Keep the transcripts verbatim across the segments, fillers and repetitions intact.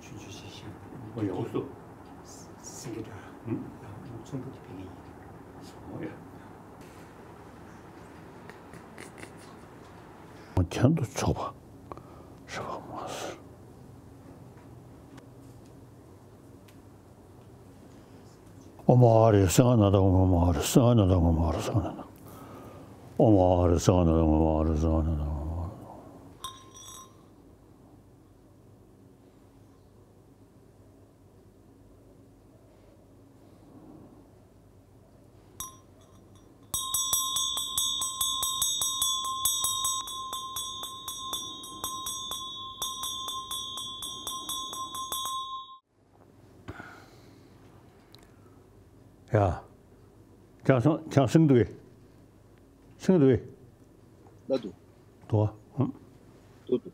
ཆུང་ཆུང་ཞིག་ཞིག་ཨོ་ཡ། འུ་སུ། སེང་གེ་འདྲ། ཧུམ། ཡང་ཚོམ་བུ་དེ་ཕ་གི་ཡིན། ཨོ་ཡ། ཁྱེད་དུ་ཆོག་པ་ཞེས་པ་མ་ཟེར། ཨོ་མ་ཨ་རེ་སེང་ང་ན་ད་ཨོ་མ་ཨ་རེ་སེང་ང་ན་ད་ཨོ་མ་ཨ་རེ་སེང་ང་ན་ད། ཨོ་མ་ཨ་རེ་སེང་ང་ན་ད་ཨོ་མ་ཨ་རེ་སེང་ང་ན་ད། ཡ། ཁྱང་སོང་ཁྱང་སེང་འདུག་གི་སེང་འདུག་གི་ལ་འདུག་འདུག་ཨ། འདུག་འདུག་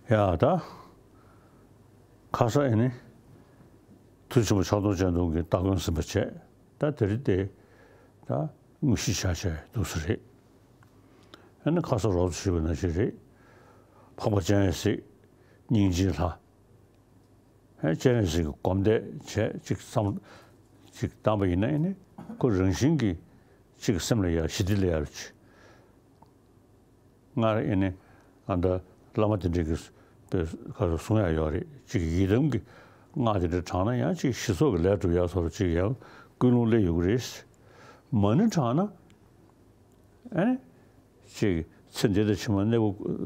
ཡ་ད། ཁ་ས་ཨེ་ནི། མཐུ་ཆེན་པོ་ཕྱག་སྟོང་སྤྱན་སྟོང་གི་སྟ་གོན་ཟིན་པ་བྱས། ད་དེ་རིང་དེ། ད་དངོས་གཞི་བཞག་བྱས་འདུག་ས་རེད། ཨེ་ནི་ཁ་ས་རོབ་ཞུས་པ་ནང་བཞིན་རེད། འཕགས་པ་སྤྱན་རས་གཟིགས། སྙིང་རྗེའི་ལྷ། ཨེ་སྤྱན་རས་གཟིགས་ཀྱི་སྒོམ་བཟླས་བྱས་ཅིག་བསམ། ཅིག་བཏང་པ་ཡིན་ན་ཨེ་ནི་ཁོ་རང་བཞིན་གྱིས་ཅིག་སེམས་ལ་ཡ་ཞི་བདེ་སླེབས་ཡ་རེད། སྔར་ཨེ་ནི་ཨ་མདའ་བླ་མ་དེ་འདྲས་ཀྱིས་དཔེ་ག་རེ་གསུང་ཡ་ཡོད་རེད། ཅིག་ཡི་དམ་གྱི་སྔགས་དེ་འདྲ་བགྲངས་ན་ཡང་ཅིག་ཞི་སོགས་ཀྱི་ལས་སྒྲུབ་ཡ་སོགས་ཅིག་ཡང་ཀུན་སློང་སླེབས་ཡོང་གི་རེད། མ་ཎི་བགྲངས་ན་ཨེ་ནི། ཅིག་ཚེ་འདི་དང་ཕྱི་མ་གནས་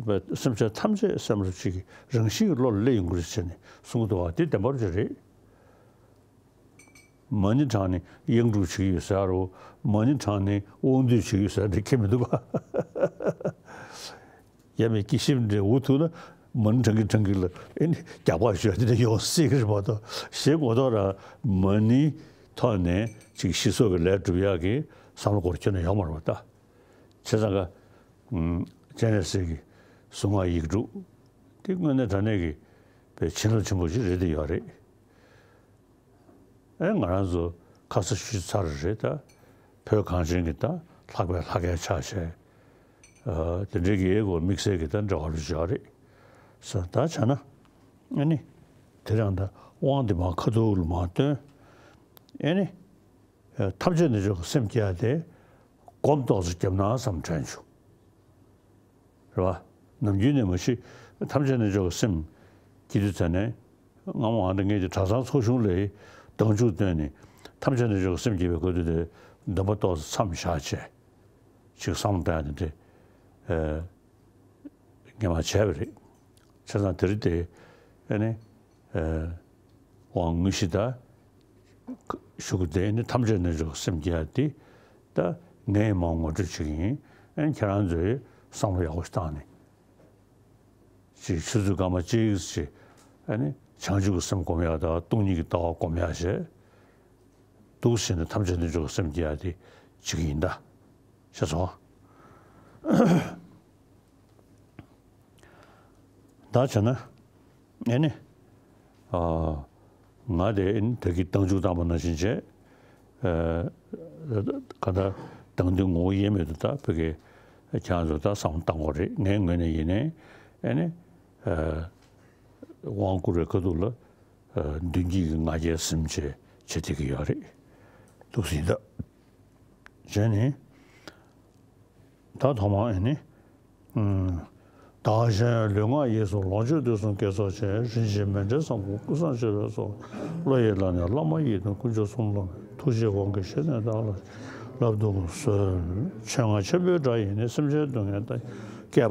སྐབས་སེམས་ཅན་ཐམས་ཅད་སེམས་ལ་ཅིག་རང་བཞིན་གྱི་བློ་ལ་སླེབས་ཡོང་གི་རེད་ཟེར་ནས་གསུང་གི་འདུག་བ། དེ་བདེན་པར་ཅིག་རེད། མ་ཎི་བགྲངས་ནས་གཡང་སྒྲུབ་བྱེད་ཀྱི་ཡོད་ཟེར་རོ། མ་ཎི་བགྲངས་ནས་དབང་སྡུད་བྱེད་ཀྱི་ཡོད་ཟེར་འདི་ཁྱད་མི་འདུག་ག་ཡ་མའི་སྐྱེ་ཤི་འདྲ་འུ་ཐུག་ན་མ་ཎི་བགྲང་གི་བགྲང་གི་ལ་ཨེ་ནི་རྒྱག་པ་ཞུ་ཡ་དེ་འདྲ་ཡོང་སྲིད་ཀྱི་རེད་མ་གཏོགས། གཞན་གོ་ཐོག་ར་མ་ཎིའི་ཐོག་ནས་ཅིག་ཞི་སོགས་ཀྱི་ལས་སྒྲུབ་ཡག་གི་བསམ་བློ་སྐོར་ཁྱོན་ནས་ཡོང་མ་རེད་པ་ད། བྱས་ཙང་ཀ་སྤྱན་རས་གཟིགས་ཀྱི་གཟུངས་སྔགས་ཡིག་དྲུག་དེ་དངོས་གནས་དྲང་གནས་ཀྱི་བའི་བྱིན་རླབས་ཆེན་པོ་ཞིག་རེད་དེ་ཡོད་རེད། ཨེ་ང་རང་ཚོ་ཁ་ས་ཆུ་ཚ་རུ་རེད་ད། བོད་གངས་ཅན་གྱི་ད་ལྷག་པའི་ལྷ་སྐལ་ཆགས་བྱས། ཨ་དེ་འདྲའི་གི་ཨེ་གོ་དམིགས་བསལ་གྱི་ད་འབྲེལ་བ་རུ་བྱས་རེད། ས་ད་བྱས་ན་ཨེ་ནི་དེ་རང་ད་དབང་དེ་མ་ཁ་ཐུག་ལ་མ་བཏོན། ཨེ་ནི་ཐམས་ཅད་རྣལ་འབྱོར་གྱི་སེམས་བསྐྱེད་ཡ་དེ་སྒོམ་ཏོག་ཙམ་བརྒྱབ་ན་བསམ་དྲན་བྱུང་། རེད་བ། ནམ་རྒྱུན་ནས་མ་གཞི་ཐམས་ཅད་རྣལ་འབྱོར་གྱི་སེམས་བསྐྱེད་དུས་ཙ་ནས་སྔ་མོ་ཨ་འདྲ་ངས་ཀྱི་གྲྭ་ཚང་ཚོགས་ཆུང་ལས་སྡང་ཆུང་བཏོན་ནས་ཐམས་ཅད་རྣལ་འབྱོར་གྱི་སེམས་བསྐྱེད་པའི་སྐབས་དུས་དེ་འདོན་པ་ཏོག་ཙམ་མཚམས་བཞག་བྱས་ཅིག་བསམ་བློ་གཏོང་ཡ་དེ་འདྲ་ངས་མ་བྱས་པ་རེད། བྱས་ཙང་དེ་རིང་དེ་ཨེ་ནི་དབང་དངོས་གཞི་ད་ཞུ་གི་དེ་ནི་ཐམས་ཅད་རྣལ་འབྱོར་གྱི་སེམས་བསྐྱེད་ཡ་དེ་ད་ངས་མ་ངོ་སྤྲོད་བྱེད་ཀྱི་ཡིན། ཨེ་ནི་ཁྱེད་རང་ཚོས་བསམ་བློ་ཡག་པོ་ཞིག་བཏང་ནས། ཅིག་ཆུ་ཚོད་སྐར་མ་གཅིག་ཅིག་ཨ་ནི་བྱང་ཆུབ་ཀྱི་སེམས་སྒོམ་ཡག་དང་སྟོང་ཉིད་ཀྱི་ལྟ་བ་སྒོམ་ཡག་བྱས། འདུག་ཟེར་ནས་ཐམས་ཅད་རྣལ་འབྱོར་གྱི་སེམས་བསྐྱེད་ཡག་དེ་བྱེད་ཀྱི་ཡིན་ད། ཤེས་སོང་། ད་བྱས་ན་ཨེ་ནི། ཨ། ང་དེ་ཨེ་ནི་ད་གིན་སྡང་ཆུང་བཏང་པ་ནང་བཞིན་བྱས། ཨ། ག་ད་སྡང་དོན་ངོ་བོ་དབྱེར་མེད་དུ་ད་བོད་ཀྱི་ཁྱེད་རང་ཚོ་ད་བསམ་བློ་བཏང་དགོས་རེད། ངའི་ངོས་ནས་ཡིན་ནའི་ཨེ་ནི། ཨ། དབང་བསྐུར་བའི་ཁ་ཐུག་ལ་ཨ། མདུན་བསྐྱེད་ཀྱི་ང་རྒྱལ་ཟིན་བྱས་བྱེད་བསྡད་ཀྱི་ཡོད་རེད། འདུག་ཟིན་ད། བྱས་ནས། ད་ཐོག་མར་ཨེ་ནི། ཨུམ། བདག་གཞན་ལུས་ངག་ཡིད་གསུམ་ལོངས་སྤྱོད་དུས་གསུམ་དགེ་ཚོགས་ཆེ། རིན་ཆེན་མཎྜལ་བཟང་པོ་ཀུན་བཟང་མཆོད་པའི་ཚོགས། བློ་ཡི་ལག་ནས་བླ་མ་ཡི་དམ་དཀོན་མཆོག་གསུམ་ལ། ཐུགས་རྗེའི་དབང་གིས་བཞེས་ནས་བདག་ལ། བསླབ་ཏུ་གསོལ། ཆོས་རྔ་ཆེན་པོའི་སྒྲ་ཡིས་ནི་སེམས་ཅན་སྡུག་བསྔལ་མཐའ། བསྐལ་པ་བྱེ་བ་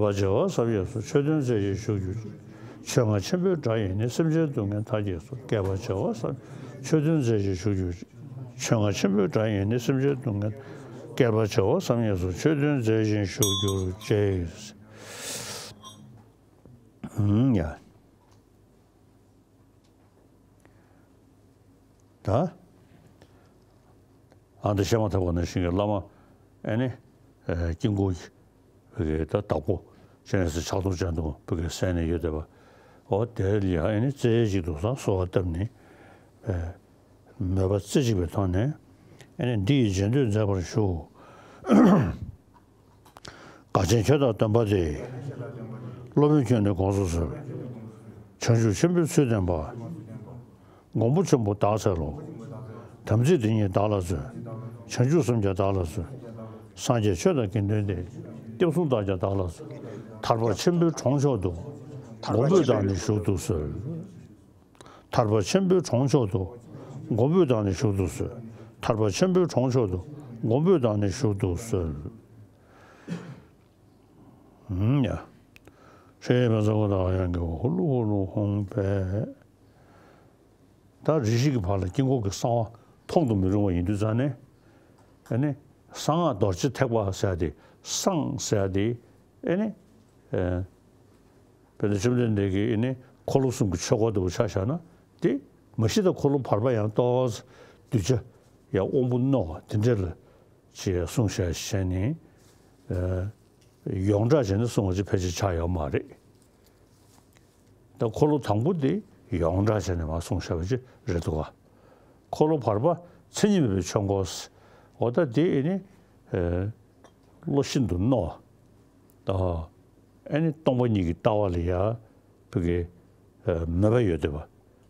ཟབ་ཡས་སུ། ཆོས་སྟོན་མཛད་ཅིང་བཞུགས་གྱུར་ཅིག། ཆོས་རྔ་ཆེན་པོའི་སྒྲ་ཡིས་ནི་སེམས་ཅན་སྡུག་བསྔལ་མཐའ་རྒྱས་སུ། བསྐལ་པ་བྱེ་བ་ཟབ། ཆོས་སྟོན་མཛད་ཅིང་བཞུགས་གྱུར་ཅིག། ཆོས་རྔ་ཆེན་པོའི་སྒྲ་ཡིས་ནི་སེམས་ཅན་སྡུག་བསྔལ། བསྐལ་པ་བྱེ་བ་ཟབ་ཡས་སུ། ཆོས་སྟོན་མཛད་ཅིང་བཞུགས་གྱུར་ཅིག། ཨུམ་ཡ། ད། ཨ་འདི་བཤད་མ་ཐག་པ་ནང་བཞིན་གྱི་བླ་མ་ཨེ་ནི། ཨེ་དཀྱིལ་འཁོར་གྱི་བོད་ཀྱི་ད་བདག་པོ་སྤྱན་རས་གཟིགས་ཕྱག་སྟོང་སྤྱན་སྟོང་བོད་ཀྱི་གསན་ནས་ཡོད་བསྡད་པ། འོ་དེ་ལ་ཡང་ཨེ་ནི་རྩེ་གཅིག་ཏུ་ས་གསོལ་བ་བཏབ་ནས། ཨེ་མོས་པ་རྩེ་གཅིག་པའི་ཐོག་ནས་ཨེ་ནི་འདི་ཡི་རྗེས་ཟློས་མཛད་པར་ཞུ། དགའ་ཆེན་ཆོས་དང་སྟོན་པ་སྟེ། སློབ་དཔོན་ཁྱོད་ནི་དགོངས་སུ་གསོལ། བྱང་ཆུབ་ཆེན་པོའི་ཚུལ་བསྟན་པ། མགོན་པོ་ཆེན་པོ་བདག་འཚལ་ལོ། དམ་ཚིག་དེ་ཉིད་བདག་ལ་སྩོལ། བྱང་ཆུབ་སེམས་བསྐྱེད་བདག་ལ་སྩོལ། སངས་རྒྱས་ཆོས་དང་དགེ་འདུན་ཏེ། སྐྱབས་གསུམ་བདག་ཀྱང་བདག་ལ་སྩོལ། ཐར་པ་ཆེན་པོའི་གྲོང་མཆོག་ཏུ། མགོན་པོས་བདག་ནི་བཞུགས་སུ་གསོལ། ཐར་པ་ཆེན་པོའི་གྲོང་མཆོག་ཏུ། མགོན་པོས་བདག་ནི་བཞུགས་སུ་གསོལ། ཐར་པ་ཆེན་པོའི་གྲོང་མཆོག་ཏུ། མགོན་པོས་བདག་ནི་བཞུགས་སུ་གསོལ། ཧུམ་ཡ། ཧྲཱིཿ་ཕཊ་ས་ག་ད་ག་ཡང་གི་ཧུ་ལུ་ཧུ་ལུ་ཧཱུྃ་ཕཊ། ད་རེ་ཞིག་གི་བར་ལ་དཀྱིལ་འཁོར་གྱི་གསང་བ་མཐོང་དུ་མི་རུང་བ་ཡིན་དུས་ཙང་ནས། ཨ་ནི། གསང་སྔགས་རྡོ་རྗེ་ཐེག་པ་ཟེར་ཡ་དེ། གསང་ཟེར་ཡ་དེ། ཨ་ནི། ཨ། དཔེར་ན་བཅོམ་ལྡན་འདས་ཀྱིས་ཨ་ནི་འཁོར་ལོ་གསུམ་གྱི་ཆོས་འཁོར་ལྟ་བུ་ཆ་བཞག་ན། དེ་མ་གཞི་ད་འཁོར་ལོ་བར་པ་ཡང་ཏོག་ཙམ་གདུལ་བྱ་ཡང་དབང་པོ་རྣོ་བ་དེ་འདྲ་ལ་ཅིག་གསུངས་བཞག་བྱས་ནས། ཨ། ཡོངས་གྲགས་བྱས་ནས་གསུངས་པ་ཅིག་ཕལ་ཆེར་ཆགས་ཡོད་མ་རེད། ད་འཁོར་ལོ་དང་པོ་དེ་ཡོངས་གྲགས་བྱས་ནས་མར་གསུངས་བཞག་པ་ཅིག་རེད་འདུག་ག། འཁོར་ལོ་བར་པ་མཚན་ཉིད་མེད་པའི་ཆོས་འཁོར། འོ་ད་དེ་ཨེ་ནི། ཨེ། བློ་ཤིན་ཏུ་རྣོ་བ། ཨེ་ནི་སྟོང་པ་ཉིད་ཀྱི་ལྟ་བ་ལ་ཡ། བུ་གའི། ཨེ། མོས་པ་ཡོད་བསྡད་པ།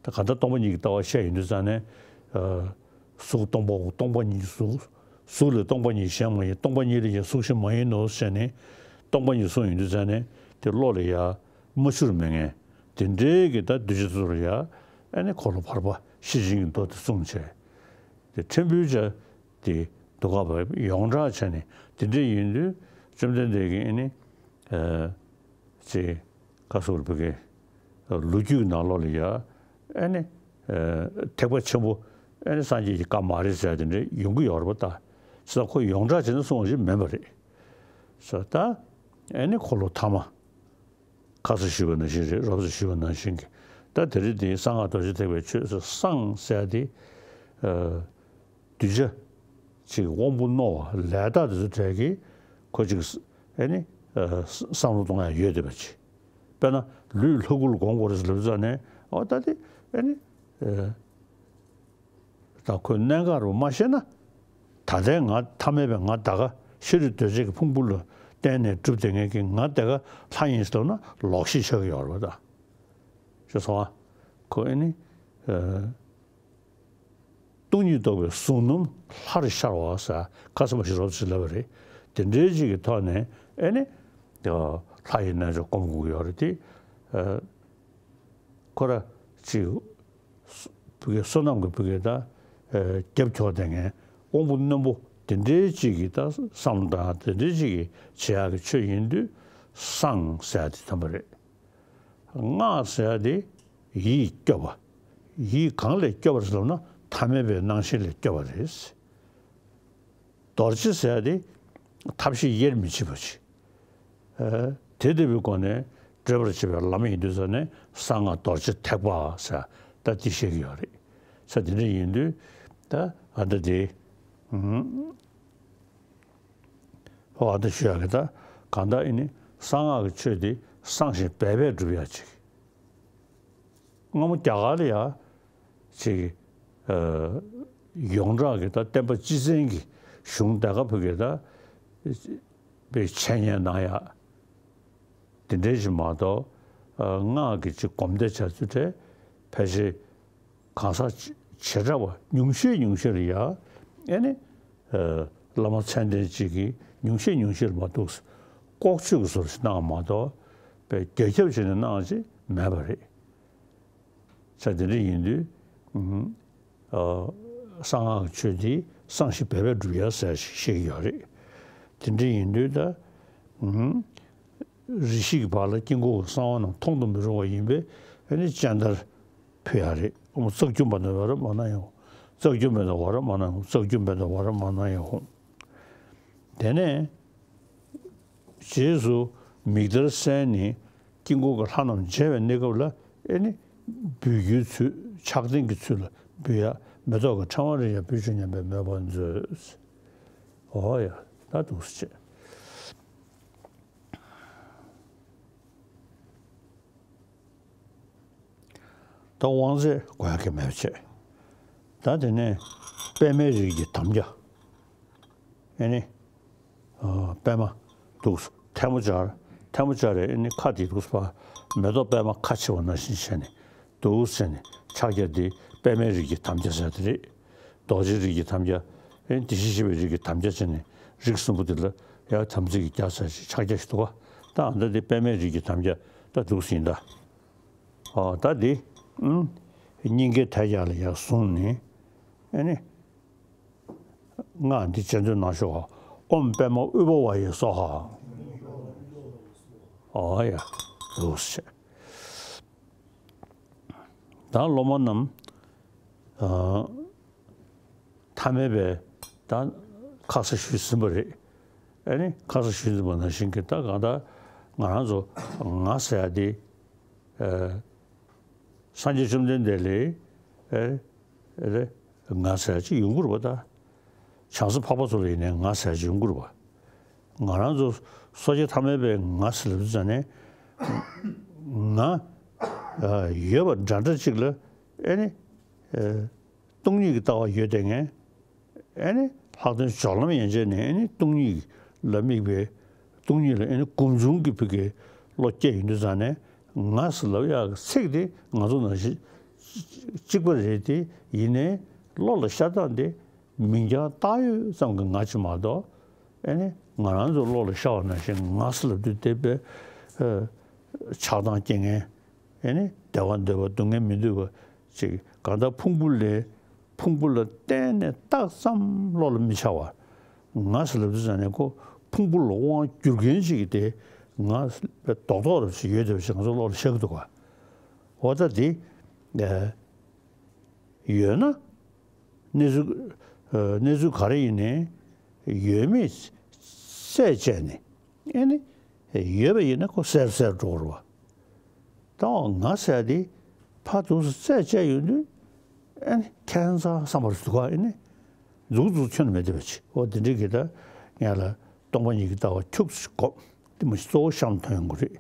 ད་གང་ལྟར་སྟོང་པ་ཉིད་ཀྱི་ལྟ་བ་བཤད་ཡོང་དུས་ཙང་ནས། ཨ། གཟུགས་སྟོང་པའོ། སྟོང་པ་ཉིད་གཟུགས། གཟུགས་ལས་སྟོང་པ་ཉིད་གཞན་མ་ཡིན། སྟོང་པ་ཉིད་ལས་ཀྱང་གཟུགས་གཞན་མ་ཡིན་ནོ་ཟེར་ནས། སྟོང་པ་ཉིད་གསུངས་ཡོང་དུས་ཙང་ནས་དེ་བློ་ལ་ཡ་མ་འཆར་མེད་མཁན། དེ་འདྲའི་གི་ད་གདུལ་བྱ་ཚོ་ལ་ཡ། ཨ་ནི་འཁོར་ལོ་བར་པ་ཤེར་ཕྱིན་གྱི་མདོ་དེ་གསུངས་བྱས། དེ་ཕྲན་བུ་ཅིག་དེ་འདུག་ག། བ་ཡོངས་གྲགས་བྱས་ནས་དེ་འདྲ་ཡིན་དུས། བཅོམ་ལྡན་འདས་ཀྱིས་ཨ་ནི། ཨ། ཅིག་བཀའ་ཟུར་བོད་ཀྱི་ལོ་རྒྱུས་ནང་ལོགས་ལ་ཡ། ཨ་ནི། ཨ། ཐེག་པ་ཆེན་པོ། ཨ་ནི་སངས་རྒྱས་ཀྱི་བཀའ་མ་རེད་ཟེར་དེ་འདྲ་ཡོང་གི་ཡོད་རེད་པ། ད་ཅི་ད་ཁོ་ཡོངས་གྲགས་བྱས་ནས་གསུངས་པ་ཞིག་མིན་པ་རེད། ས་ད། ཨ་ནི་འཁོར་ལོ་ཐ་མ། ཁ་སང་ཞུས་པ་ནང་བཞིན་རེད། རོབ་ཙམ་ཞུས་པ་ནང་བཞིན་གྱི། ད་དེ་རིང་འདི་གསང་སྔགས་རྡོ་རྗེ་ཐེག་པའི་ཆོས་སུ་གསང་ཟེར་དེ། ཨ། གདུལ་བྱ་ཅིག་དབང་པོ་རྣོ་བ་ལས་དག་དེ་ཚོ་གྲས་ཀྱིས་ཁོ་ཅིག་ཨེ་ནི། ཨ། བསམ་བློ་གཏོང་ཡ་ཡོད་བསྡད་པ་ཅིག། དཔེར་ན་ལུས་ལྷ་སྐུ་ལ་སྒོམ་དགོས་རེད་ཟེར་ལབ་ཙང་ནས། འོ་ད་དེ་ཨེ་ནི། ཨ། ད་ཁོའི་གནད་འགག་རུ་མ་ཤེས་ན། ད་ལྟའི་ང་ཐ་མལ་པའི་ང་ད་ག་ཤ་རུས་གདོས་བཅས་ཀྱི་ཕུང་པོ་ལ་བརྟེན་ནས་གྲུབ་བསྡད་མཁན་གྱི་ང་དེ་ག་ལྷ་ཡིན་ཟེར་ལབ་ན་ལོག་ཤེས་ཆགས་ཀྱི་ཡོད་རེད་པ། ད་ཤེས་སོང་ཨ། ཁོ་ཨེ་ནི། ཨ། སྟོང་ཉིད་རྟོགས་པའི་གཟུགས་རྣམས་ལྷར་ཤར་བ་ཟེར་ཁ་སང་མ་ཞིག་རོབ་ཙམ་ལབ་པ་རེད། དེ་འདྲའི་ཅིག་གི་ཐོག་ནས་ཨེ་ནི། ལྷ་ཡི་རྣལ་འབྱོར་སྒོམ་དགོས་ཀྱི་ཡོད་རེད་དེ། ཨ། ཁོ་ར་ཅིག་བུ་གའི་བསོད་ནམས་ཀྱི་བུ་གའི་ད། ཨ། རྒྱབ་འཁྱོག་བསྡད་མཁན་དབང་པོ་རྣོན་པོ་དེ་འདྲའི་ཅིག་གི་ད་བསམ་བློ་དང་དེ་འདྲའི་ཅིག་གི་བྱེད་ཡག་གི་ཆོས་ཡིན་དུས་གསང་ཟེར་ཡ་དེ་ཐོན་པ་རེད། སྔགས་ཟེར་ཡ་དེ་ཡིད་སྐྱོབ་པ། ཡིད་གང་ལས་སྐྱོབ་པ་རེད་ཟེར་ན་ཐ་མལ་པའི་སྣང་ཞེན་ལས་སྐྱོབ་པ་རེད། རྡོ་རྗེ་ཟེར་ཡ་དེ་ཐབས་ཤེས་དབྱེར་མི་ཕྱེད་པ་ཅིག། ཨ། དེ་ལྟ་བུའི་སྒོ་ནས་བགྲོད་པར་བྱེད་པའི་ལམ་ཡིན་དུས་ཙང་ནས་གསང་སྔགས་རྡོ་རྗེ་ཐེག་པ་ཟེར་ད་འདི་བཤད་ཀྱི་ཡོད་རེད། ས་དེ་འདྲ་ཡིན་དུས་ད་ཨ་ད་དེ། ཨུམ། ཨོ་ཨ་ད་ཞུ་ཡག་གི་ད་གང་ལྟར་ཨེ་ནི་གསང་སྔགས་ཀྱི་ཆོས་དེ་གསང་ཞིང་སྦས་པས་སྒྲུབ་ཡག་ཅིག། སྔ་མོ་རྒྱ་གར་ལ་ཡ་ཅིག། ཨ། ཡོངས་གྲགས་ཀྱི་ད་བསྟན་པ་སྤྱི་བཙན་གྱི་གཞུང་དེ་ག་བོད་ཀྱི་ད་པའི་འཆད་ཉན་གནང་ཡག་དེ་འདྲའི་ཞིག་མ་གཏོགས། ཨ། སྔགས་ཀྱི་ཅིག་སྒོམ་བཟླས་བྱ་ཚུལ་དེ་ཕལ་ཆེར་གང་ཟག་བྱེ་བྲག་པ་ཉུང་ཤས་ཉུང་ཤས་ལ་ཡ་ཨེ་ནི། ཨ། བླ་མ་མཚན་ལྡན་ཅིག་གིས་ཉུང་ཤས་ཉུང་ཤས་ལ་མ་གཏོགས་ལྐོག་ཆོས་ཀྱི་བཟོ་འདྲ་ཞིག་གནང་བ་མ་གཏོགས་པའི་རྒྱ་ཁྱབ་བྱས་ནས་གནང་ཅིག་མེད་པ་རེད། ས་དེ་འདྲ་ཡིན་དུས། ཨ། གསང་སྔགས་ཀྱི་ཆོས་འདི་གསང་ཞིང་སྦས་པས་སྒྲུབ་ཡ་ཟེར་ཞིག་བཤད་ཀྱི་ཡོད་རེད། དེ་འདྲ་ཡིན་དུས་ད། ཨུམ། རེ་ཞིག་གི་བར་ལ་དཀྱིལ་འཁོར་གྱི་གསང་བ་རྣམས་མཐོང་དུ་མི་རུང་བ་ཡིན་པས་ཨེ་ནི་སྤྱན་བསྟར་ཕུལ་ཡ་རེད། ཨོཾ་རྩ་རྒྱུད་པ་ནི་ཝ་ར་མ་ན་ཡ་ཧོ། རྩ་རྒྱུད་པ་ནི་ཝ་ར་མ་ན་ཡ་ཧོ། རྩ་རྒྱུད་པ་ནི་ཝ་ར་མ་ན་ཡ་ཧོ། དེ་ནས། རྗེས་སུ་མིག་ལྟར་གསལ་ནས་དཀྱིལ་འཁོར་གྱི་ལྷ་རྣམས་མཇལ་བའི་གནས་སྐབས་ལ་ཨེ་ནི་འབུལ་རྒྱུའི་ཚུལ། ཕྱག་རྟེན་གྱི་ཚུལ་ལ་འབུལ་ཡ། མེ་ཏོག་གི་ཕྲེང་བ་རེ་ཡང་འབུལ་ཆོག་སྙམ་པའི་མོས་པ་མཛོད། འོ་ཡ། ད་འདུག་སེ་བྱས། ད་དབང་རྫས་དགོས་ཡ་གི་མེད་པ་བྱས། ད་དེ་ནས་པད་མའི་རིགས་ཀྱི་དམ་རྒྱ། ཨེ་ནི། ཨ། པད་མ་འདུག་སེ་ཐལ་མོ་སྦྱར། ཐལ་མོ་སྦྱར་རེ་ཨེ་ནི་ཁ་དེ་འདུག་སེ་ཕར་ མེ་ཏོག་པད་མ་ཁ་ཕྱེ་བ་ནང་བཞིན་བྱས་ནས་འདུག་བྱས་ནས་ཕྱག་རྒྱ་འདི་པད་མའི་རིགས་ཀྱི་དམ་རྒྱ་ཟེར་དེ་རེད། རྡོ་རྗེ་རིགས་ཀྱི་དམ་རྒྱ། ཨེ་དེ་བཞིན་གཤེགས་པའི་རིགས་ཀྱི་དམ་རྒྱ་བྱས་ནས་རིགས་གསུམ་པོ་དེ་ལ་ཡང་དམ་ཚིག་གི་རྒྱ་ཟེར་ཞིག་ཕྱག་རྒྱ་ཞིག་འདུག་ག་ད་ཨ་ད་འདི་པད་མའི་རིགས་ཀྱི་དམ་རྒྱ་ད་འདུག་ཟིན་ད། ཨོ་ད་འདི་ཨུམ་སྙིང་གའི་ཐལ་རྒྱ་ལ་ཡང་བཟུང་ནས་ཨེ་ནི། སྔགས་འདི་རྗེས་ཟློས་གནང་ཤོག་ཨོཾ་པདྨ་ཨུཏྤལ་ཝ་ཡེ་སྭཱ་ཧཱ། ཨོ་ཡ། འདུག་སེ། ད་སློབ་མ་རྣམས། ཨ། ཐ་མལ་པའི་ད་ཁ་ས་ཞུས་ཟིན་པ་རེད། ཨ་ནི་ཁ་ས་ཞུས་ཟིན་པ་ནང་བཞིན་གྱི་ད་གང་ལྟར་ང་རང་ཚོ་ང་ཟེར་ཡ་དེ། ཨ། སངས་རྒྱས་བཅོམ་ལྡན་འདས་ལས། ཨེ། ཨེ་རེ། ང་ཟེར་ཅིག་ཡོང་གི་རེད་པ་ད། བྱང་སེམས་འཕགས་པ་ཚོ་ལ་ཡིན་ནའི་ང་ཟེར་ཅིག་ཡོང་གི་རེད་པ། ང་རང་ཚོ་སོ་སྐྱེ་ཐ་མལ་པའི་ང་ཟེར་ལབ་དུས་ཙ་ནས། ང་། ཨ། ཡོད་པ་འདྲ་འདྲ་ཅིག་ལ། ཨེ་ནི། ཨེ། སྟོང་ཉིད་ཀྱི་ལྟ་བ་ཡོད་དེ་ངས། ཨེ་ནི་ལྷག་དོན་སྦྱོར་ལམ་ཡན་ཆད་ནས་ཨེ་ནི་སྟོང་ཉིད་ལ་དམིགས་པའི་སྟོང་ཉིད་ལ་ཨེ་ནི་སྒོམ་བྱུང་གི་ཕ་གི་བློ་སྐྱེས་ཡོང་དུས་ཙང་ནས་ང་ཟེར་ལབ་ཡག་གི་ཚིག་དེ་ང་ཚོ་ནང་བཞིན་གཅིག་པ་རེད་དེ། ཡིན་ནའི་བློ་ལ་ཤར་སྟངས་དེ་མིང་རྐྱང་བཏགས་ཡོད་ཙམ་གྱི་ང་ཅིག་མ་གཏོགས། ཨེ་ནི་ང་རང་ཚོ་བློ་ལ་ཤར་བ་ནང་བཞིན་ང་ཟེར་ལབ་དུས་དེ་དཔེ་ཆགས་སྡང་སྐྱེ་མཁན། ཨེ་ནི་བདེ་བ་འདོད་པ་སྡུག་བསྔལ་མི་འདོད་པ་ཅིག་གང་ལྟར་ཕུང་པོ་ལས་ཕུང་པོ་ལ་གཏན་ནས་རྟགས་ཙམ་བློ་ལ་མི་འཆར་བ། ང་ཟེར་ལབ་དུས་ཙ་ནས་ཁོ་ཕུང་པོ་ལ་དབང་བསྒྱུར་མཁན་ཅིག་གིས་དེ་ང་རྡོག་རྡོག་རབ་ཅིག་ཡོད་བསྡད་པ་ཅིག་ང་ཚོ་བློ་ལ་ཤར་གི་འདུག་ག་འོ་ད་དེ་ཡོད་ན་གནས་ཚུལ་གནས་ཚུལ་ག་རེ་ཡིན་ནའི་ཡོད་མེད་རྩད་བཅད་ནས། ཨེ་ནི། ཡོད་པ་ཡིན་ན་ཁོ་གསལ་གསལ་འགྲོ་རུ་བ། ད་འོ་ང་ཟེར་དེ་ཕར་དུས་སུ་རྩད་བཅད་ཡོང་དུས། ཨེ་ནི་ཁྱད་མཚར་བསམ་པར་འདུག་ག་ཨེ་ནི། མཛུབ་མོ་ཁྱོན་ནས་མེད་བསྡད་པ་ཅིག་འོ་དེ་འདྲའི་གི་ད་ངས་ལ་སྟོང་པ་ཉིད་ཀྱི་ལྟ་བ་ཁྱུག་ཙམ་བསྒོམ། དེ་མ་གཏོགས་གཙོ་བོ་གཤམ་ཐོན་ཡོང་གི་རེད།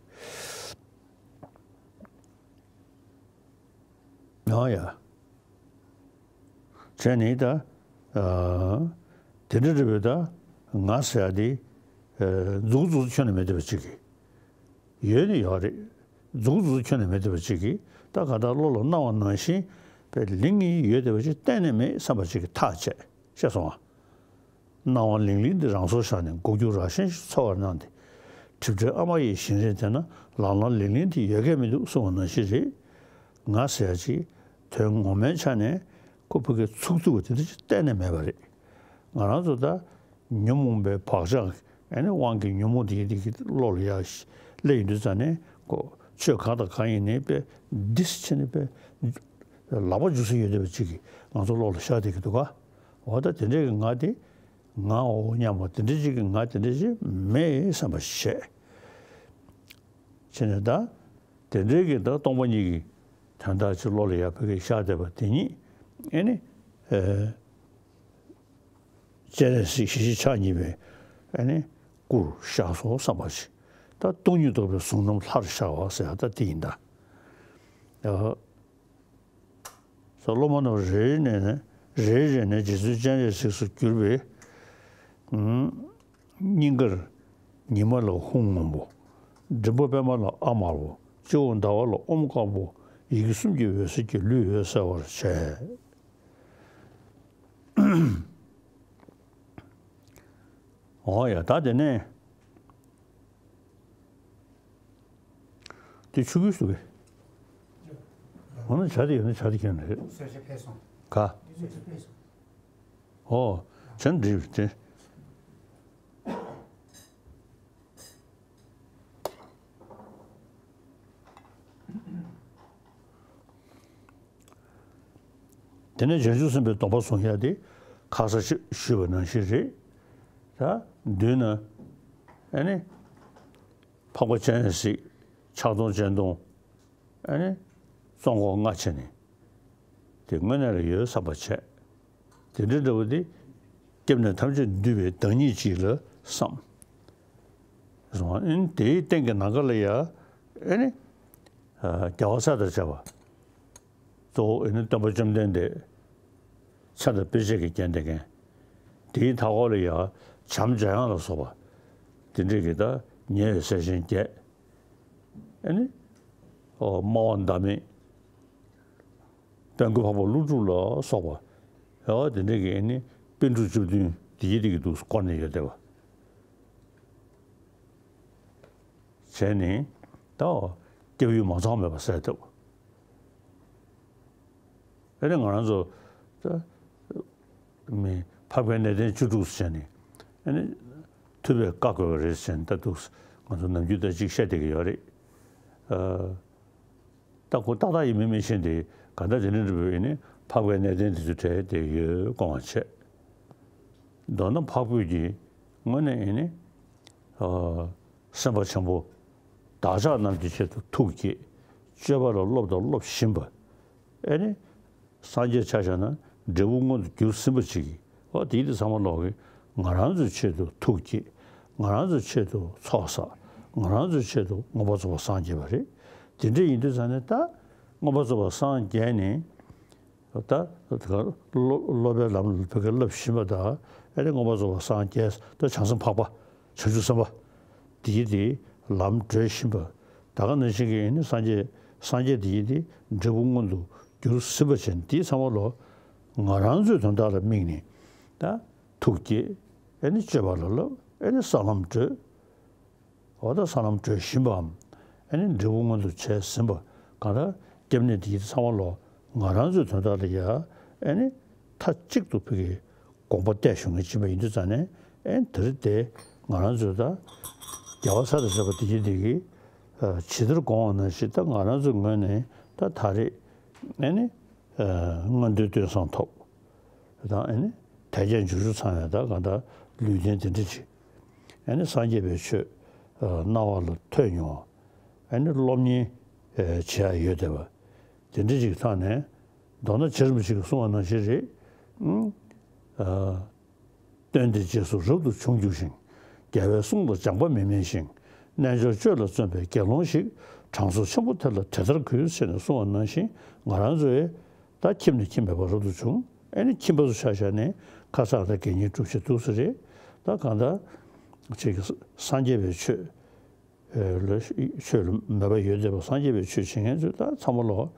ཡང་ཡ། བྱས་ནས་ད། ཨ། དེ་འདྲ་འདྲ་བོའི་ད་ང་ཟེར་ཡ་དེ། ཨ། མཛུབ་མོ་ཁྱོན་ནས་མེད་བསྡད་པ་ཅིག་གི་ཡོད་ནི་ཡོད་རེད། མཛུབ་མོ་ཁྱོན་ནས་མེད་བསྡད་པ་ཅིག་གི་ད་ག་ད་བློ་ལ་སྣང་བ་ནང་བཞིན་པའི་ལིང་ངེ་ཡོད་བསྡད་པ་ཅིག་གཏན་ནས་མེད་བསམ་པ་ཅིག་གི་ཐག་བཅད། ཤེས་སོང་ང་། སྣང་བ་ལིང་ལིང་འདི་རང་སོར་བཞག་ནས་མགོ་རྒྱུག་ར་ཤན་ཞིག་འཚོལ་བར་གནང་སྟེ། གྲིབ་བྲལ་ཨ་མ་ཡི་བཞིན་རས་དེ་ན་ལང་ལང་ལིང་ལིང་དེ་ཡོད་མཁན་མི་འདུག་གསུངས་པ་ནང་བཞིན་རེད། ང་ཟེར་ཡ་ཅིག་དོན་ངོ་མའི་ཆ་ནས་ཁོ་ཕ་གི་ཚུགས་ཚུགས་པ་དེ་འདྲ་ཅིག་གཏན་ནས་མེད་པ་རེད། ང་རང་ཚོ་ད་ཉོན་མོངས་པའི་བག་ཆགས་ཨེ་ནི་དབང་གིས་ཉོན་མོངས་དེ་དེ་གི་བློ་ལ་ཡར་སླེབས་ཡོང་དུས་ཙ་ནས་ཁོ་ཆོས་གང་དང་གང་ཡིན་ནའི་དཔེ་འདི་སེ་བྱས་ནས་དཔེ་ལག་པ་འཇུ་ས་ཡོད་བསྡད་པ་ཅིག་གི་ང་ཚོ་བློ་ལ་ཤར་བསྡད་ཀྱི་འདུག་ག་འོ་ད་དེ་འདྲའི་གི་ང་དེ། ངའོ་སྙམ་པ་དེ་འདྲ་ཅིག་གི་ང་དེ་འདྲ་ཅིག་མེད་བསམ་པ་བྱས། བྱས་ནས་ད་དེ་འདྲའི་གི་ད་སྟོང་པ་ཉིད་ཀྱི་དོན་དག་ཅིག་བློ་ལ་ཡར་ཕ་གི་ཤར་བསྡད་པ་དེ་ཉིད་ཨེ་ནི། ཨེ། སྤྱན་རས་གཟིགས་ཞི་བྱེད་ཕྱག་གཉིས་པའི་ཨེ་ནི་སྐུར་ཤར་སོང་བསམ་པ་ཅིག་ད་སྟོང་ཉིད་རྟོགས་པའི་གཟུང་རྣམ་ལྷར་ཤར་བ་ཟེར་ཡ་ད་དེ་ཡིན་ད། ཡ། སློབ་མ་རྣམས་རེ་རེ་ནས་རེ་རེ་ནས་རྗེ་བཙུན་སྤྱན་རས་གཟིགས་སུ་གྱུར་པའི། ཨུམ། སྙིང་གར་ཉི་མ་ལ་ཧཱུྃ་སྔོན་པོ། མགྲིན་པ་པདྨ་ལ་ཨཱཿདམར་པོ། སྤྱི་བོ་ཟླ་བ་ལ་ཨོཾ་དཀར་པོ། ཡི་གེ་གསུམ་གྱི་འོད་ཟེར་གྱིས་ལུས་འོད་གསལ་བར་བྱས། འོ་ཡ་ད་དེ་ནས། དེ་ཆུ་ཁུལ་ཞུ་གི་འོ་ན་བྱ་དེ་ཡོད་ན་བྱ་དེ་ཁྱོད་རེད། གསོལ་ཇ་ཕེབས་སོང་། ག་གསོལ་ཇ་ཕེབས་སོང་། ཨོ། བྱ་འགྲིག་དེ། དེ་ནས་བྱང་ཆུབ་སེམས་དཔའི་སྡོམ་པ་བཟུང་ཡ་དེ་ཁ་ས་ཞུས་པ་ནང་བཞིན་རེད། ད་མདུན་ན་ཨེ་ནི་འཕགས་པ་སྤྱན་རས་གཟིགས་ཕྱག་སྟོང་སྤྱན་སྟོང་ཨེ་ནི་ཙོང་ཁ་ལྔ་བྱས་ནས་དེ་དངོས་གནས་ལ་ཡོད་བསམ་པ་བྱས། དེ་འདྲའི་འདྲ་བོ་དེ་སྐྱབས་གནས་ཐམས་ཅད་འདུས་པའི་བདག་ཉིད་ཅིག་ལ་བསམ། སོང་ཨེ་ནི་དེའི་སྟེང་གི་ནམ་མཁའ་ལ་ཡ་ཨེ་ནི་རྒྱལ་བ་སྲས་དང་བཅས་པ། གཙོ་བོ་ཨེ་ནི་སྟོན་པ་བཅོམ་ལྡན་འདས། མཚན་དང་དཔེ་བྱད་ཀྱིས་བརྒྱན་བསྡད་མཁན། དེའི་མཐའ་འཁོར་ལ་ཡང་བྱམས་འཇམ་དབྱངས་ལ་སོགས་པ། དེ་འདྲས་ཀྱི་ད་ཉེ་བའི་སྲས་ཆེན་བརྒྱད། ཨེ་ནི། ཨོ་སྨྲ་བ་ཟླ་མེད། དཔལ་མགོན་འཕགས་པ་ཀླུ་སྒྲུབ་ལ་སོགས་པ། ཨོ་དེ་འདྲ་གི་ཨ་ནི་པཎ་གྲུབ་བཅུ་བདུན་དེ་ཡི་རིགས་ཀྱི་འདུག་བསྐོར་ནས་ཡོད་བསྡད་པ་བྱས་ནས། ད་སྐྱབས་ཡུལ་མ་ཚང་མེད་པ་བསལ་ཐུབ། ཨ་ནི་ང་རང་ཚོ་ད་མི་འཕགས་པའི་གནས་བརྟན་བཅུ་དྲུག་ཟེར་ནས། ཨ་ནི་ཐུབ་པས་བཀའ་བསྒོས་པ་རེད་ཟེར་ནས། ད་འདུག་ང་ཚོ་ནམ་རྒྱུན་ད་ཅིག་བཤད་བསྡད་ཀྱི་ཡོད་རེད། ཨ། ད་ཁོ་ཏག་ཏག་ཡིན་མིན་མི་ཤེས་ཏེ། གང་ལྟར་དེ་འདྲ་འདྲ་པོ་ཡིན་ནི་འཕགས་པའི་གནས་བརྟན་དེ་ཚོ་གྲས་དེ་ཡོད་དགོངས་པ་བྱས། མདོར་ན་འཕགས་བོད་ཀྱི་དངོས་གནས་ཡིན་ནི། ཨ། སེམས་དཔའ་ཆེན་པོ་བདག་ཅག་རྣམས་ཀྱི་ཆེད་དུ་ཐུགས་བསྐྱེད། སྤྱོད་པ་ལ་སློབ་དང་སློབ་བཞིན་པ། ཨེ་ནི། སངས་རྒྱས་ཆ་བཞག་ན་འབྲས་བུ་མངོན་དུ་འགྱུར་ཟིན་པ་ཅིག་གིས། འོ་དེ་འདི་ཚང་མ་ལོག་གི་ང་རང་ཚོའི་ཆེད་དུ་ཐུགས་བསྐྱེད། ང་རང་ཚོའི་ཆེད་དུ་ཚོགས་བསགས། ང་རང་ཚོའི་ཆེད་དུ་མངོན་པར་རྫོགས་པར་སངས་རྒྱས་པ་རེད། དེ་འདྲ་ཡིན་དུས་ཙང་ནས་ད་མངོན་པར་རྫོགས་པར་སངས་རྒྱས་ནས། ད་སློབ་སློབ་པའི་ལམ་ལ་བོད་སྐད་བསླབ་བཞིན་པ་དང་། ཨེ་ནི་མངོན་པར་རྫོགས་པར་སངས་རྒྱས། ད་བྱང་སེམས་འཕགས་པ། བྱང་ཆུབ་སེམས་དཔའ། དེའི་དེ་ལམ་བགྲོད་བཞིན་པ། ད་ག་ནང་བཞིན་གྱི་ཨེ་ནི་སངས་རྒྱས། སངས་རྒྱས་དེའི་དེ་འབྲས་བུ་མངོན་དུ་འགྱུར་སྲིད་པ་བྱས། དེའི་ཚང་མ་ལོ་ང་རང་ཚོའི་དོན་དག་ལ་དམིགས་ནས། ད་ཐུགས་བསྐྱེད། ཨེ་ནི་སྤྱོད་པ་ལ་བསླབ། ཨེ་ནི་ས་ལམ་བགྲོད། འོ་ད་ས་ལམ་བགྲོད་བཞིན་པའམ། ཨེ་ནི་འབྲས་བུ་མངོན་དུ་བྱས་ཟིན་པ། གང་ལྟར་སྐྱབས་གནས་དེའི་ཚང་མ་ལོ་ང་རང་ཚོའི་དོན་དག་ལ་ཡ། ཨེ་ནི་མཐའ་གཅིག་ཏུ་ཕ་གི་དགོངས་པ་གཏད་ཞུ་མཁན་ཅིག་ཡིན་དུས་ཙང་ནས། ཨེ་ནི་དེ་རིང་དེ་ང་རང་ཚོའི་ད་རྒྱལ་བ་ཚར་དང་བཅས་པ་དེ་ཡི་དེ་གི། ཨ། ཇི་ལྟར་དགོངས་པ་ནང་བཞིན་ད་ང་རང་ཚོའི་ངོས་ནས་ད་ད་རེས་ཨེ་ནི། ཨ། མངོན་མཐོའི་སྟོན་བསམ་ཐོབ། ད་ཨེ་ནི་དལ་བརྒྱད་འབྱོར་བཅུ་ཚང་བའི་ད་གང་ལྟར་ལུས་རྟེན་དེ་འདྲ་ཅིག་ཨེ་ནི་སངས་རྒྱས་པའི་ཆོས། ཨ། རྣ་བ་ལ་ཐོས་མྱོང་། ཨེ་ནི་སློབ་གཉེར། ཨེ། བྱེད་ཡ་ཡོད་བསྡད་པ། དེ་འདྲ་ཅིག་ཐོག་ནས། མདོར་ན་རྗེ་རིན་པོ་ཆེ་གིས་གསུངས་པ་ནང་བཞིན་རེད། ཨང་། ཨ། སྟོན་ཏེ་རྗེས་སུ་རབ་ཏུ་བྱུང་འགྱུར་ཞིང་། རྒྱལ་བའི་གསུང་ལ་སྦྱངས་པ་མི་དམན་ཞིང་། རྣལ་འབྱོར་སྤྱོད་ལ་བརྩོན་པའི་དགེ་སློང་ཞིག། དྲང་སྲོང་ཆེན་པོ་དེ་ལ་དེ་ལྟར་གུས། ཟེར་ནས་གསུངས་པ་ནང་བཞིན། ང་རང་ཚོའི་ད་ཁྱིམ་ནས་ཁྱིམ་མེད་པར་རབ་ཏུ་བྱུང་། ཨེ་ནི་ཁྱིམ་པ་ཚོ་ཆ་བཞག་ནས་ཁ་སང་ད་དགེ་བསྙེན་སྒྲུབ་བྱེད་འདུག་ས་རེད། ད་གང་ལྟར་ཅིག་སངས་རྒྱས་པའི་ཆོས་ལ། ཆོས་ལ་མོས་པ་ཡོད་བསྡད་པ། སངས་རྒྱས་པའི་ཆོས་བྱེད་མཁན་ཚོས་ད་ཚང་མ་ལོ།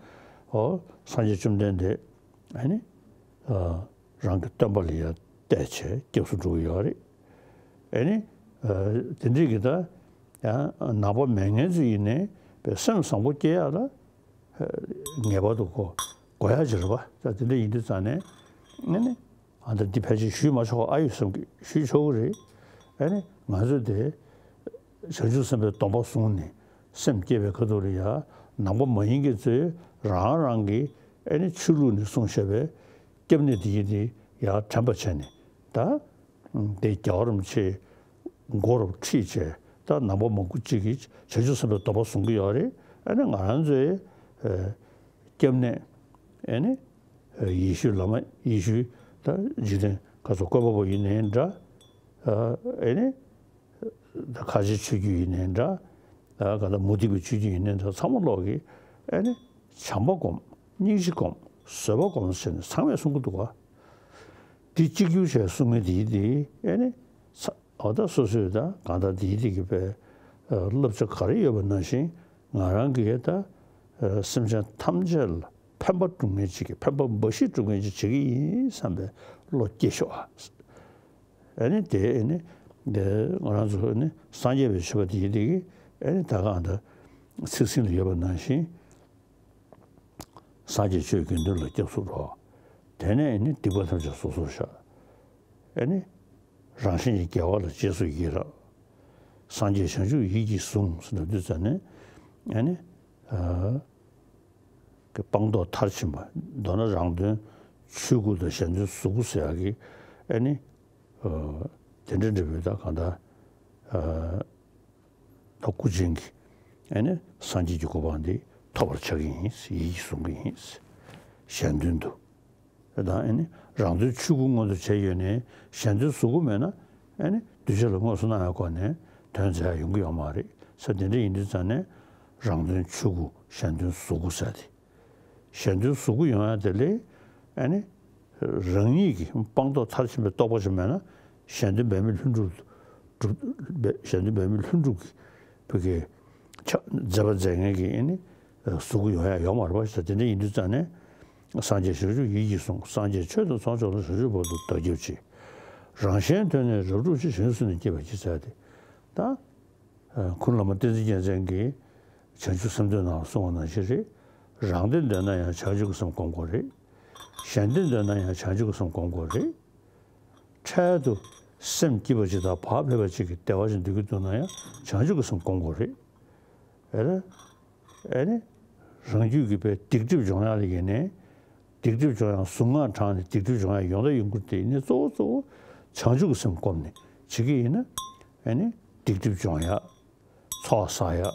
ཨོ། སངས་རྒྱས་བཅོམ་ལྡན་འདས། ཨེ་ནི། ཨ། རང་གི་སྟོན་པ་ལ་ཡ་བལྟས་བྱས་སྐྱབས་སུ་འགྲོ་གི་ཡོད་རེད། ཨེ་ནི། ཨ། དེ་འདྲའི་གི་ད་ཡང་ནང་པ་མེད་མཁན་ཚོ་ཡིན་ནའི་པའི་སེམས་བཟང་པོ་སྐྱེ་ཡག་ལ། ཨ། ངེས་པར་དུ་གོ་དགོས་ཡག་ཅིག་རེད་པ། ད་དེ་འདྲ་ཡིན་དུས་ཙང་ནས། ཨེ་ནི། ཨ། ད་འདི་ཕལ་ཆེར་ཞུས་མ་ཆོག་ཨ་ཡོད་བསམ་གི། ཞུས་ཆོག་གི་རེད། ཨེ་ནི་ང་ཚོ་དེ་བྱང་ཆུབ་སེམས་དཔའི་སྡོམ་པ་བཟུང་ནས་སེམས་བསྐྱེད་པའི་ཁ་ཐུག་ལ་ཡ། ནང་པ་མ་ཡིན་མཁན་ཚོས་རང་རང་གི། ཨེ་ནི་ཆོས་ལུགས་ནས་གསུངས་བཞག་པའི་སྐྱབས་གནས་དེ་ཡི་དེ་ཡར་དྲན་པ་བྱས་ནས། ད་དེ་རྒྱལ་བ་རིན་པོ་ཆེ་མགོ་རུ་ཁྲིད་བྱས། ད་ནང་པ་མང་པོ་ཅིག་གིས་བྱང་ཆུབ་སེམས་དཔའི་སྡོམ་པ་བཟུང་གི་ཡོད་རེད། ཨེ་ནི་ང་རང་ཚོའི། ཨེ། སྐྱབས་གནས། ཨེ་ནི། ཡེ་ཤུའི་བླ་མ། ཡེ་ཤུའི་ད་འཇིག་རྟེན་ག་ཚོད་བཀོད་པ་པོ་ཡིན་ནའི་འདྲ། ཨེ་ནི། ད་ཁ་ཆེའི་ཆོས་བརྒྱུད་ཡིན་ནའི་འདྲ། ད་ག་ད་མུ་སྟེགས་པའི་ཆོས་བརྒྱུད་ཡིན་ནའི་འདྲ། ཚང་མ་ལོག་གིས། ཨེ་ནི། བྱམས་པ་སྒོམ། སྙིང་རྗེ་སྒོམ། བཟོད་པ་སྒོམ་ཟེར་ནས་ཚང་མས་གསུང་གི་འདུག་ག། འདི་གཅིག་གྱུར་བྱས་གསུང་མཁན་དེ་ཡིན་ཏེ། ཨེ་ནི། ཚ། འོ་ད་སོ་སོས་ད་གང་ལྟར་དེའི་དེ་གི་པའི། ཨ། བསླབ་བྱ་ག་རེ་ཡོད་པ་ནང་བཞིན། ང་རང་གིས་ད། ཨ། སེམས་ཅན་ཐམས་ཅད་ལ་ཕན་པ་སྒྲུབ་མཁན་ཅིག་གི། ཕན་པ་འབའ་ཞིག་སྒྲུབ་མཁན་ཅིག་བྱེད་ཀྱི་ཡིན་བསམ་པའི་བློ་སྐྱེ་ཤོག་ཨ། ཨེ་ནི་དེ། ཨེ་ནི་དེ་ང་རང་ཚོ་ནི་སངས་རྒྱས་པའི་ཆོས་པ་དེའི་དེ་གི། ཨེ་ནི་ད་གང་ལྟར་ཚིག་ཟིན་ལ་ཡོད་པ་ནང་བཞིན། སངས་རྒྱས་ཆོས་དགེ་འདུན་ལ་སྐྱབས་སུ་འགྲོ། དེ་ནས་ནི་སྡིག་པ་ཐམས་ཅད་སོ་སོར་བཤགས། ཨེ་ནི། རང་གཞན་གྱི་དགེ་བ་ལ་རྗེས་སུ་ཡི་རང་། སངས་རྒྱས་བྱང་ཆུབ་ཡིད་ཀྱིས་བཟུང་ཟེར་ན་དུས་ཙམ་ནས། ཨེ་ནི། ཨ། གི་སྤངས་རྟོགས་མཐར་ཕྱིན་པ། མདོར་ན་རང་དོན་ཆོས་སྐུ་དང་གཞན་དོན་གཟུགས་སྐུ་ཟེར་ཡག་གི། ཨེ་ནི། ཨ། དེ་འདྲ་འདྲ་བོའི་ད་གང་ལྟར། ཨ། ད་སྐུ་ཅན་གྱི། ཨེ་ནི་སངས་རྒྱས་ཀྱི་གོ་འཕང་འདི་ཐོབ་པར་བྱ་གི་ཡིན། ཡིད་ཀྱིས་བཟུང་གི་ཡིན། གཞན་དོན་དུ། དང་། ཨེ་ནི་རང་དོན་ཆོས་སྐུ་མངོན་དུ་བྱས་ཡོད་ནའི་གཞན་དོན་གཟུགས་སྐུ་མེད་ན། ཨེ་ནི་གདུལ་བྱ་ལ་དངོས་སུ་སྣང་བའི་སྒོ་ནས་དོན་མཛད་ཡ་ཡོང་གི་ཡོད་མ་རེད་ཟེར། དེ་འདྲ་ཡིན་དུས་ཙང་ནས་རང་དོན་ཆོས་སྐུ། གཞན་དོན་གཟུགས་སྐུ་ཟེར་ཏེ། གཞན་དོན་གཟུགས་སྐུ་ཡོང་ཡ་དེ་ལས། ཨེ་ནི། རང་ཉིད་ཀྱི་སྤངས་རྟོགས་མཐར་ཕྱིན་པའི་རྟོགས་པ་ཞིག་མེད་ན། གཞན་དོན་འབད་མེད་ལྷུན་གྲུབ་སྒྲུབ། གཞན་དོན་འབད་མེད་ལྷུན་གྲུབ་ཀྱི་བོད་ཀྱི་ཕྱག་མཛད་པ་མཛད་མཁན་གྱི། ཨེ་ནི། གཟུགས་ཀྱི་ཡོང་ཡ་ཡོད་མ་རེད་པ་ཞེས། དེ་འདྲ་ཡིན་དུས་ཙང་ནས། སངས་རྒྱས་བྱང་ཆུབ་ཡིད་ཀྱིས་བཟུང་། སངས་རྒྱས་ཆོས་དང་ཚོགས་མཆོག་ལ། བྱང་ཆུབ་བར་དུ་བདག་སྐྱབས་མཆི། རང་གཞན་དོན་ནི་རབ་བསྒྲུབ་ཕྱིར། བྱང་ཆུབ་སེམས་ནི་བསྐྱེད་པར་བགྱི་ཟེར་ཏེ། ད། ཨ། ཁུངས་བླ་མ་བསྟན་འཛིན་རྒྱལ་མཚན་གྱིས་བྱང་ཆུབ་སེམས་མདོའི་ནང་གསུངས་པ་ནང་བཞིན་རེད། རང་དོན་འདོད་ན་ཡང་བྱང་ཆུབ་ཀྱི་སེམས་བསྒོམ་དགོས་རེད། གཞན་དོན་འདོད་ན་ཡང་བྱང་ཆུབ་ཀྱི་སེམས་བསྒོམ་དགོས་རེད། འཕྲལ་དུ་སེམས་སྐྱིད་པ་ཅིག་དང་བག་ཕེབས་པ་ཅིག་གི་བདེ་བ་ཅིག་འདོད་ཀྱི་འདུག་ན་ཡང་བྱང་ཆུབ་ཀྱི་སེམས་བསྒོམ་དགོས་རེད། ཨེ་རེད། ཨེ་ནི། རང་རྒྱུད་ཀྱི་པའི་སྡིག་སྒྲིབ་སྦྱོང་ཡག་ལ་ཡིན་ནའི། སྡིག་སྒྲིབ་སྦྱོང་ཡག་གཟུངས་སྔགས་བགྲངས་ནས་སྡིག་སྒྲིབ་སྦྱོང་ཡག་ཡོང་ད་ཡོང་གི་དེ་ནི་གཙོ་བོ་གཙོ་བོ་བྱང་ཆུབ་ཀྱི་སེམས་བསྒོམས་ནས་བྱེད་ཀྱི་ཡིན་ན། ཨེ་ནི། སྡིག་སྒྲིབ་སྦྱོང་ཡག་ཚོགས་བསགས་ཡག་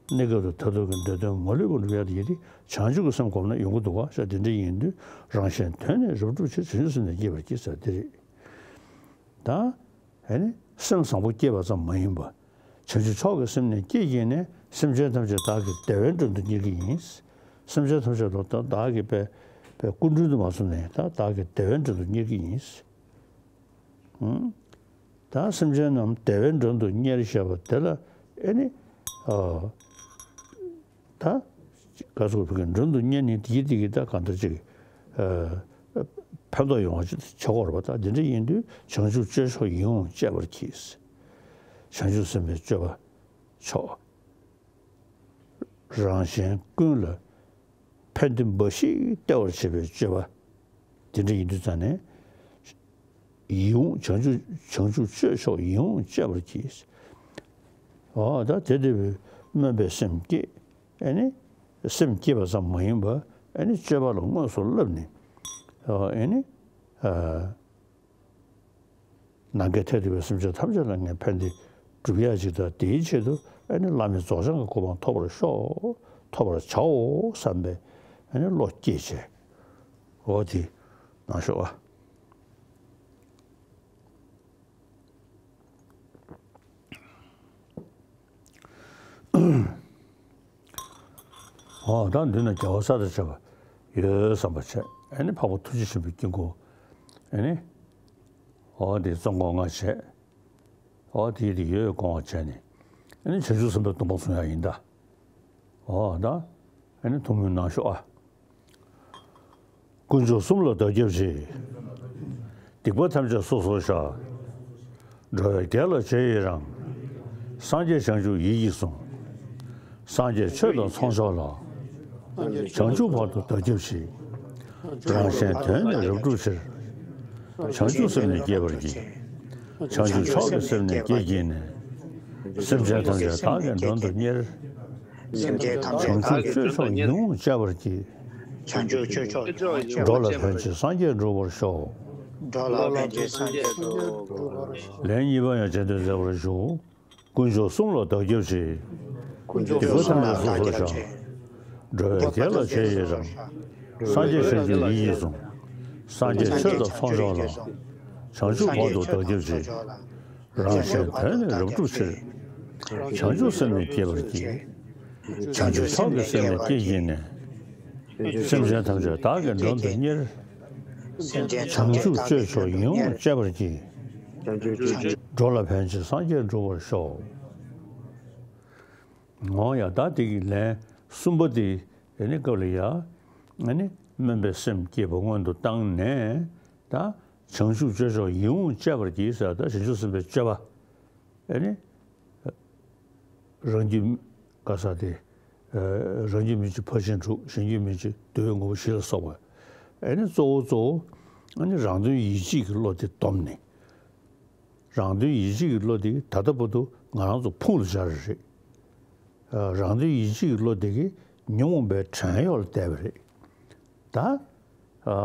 གནས་སྐབས་སུ་མཐར་ཐུག་གི་འདོད་དོན་མ་ལུས་པ་འགྲུབ་ཡག་དེ་ཡིན་ཏེ། བྱང་ཆུབ་ཀྱི་སེམས་བསྒོམས་ན་ཡོང་གི་འདུག་ག་ཞེས། དེ་འདྲ་ཡིན་དུས་རང་གཞན་དོན་ནི་རབ་བསྒྲུབ་ཕྱིར། བྱང་ཆུབ་སེམས་ནི་བསྐྱེད་པར་བགྱི་ཟེར་དེ་རེད། ད། ཨེ་ནི། སེམས་བཟང་པོ་བསྐྱེད་པ་ཙམ་མ་ཡིན་པར། བྱང་ཆུབ་མཆོག་གི་སེམས་ནི་བསྐྱེད་བགྱིས་ནས། སེམས་ཅན་ཐམས་ཅད་བདག་གི་བདེ་བའི་མགྲོན་དུ་གཉེར་གྱི་ཡིན། སེམས་ཅན་ཐམས་ཅད་ལ་ད་བདག་གི་པའི་པའི་སྐུ་མགྲོན་དུ་མ་སོང་ནས་ད་བདག་གི་བདེ་བའི་མགྲོན་དུ་གཉེར་གྱི་ཡིན། ཨང་། ད་སེམས་ཅན་རྣམས་བདེ་བའི་མགྲོན་དུ་གཉེར་ཞེས་པ་དེ་ལ། ཨེ་ནི། ཨ། ད། ག་ཚོད་ཕུག་གི་མགྲོན་དུ་གཉེར་ནི་དེ་དེ་གི་ད་གང་ལྟར་ཅིག་ཨ། ཕན་ཐོགས་ཡོང་བ་ཅིག་བྱེད་དགོས་རེད་པ། ད་འདི་འདྲ་ཡིན་དུས་བྱང་ཆུབ་སྤྱོད་མཆོག་ཡིད་འོང་སྤྱད་པར་གྱིས། བྱང་ཆུབ་སེམས་དཔའི་སྤྱོད་པ་མཆོག་རང་གཞན་ཀུན་ལ་ཕན་བདེ་འབའ་ཞིག་སྟེར་བར་བྱེད་པའི་སྤྱོད་པ། དེ་འདྲ་ཡིན་དུས་ཙང་ནས། ཡིད་འོང་བྱང་ཆུབ། བྱང་ཆུབ་སྤྱོད་མཆོག་ཡིད་འོང་སྤྱད་པར་གྱིས། འོ་ད་དེ་དེ་བས་སྨོན་པའི་སེམས་བསྐྱེད། ཨེ་ནི། སེམས་བསྐྱེད་པ་ཙམ་མ་ཡིན་པར། ཨེ་ནི། སྤྱོད་པ་ལ་དངོས་སུ་བསླབས་ནས། ཨེ་ནི། ཨ། ནམ་མཁའི་མཐས་གཏུགས་པའི་སེམས་ཅན་ཐམས་ཅད་ལ་ངས་ཕན་བདེ་སྒྲུབ་ཡག་ཅིག་དང་། དེའི་ཆེད་དུ་ཨེ་ནི་བླ་མེད་རྫོགས་བྱང་གི་གོ་འཕང་ཐོབ་པར་ཤོག་ཐོབ་པར་བྱའོ་བསམ་པའི་ཨེ་ནི་བློ་སྐྱེས་བྱས། འོ་དེ་ནང་ཤོག་ཨ། འོ་ད་མདུན་ན་རྒྱལ་བ་ས་དང་བཅས་པ་ཡོད་བསམ་པ་བྱས། ཨེ་ནི་འཕགས་པ་ཐུགས་རྗེ་ཆེན་པོའི་དཀྱིལ་འཁོར། ཨེ་ནི། འོ་དེ་བཙོན་འགོག་ལྔ་བྱས། འོ་དེ་དེ་ཡོད་དགོངས་པ་བྱས་ནས། ཨེ་ནི་བྱང་ཆུབ་སེམས་དཔའི་སྡོམ་པ་བཟུང་ཡག་ཡིན་ད། འོ་ད། ཨེ་ནི་ཐུགས་སྨོན་གནང་ཤོག་ཨ། དཀོན་མཆོག་གསུམ་ལ་བདག་སྐྱབས་མཆི། སྡིག་པ་ཐམས་ཅད་སོ་སོར་བཤགས། འགྲོ་བའི་དགེ་ལ་རྗེས་ཡི་རང་། སངས་རྒྱས་བྱང་ཆུབ་ཡིད་ཀྱིས་བཟུང་། སངས་རྒྱས་ཆོས་དང་ཚོགས་མཆོག་ལ། བྱང་ཆུབ་བར་དུ་བདག་སྐྱབས་མཆི། རང་གཞན་དོན་ནི་རབ་བསྒྲུབ་ཕྱིར། བྱང་ཆུབ་སེམས་ནི་བསྐྱེད་པར་བགྱི། བྱང་ཆུབ་མཆོག་གི་སེམས་ནི་བསྐྱེད་བགྱིས་ནས། སེམས་ཅན་ཐམས་ཅད་བདག་གི་མགྲོན་དུ་གཉེར། བྱང་ཆུབ་སྤྱོད་མཆོག་ཡིད་འོང་སྤྱད་པར་བགྱི། བྱང་ཆུབ་སྤྱོད་མཆོག་ཡིད་འོང་སྤྱད་པར་བགྱི། འགྲོ་ལ་ཕན་ཕྱིར་སངས་རྒྱས་འགྲུབ་པར་ཤོག་འགྲོ་ལ་ཕན་ཕྱིར་སངས་རྒྱས་འགྲུབ་པར་ཤོག་ལན་གཉིས་པ་ཡང་རྗེས་ཟློས་མཛད་པར་ཞུ། དཀོན་མཆོག་གསུམ་ལ་བདག་སྐྱབས་མཆི། དཀོན་མཆོག་གསུམ་ལ་བདག་སྐྱབས་མཆི། འགྲོ་བའི་དགེ་ལ་རྗེས་ཡི་རང་། སངས་རྒྱས་བྱང་ཆུབ་ཡིད་ཀྱིས་བཟུང་། སངས་རྒྱས་ཆོས་དང་ཚོགས་མཆོག་ལ། བྱང་ཆུབ་བར་དུ་བདག་སྐྱབས་མཆི། རང་གཞན་དོན་ནི་རབ་བསྒྲུབ་ཕྱིར། བྱང་ཆུབ་སེམས་ནི་བསྐྱེད་པར་བགྱི། བྱང་ཆུབ་མཆོག་གི་སེམས་ནི་བསྐྱེད་བགྱིས་ནས། སེམས་ཅན་ཐམས་ཅད་བདག་གི་མགྲོན་དུ་གཉེར། བྱང་ཆུབ་སྤྱོད་མཆོག་ཡིད་འོང་སྤྱད་པར་བགྱི། འགྲོ་ལ་ཕན་ཕྱིར་སངས་རྒྱས་འགྲུབ་པར་ཤོག་འོ་ཡ། ད་དེ་གི་ལན་གསུམ་པ་དེ་ཨེ་ནི་སྐབས་ལ་ཡ། ཨེ་ནི་སྨོན་པའི་སེམས་བསྐྱེད་པ་སྔོན་དུ་བཏང་ནས། ད་བྱང་ཆུབ་སྤྱོད་མཆོག་ཡིད་འོང་སྤྱད་པར་བགྱི་ཟེར། ད་བྱང་ཆུབ་སེམས་དཔའི་སྤྱོད་པ། ཨེ་ནི། རང་རྒྱུད་ག་ས་དེ། རང་རྒྱུད་མི་འཆི་ཕར་ཕྱིན་དྲུག་གཞན་རྒྱུད་མི་འཆི་འདུལ་བའི་དངོས་པོ་བཞི་ལ་སོགས་པ། ཨེ་ནི་གཙོ་བོ་གཙོ་བོ། ཨེ་ནི་རང་དོན་ཡིད་བྱེད་ཀྱི་བློ་དེ་སྡོམ་ནས། རང་དོན་ཡིད་བྱེད་ཀྱི་བློ་དེ་ད་ལྟ་བར་དུ་ང་རང་ཚོ་ཕུང་ལ་སྦྱར་རེད། རང་དོན་ཡིད་བྱེད་ཀྱི་བློ་དེ་གིས་ཉོན་མོངས་པའི་བྲན་གཡོག་ལ་བསྡད་པ་རེད། ད། ཨ།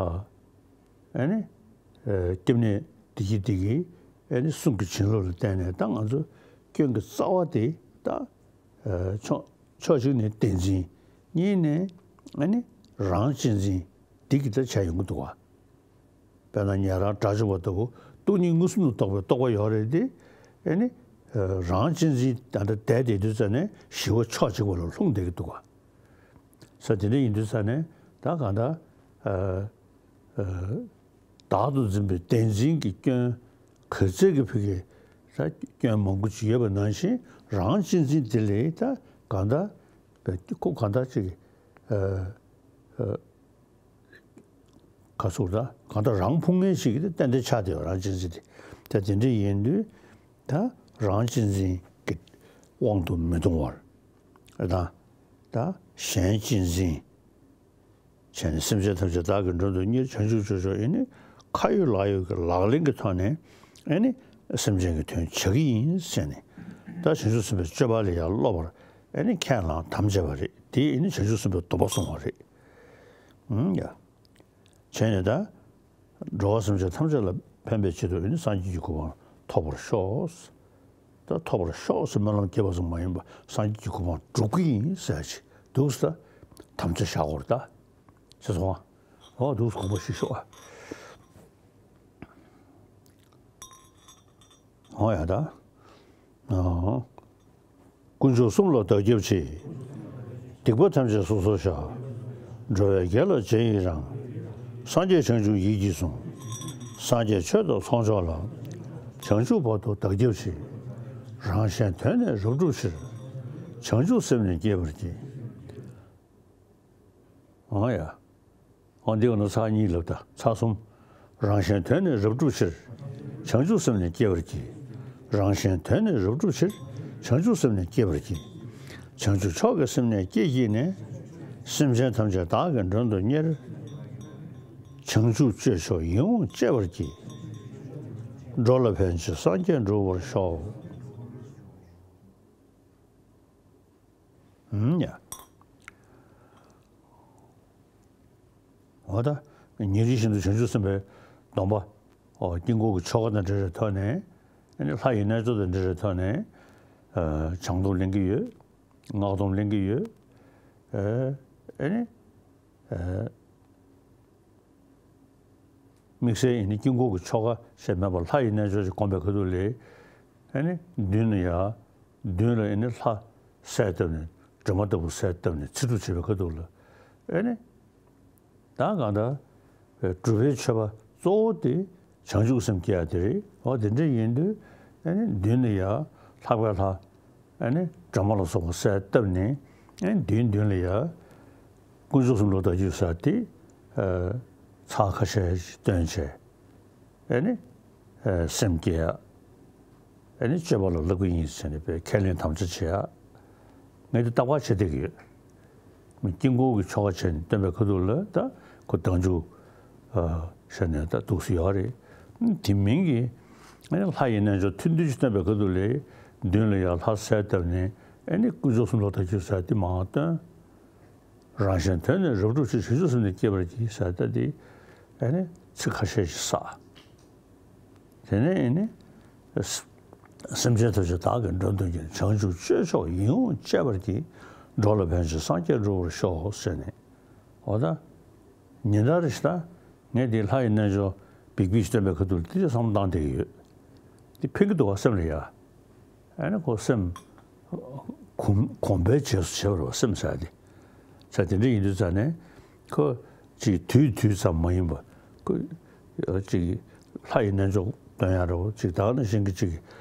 ཨེ་ནི། ཨ། སྐྱབས་གནས་བདེ་སྐྱིད་འདི་གིས་ཨེ་ནི་གསུང་གི་བྱིན་རླབས་ལ་བརྟེན་ནས་ད་ང་ཚོ་སྐྱོན་གྱི་རྩ་བ་དེ་ད། ཨ། ཕྱོགས་ཕྱོགས་གཅིག་ནས་བདེན་འཛིན། གཉིས་ནས་ཨེ་ནི་རང་གཅེས་འཛིན་འདི་གིས་ད་བྱས་ཡོང་གི་འདུག་བ། དཔེར་ན་ཉན་རང་དགྲ་བཅོམ་པ་ལྟ་བུ་སྟོང་ཉིད་མངོན་སུམ་དུ་རྟོགས་པའི་རྟོགས་པ་ཡོད་རེད་དེ། ཨེ་ནི། ཨ། རང་གཅེས་འཛིན་ད་ལྟ་བསྡད་བསྡད་དུས་ཙ་ནས་ཞི་བ་ཕྱོགས་གཅིག་པ་ལ་ལྷུང་བསྡད་ཀྱི་འདུག་བ། ས་དེ་འདྲ་ཡིན་དུས་ཙ་ནས་ད་གང་ལྟར། ཨ། ཨ། བདག་ཏུ་འཛིན་པའི་བདེན་འཛིན་གྱི་སྐྱོན་ག་ཚད་ཀྱི་ཕ་གི་ད་སྐྱོན་མང་པོ་ཅིག་ཡོད་པ་ནང་བཞིན། རང་གཅེས་འཛིན་དེ་ལས་ད་གང་ལྟར་ཁོ་གང་ལྟར་ཅིག་ ཨ་ཨ་ག་ཚོད་ད་གང་ལྟར་རང་ཕུང་ངེས་ཤིག་གིས་ཏན་ཏན་ཆགས་བསྡད་པ་རང་གཅེས་འཛིན་དེ། ད་དེ་འདྲ་ཡིན་དུས་ད་རང་གཅེས་འཛིན་གྱི་དབང་དུ་མི་གཏོང་བར། ཨ་ད་ད་གཞན་གཅེས་འཛིན་བྱས་ནས་སེམས་ཅན་ཐམས་ཅད་བདག་གིས་མགྲོན་དུ་གཉེར། བྱང་ཆུབ་སྤྱོད་མཆོག་ཡིན་ནི་ཁ་ཡོད་ལག་ཡོད་ཀྱི་ལག་ལེན་གྱི་ཐོག་ནས་ཨེ་ནི་སེམས་ཅན་གྱི་དོན་བྱ་གི་ཡིན་ཟེར་ནས། ད་བྱང་ཆུབ་སེམས་དཔའི་སྤྱོད་པ་ལ་ཡང་སློབ་པར་ཨེ་ནི་ཁས་བླངས་དམ་བཅས་པ་རེད། དེ་ཨེ་ནི་བྱང་ཆུབ་སེམས་དཔའི་སྡོམ་པ་སྲུང་བ་རེད། ཨུམ་ཡ། བྱས་ནས་ད་འགྲོ་བ་སེམས་ཅན་ཐམས་ཅད་ལ་ཕན་པའི་ཆེད་དུ་ཨེ་ནི་སངས་རྒྱས་ཀྱི་གོ་འཕང་ཐོབ་པར་ཤོག། ད་ཐོབ་པར་ཤོག་ཟེར་སྨོན་ལམ་སྐྱེས་པ་ཙམ་མ་ཡིན་པར་སངས་རྒྱས་ཀྱི་གོ་འཕང་སྒྲུབ་ཀྱི་ཡིན་ཟེར་ཅིག་འདུག་ཟེར། དམ་བཅའ་བཞག་དགོས་རེད་ད། ཅེས་སོང་ཨ། འོ་འདུག་དགོངས་པ་ཞིག་ཤོག་ཨ། འོ་ཡ་ད། ཨོ། དཀོན་མཆོག་གསུམ་ལ་བདག་སྐྱབས་མཆི། སྡིག་པ་ཐམས་ཅད་སོ་སོར་བཤགས། འགྲོ་བའི་དགེ་ལ་རྗེས་ཡི་རང་། སངས་རྒྱས་བྱང་ཆུབ་ཡིད་ཀྱིས་བཟུང་། སངས་རྒྱས་ཆོས་དང་ཚོགས་མཆོག་ལ། བྱང་ཆུབ་བར་དུ་བདག་སྐྱབས་མཆི། རང་གཞན་དོན་ནི་རབ་བསྒྲུབ་ཕྱིར། བྱང་ཆུབ་སེམས་ནི་བསྐྱེད་པར་བགྱི། འོ་ཡ། འོ་འདི་འོ་ན་ཚར་གཉིས་ལབ་ད་ཚར་གསུམ། རང་གཞན་དོན་ནི་རབ་བསྒྲུབ་ཕྱིར། བྱང་ཆུབ་སེམས་ནི་བསྐྱེད་པར་བགྱི། རང་གཞན་དོན་ནི་རབ་བསྒྲུབ་ཕྱིར། བྱང་ཆུབ་སེམས་ནི་བསྐྱེད་པར་བགྱི། བྱང་ཆུབ་མཆོག་གི་སེམས་ནི་བསྐྱེད་བགྱིས་ནས། སེམས་ཅན་ཐམས་ཅད་བདག་གིས་མགྲོན་དུ་གཉེར། བྱང་ཆུབ་སྤྱོད་མཆོག་ཡིད་འོང་སྤྱད་པར་བགྱི། འགྲོ་ལ་ཕན་ཕྱིར་སངས་རྒྱས་འགྲུབ་པར་ཤོག། ཨུམ་ཡ། འོ་ད། ཉིན་རེ་བཞིན་དུ་བྱང་ཆུབ་སེམས་དཔའི་སྡོམ་པ། འོ་དཀྱིལ་འཁོར་གྱི་ཆོ་ག་དང་འབྲེལ་བའི་ཐོག་ནས། ཨ་ནི་ལྷ་ཡི་རྣལ་འབྱོར་དང་འབྲེལ་བའི་ཐོག་ནས། ཨ་བྱང་སྡོམ་ལེན་གྱི་ཡོད། སྔགས་སྡོམ་ལེན་གྱི་ཡོད། ཨ་ཨ་ནི། ཨ། དམིགས་བསལ་ཡིན་ན་དཀྱིལ་འཁོར་གྱི་ཆོ་ག་ཞེས་མེད་པར་ལྷ་ཡི་རྣལ་འབྱོར་ཞིག་བསྒོམས་པའི་ཁ་ཐུག་ལ། ཨ་ནི་མདུན་ལ་ཡ། མདུན་ལ་ཨ་ནི་ལྷ་གསལ་བཏབ་ནས་སྒྲོལ་མ་ལྟ་བུ་གསལ་བཏབ་ནས་ཚིག་སྒྲུབ་བྱེད་པའི་ཁ་ཐུག་ལ། ཨ་ནི་ད་གང་ལྟར་སྒྲུབ་པའི་མཆོད་པ་གཙོ་བོ་དེ་བྱང་ཆུབ་སེམས་བསྐྱེད་ཡ་དེ་རེད། འོ་དེ་འདྲ་ཡིན་དུས་ཨ་ནི་མདུན་ལ་ཡ་ལྷག་པའི་ལྷ། ཨ་ནི་སྒྲོལ་མ་ལ་སོགས་པ་གསལ་བཏབ་ནས། ཨ་ནི་མདུན་མདུན་ལ་ཡ། དཀོན་མཆོག་གསུམ་ལ་བདག་སྐྱབས་ཟེར་དེ། ཨ་ཚར་ཁ་ཤས་ཤིག་བཏོན་བྱས། ཨ་ནི། ཨ་སེམས་བསྐྱེད་ཡ། ཨ་ནི་སྤྱོད་པ་ལ་བསླབ་ཀྱི་ཡིན་ཟེར་ནས་དཔེ་ཁས་ལེན་དམ་བཅའ་བྱེད་ཡ། ངས་འདི་རྟག་པར་བྱེད་བསྡད་ཀྱི་ཡོད། དཀྱིལ་འཁོར་གྱི་ཆོ་ག་བྱས་ནས་བཏོན་པའི་ཁ་ཐུག་ལ་ད་ཁོ་བདག་འཇུག་ཨ་བྱས་ནས་ད་འདུག་སེ་ཡོད་རེད། དེ་མིན་གྱི། ཨ་ནི་ལྷ་ཡི་རྣལ་འབྱོར་ཐུང་ཐུང་ཅིག་བཏོན་པའི་ཁ་ཐུག་ལ། མདུན་ལ་ཡ་ལྷ་གསལ་བཏབ་ནས། ཨ་ནི་དཀོན་མཆོག་གསུམ་ལ་བདག་སྐྱབས་ཟེར་དེ་མར་བཏོན། རང་གཞན་དོན་ནི་རབ་བསྒྲུབ་ཕྱིར། བྱང་ཆུབ་སེམས་ནི་བསྐྱེད་པར་བགྱི་ཟེར་ད་དེ། ཨ་ནི་ཚིག་ཁ་ཤས་ཤིག་བསགས། དེ་ནས་ཨ་ནི། སེམས་ཅན་ཐམས་ཅད་བདག་གིས་མགྲོན་དུ་གཉེར། བྱང་ཆུབ་སྤྱོད་མཆོག་ཡིད་འོང་སྤྱད་པར་བགྱི། འགྲོ་ལ་ཕན་ཕྱིར་སངས་རྒྱས་འགྲུབ་པར་ཤོག་ཟེར་ནས། འོ་ད། ཉིན་ལྟར་རེ་ཞིག་ད། ངས་འདི་ལྷ་ཡི་རྣལ་འབྱོར་འབིག་འབིག་བཏོན་པའི་ཁ་ཐུག་ལ་དེ་བསམ་བློ་བཏང་བསྡད་ཀྱི་ཡོད། འདི་ཕན་གྱི་འདུག་བ་སེམས་ལ་ཡ། ཨ་ནི་ཁོ་སེམས། གོམས་གོམས་པའི་རྗེས་སུ་བྱེད་པ་རེད་བ་སེམས་ཟེར་དེ། ཟེར་དེ་འདྲ་ཡིན་དུས་ཙང་ནས། ཁོ། ཅིག་དུས་དུས་ཙམ་མ་ཡིན་པ། ཁོ། ཅིག་ལྷ་ཡི་རྣལ་འབྱོར་སྟོན་ཡ་རེད་བ། ཅིག་ད་ག་ནང་བཞིན་གྱི་ཅིག་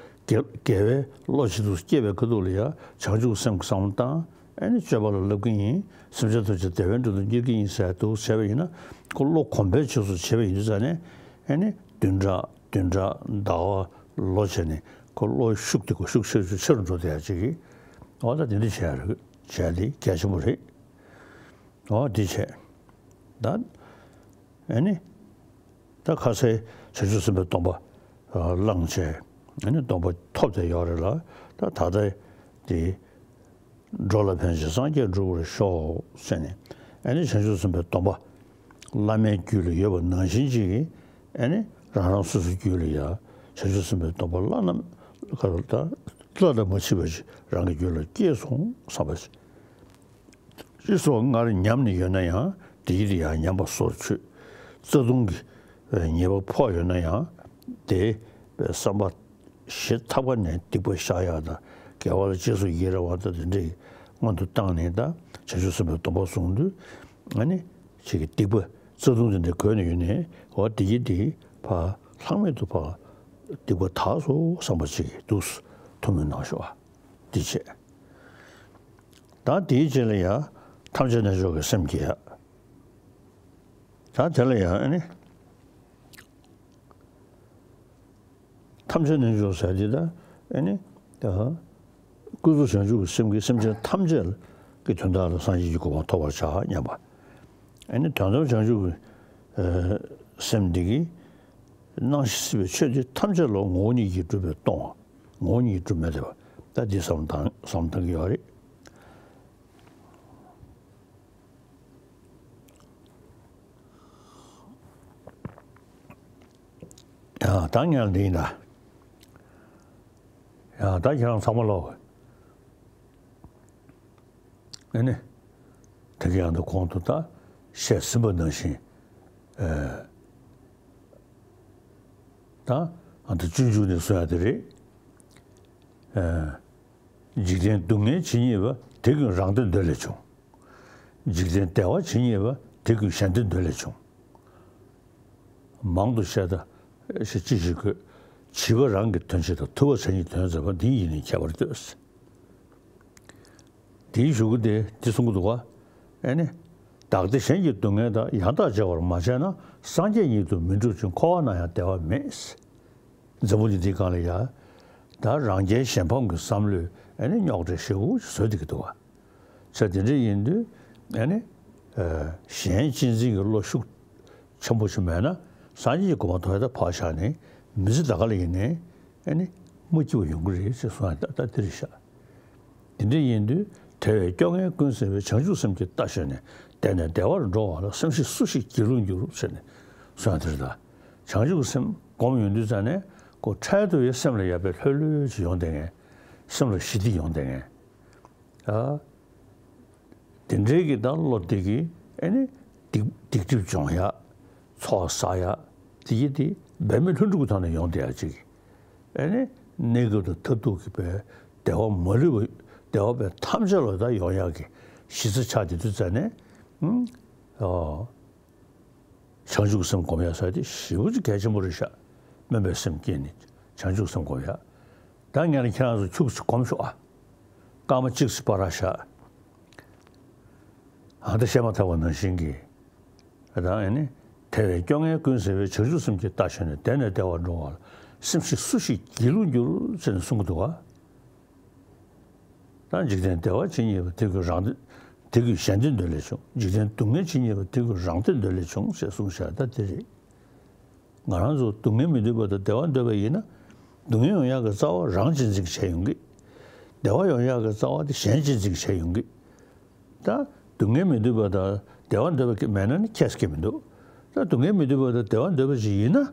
དགེ་དགེ་བའི་བློ་ཅིག་ཏུ་སྐྱེས་པའི་ཁ་ཐུག་ལ་ཡ་བྱང་ཆུབ་སེམས་ཀྱི་བསམ་བློ་བཏང་། ཨ་ནི་སྤྱོད་པ་ལ་བསླབ་ཀྱི་ཡིན། སེམས་ཅན་ཐམས་ཅད་བདེ་བའི་མགྲོན་དུ་གཉེར་གྱི་ཡིན་ཟེར་འདུག་བྱས་པ་ཡིན་ན། ཁོ་བློ་གོམས་པའི་རྗེས་སུ་བྱེད་པ་ཡིན་དུས་ཙང་ནས། ཨ་ནི་བདུན་ཕྲག་བདུན་ཕྲག་ཟླ་བ་ལོ་བྱས་ནས་ཁོ་བློ་ཤུགས་དེ་ཁོ་ཤུགས་ཆེ་རུ་ཆེ་རུ་འགྲོ་བསྡད་ཡ་ཅིག་གིས། འོ་ད་དེ་འདྲ་བྱས་རེད། བྱས་དེ་གལ་ཆེན་པོ་རེད། འོ་དེ་བྱས། ད། ཨ་ནི། ད་ཁ་སང་བྱང་ཆུབ་སེམས་དཔའི་སྡོམ་པ་བླངས་བྱས། ཨ་ནི་སྡོམ་པ་ཐོབ་བསྡད་ཡོད་རེད་ལ། ད་ད་ལྟ་དེ། འགྲོ་ལ་ཕན་ཕྱིར་སངས་རྒྱས་འགྲུབ་པར་ཤོག་ཟེར་ནས། ཨ་ནི་བྱང་ཆུབ་སེམས་དཔའི་སྡོམ་པ། བླ་མའི་རྒྱུད་ལ་ཡོད་པ་ནང་བཞིན་ཅིག་གིས། ཨ་ནི་རང་རང་སོ་སོའི་རྒྱུད་ལ་ཡ། བྱང་ཆུབ་སེམས་དཔའི་སྡོམ་པ་བླ་ན། བླ་ན་མ་མཆིས་པ་ཞིག་རང་གི་རྒྱུད་ལ་སྐྱེས་སོང་བསམ་པ་ཞིག་ཅེས་སོགས་སྔར་ཉམས་ནས་ཡོད་ན་ཡང་དེ་ཡིད་ཡང་ཉམས་པ་སོར་ཆུད། རྩ་ལྟུང་གི་ཉེས་པ་ཕོག་ཡོད་ན་ཡང་དེ་བསམ་པ་ཞེ་ཐག་པ་ནས་སྡིག་པ་བཤགས་ཡག་དང་དགེ་བ་ལ་རྗེས་སུ་ཡི་རང་བ་དང་དེ་འདྲའི་སྔོན་དུ་བཏང་ནས། ད་བྱང་ཆུབ་སེམས་དཔའི་སྡོམ་པ་བཟུང་དུས། ཨ་ནི་ཅིག་གི་སྡིག་པ་རྩ་ལྟུང་དེ་འདྲ་གོས་ནས་ཡོད་ནས། འོ་དེ་ཡིད་དེ་ཕར་ལྷག་མེད་དུ་ཕར་སྡིག་པ་དག་སོང་བསམ་པ་ཅིག་འདུག་ཐུགས་སྨོན་གནང་ཤོག་ཨ། དེ་བྱས། ད་དེའི་རྗེས་ལ་ཡ། ད་ ཐམས་ཅད་རྣལ་འབྱོར་གྱི་སེམས་བསྐྱེད་ཡ། ད་དེ་ལ་ཡང་ཨ་ནི། ཐམས་ཅད་རྣལ་འབྱོར་ཟེར་དེ་ད་ཨ་ནི། ད་ཀུན་རྫོབ་བྱང་ཆུབ་ཀྱི་སེམས་ཀྱིས་སེམས་ཅན་ཐམས་ཅད་ཀྱི་དོན་དག་ལ་སངས་རྒྱས་ཀྱི་གོ་འཕང་ཐོབ་པར་བྱ་སྙམ་པ། ཨ་ནི་དོན་དམ་བྱང་ཆུབ་ཀྱི་སེམས་འདི་གིས་སྣང་ཞིང་སྲིད་པའི་ཆོས་འདི་ཐམས་ཅད་ལ་ངོ་བོ་ཉིད་ཀྱིས་གྲུབ་པས་སྟོང་བ། ངོ་བོ་ཉིད་ཀྱིས་གྲུབ་མེད་དེ་བ། ད་འདི་བསམ་བཏང་བསམ་བཏང་གི་ཡོད་རེད། ཡ་ད་ངས་འདི་ཡིན་ད། ཡ་ད་ཁྱེད་རང་ཚང་མ་ལོག་ཨེ་ནི། དེ་ག་ཡང་ད་གོང་དུ་ད་བཤད་ཟིན་པ་ནང་བཞིན། ཨེ། ད་ཨ་ད་སྤྱོད་འཇུག་ནས་གསུང་ཡ་དེ་རེད། ཨེ། འཇིག་རྟེན་སྡུག་བསྔལ་ཇི་སྙེད་པ། དེ་ཀུན་རང་བདེ་འདོད་ལས་བྱུང་། འཇིག་རྟེན་བདེ་བ་ཇི་སྙེད་པ། དེ་ཀུན་གཞན་བདེ་འདོད་ལས་བྱུང་། མང་དུ་བཤད་ད་ཞེས་ཅི་ཞིག་དགོས། བྱིས་པ་རང་གི་དོན་བྱེད་དང་། ཐུབ་པ་བྱ་ཉིད་དོན་མཛད་པ། འདི་ཡིས་ནི་ཁྱད་པར་ལྟོས། དེའི་གཞུག་གུ་དེ་འདི་གསུང་གི་འདུག་བ། ཨེ་ནི། བདག་བདེ་གཞན་གྱི་སྡུག་བསྔལ་དག །ཡང་དག་བརྗེ་བར་མ་བྱས་ན། སངས་རྒྱས་ཉིད་དུ་མི་འགྲུབ་ཅིང་། །འཁོར་བ་ན་ཡང་བདེ་བ་མེད། འཛམ་བུ་གླིང་འདིའི་སྒང་ལ་ཡ། ད་རང་རྒྱལ་གཞན་ཕམ་གྱི་བསམ་བློས་ཨེ་ནི་རྙོག་དྲ་ཞེ་པོ་ཅིག་བཟོས་བསྡད་ཀྱི་འདུག་བ། ཆ་དེ་འདྲ་ཡིན་དུས་ཨེ་ནི། ཨ། གཞན་གཅེས་འཛིན་གྱི་བློ་ཤུགས་ཆེན་པོ་ཞིག་མེད་ན། སངས་རྒྱས་ཀྱི་གོ་འཕང་ཐོབ་ཡ་ད་ཕར་བཞག་ནས། མི་ཚེ་ད་ག་ལ་ཡིན་ནའི་ཨེ་ནི་མ་སྐྱིད་པ་ཡོང་གི་རེད་ཅེས་གསུངས་ཡ་ད་ད་དེ་རེད་ཤག་དེ་འདྲ་ཡིན་དུས། དེ་བས་སྐྱོ་ངལ་ཀུན་སེལ་བའི། བྱང་ཆུབ་སེམས་ཀྱི་རྟ་ཞོན་ནས། བདེ་ནས་བདེ་བར་འགྲོ་བ་ལ། སེམས་ཤིང་སུ་ཞིག་སྒྱིད་ལུག་འགྱུར། ཟེར་ནས་གསུངས་ཡ་དེ་རེད་ད། བྱང་ཆུབ་ཀྱི་སེམས་སྒོམ་ཡོང་དུས་ཙ་ནས་ཁོ་འཕྲལ་དུ་ཡང་སེམས་ལ་ཡ་དཔེ་ལྷོད་ལྷོད་ཅིག་ཡོང་བསྡད་མཁན། སེམས་ལ་ཞི་བདེ་ཡོང་བསྡད་མཁན། ཨ། དེ་འདྲའི་གི་ད་བློ་དེ་གིས་ཨེ་ནི་སྡིག་སྡིག་སྒྲིབ་སྦྱོང་ཡ། ཚོགས་བསགས་ཡ། དེ་གི་དེ་འབད་མེད་ལྷུན་གྲུབ་ཀྱི་ཐོག་ནས་ཡོང་བསྡད་ཡ་ཅིག་ཨེ་ནི་གནས་སྐབས་དང་མཐར་ཐུག་གི་བའི་བདེ་བ་མ་ལུས་པ། བདེ་བ་བའི་ཐམས་ཅད་ལ་ད་ཡོང་ཡག་གི་གཞི་རྩ་ཆགས་བསྡད་དུས་ཙ་ནས། ཨ། བྱང་ཆུབ་སེམས་སྒོམ་ཡ་ཟེར་དེ་ཞེ་པོ་ཅིག་གལ་ཆེན་པོ་རེད་ཤག་སྨོན་པའི་སེམས་བསྐྱེད་ནས་བྱང་ཆུབ་སེམས་སྒོམ་ཡ། ད་ངས་ལ་ཁྱེད་རང་ཚོ་ཁྱུག་ཙམ་སྒོམ་ཤོག་ཨ། སྐར་མ་གཅིག་ཙམ་པར་བཞག་ཨ། ད་བཤད་མ་ཐག་པ་ནང་བཞིན་གྱི། ད་ཨེ་ནི། དེ་བས་སྐྱོ་ངལ་ཀུན་སེལ་བའི། བྱང་ཆུབ་སེམས་ཀྱི་རྟ་ཞོན་ནས། བདེ་ནས་བདེ་བར་འགྲོ་བ་ལ། སེམས་ཤིང་སུ་ཞིག་སྒྱིད་ལུག་འགྱུར། ཟེར་ནས་གསུང་གི་འདུག་ག་ད་འཇིག་རྟེན་བདེ་བ་ཇི་སྙེད་པ། དེ་ཀུན་རང་བདེ། དེ་ཀུན་གཞན་བདེ་འདོད་ལས་བྱུང་། འཇིག་རྟེན་སྡུག་བསྔལ་ཇི་སྙེད་པ། དེ་ཀུན་རང་བདེ་འདོད་ལས་བྱུང་། ཞེས་གསུངས་བཞག་ད་དེ་རེད། ང་རང་ཚོ་སྡུག་བསྔལ་མི་འདོད་པ་དང་བདེ་བ་འདོད་པ་ཡིན་ན། སྡུག་བསྔལ་ཡོང་ཡག་གི་རྩ་བ་རང་གཅེས་འཛིན་གྱིས་བྱས་ཡོང་གི། བདེ་བ་ཡོང་ཡག་གི་རྩ་བ་དེ་གཞན་གཅེས་འཛིན་གྱིས་བྱས་ཡོང་གི། ད་སྡུག་བསྔལ་མི་འདོད་པ་དང་བདེ་བ་འདོད་པ་མེད་ན་ནི་ཁྱད་ཀྱང་མི་འདུག་ད་སྡུག་བསྔལ་མི་འདོད་པ་དང་བདེ་བ་འདོད་པ་ཅིག་ཡིན་ན།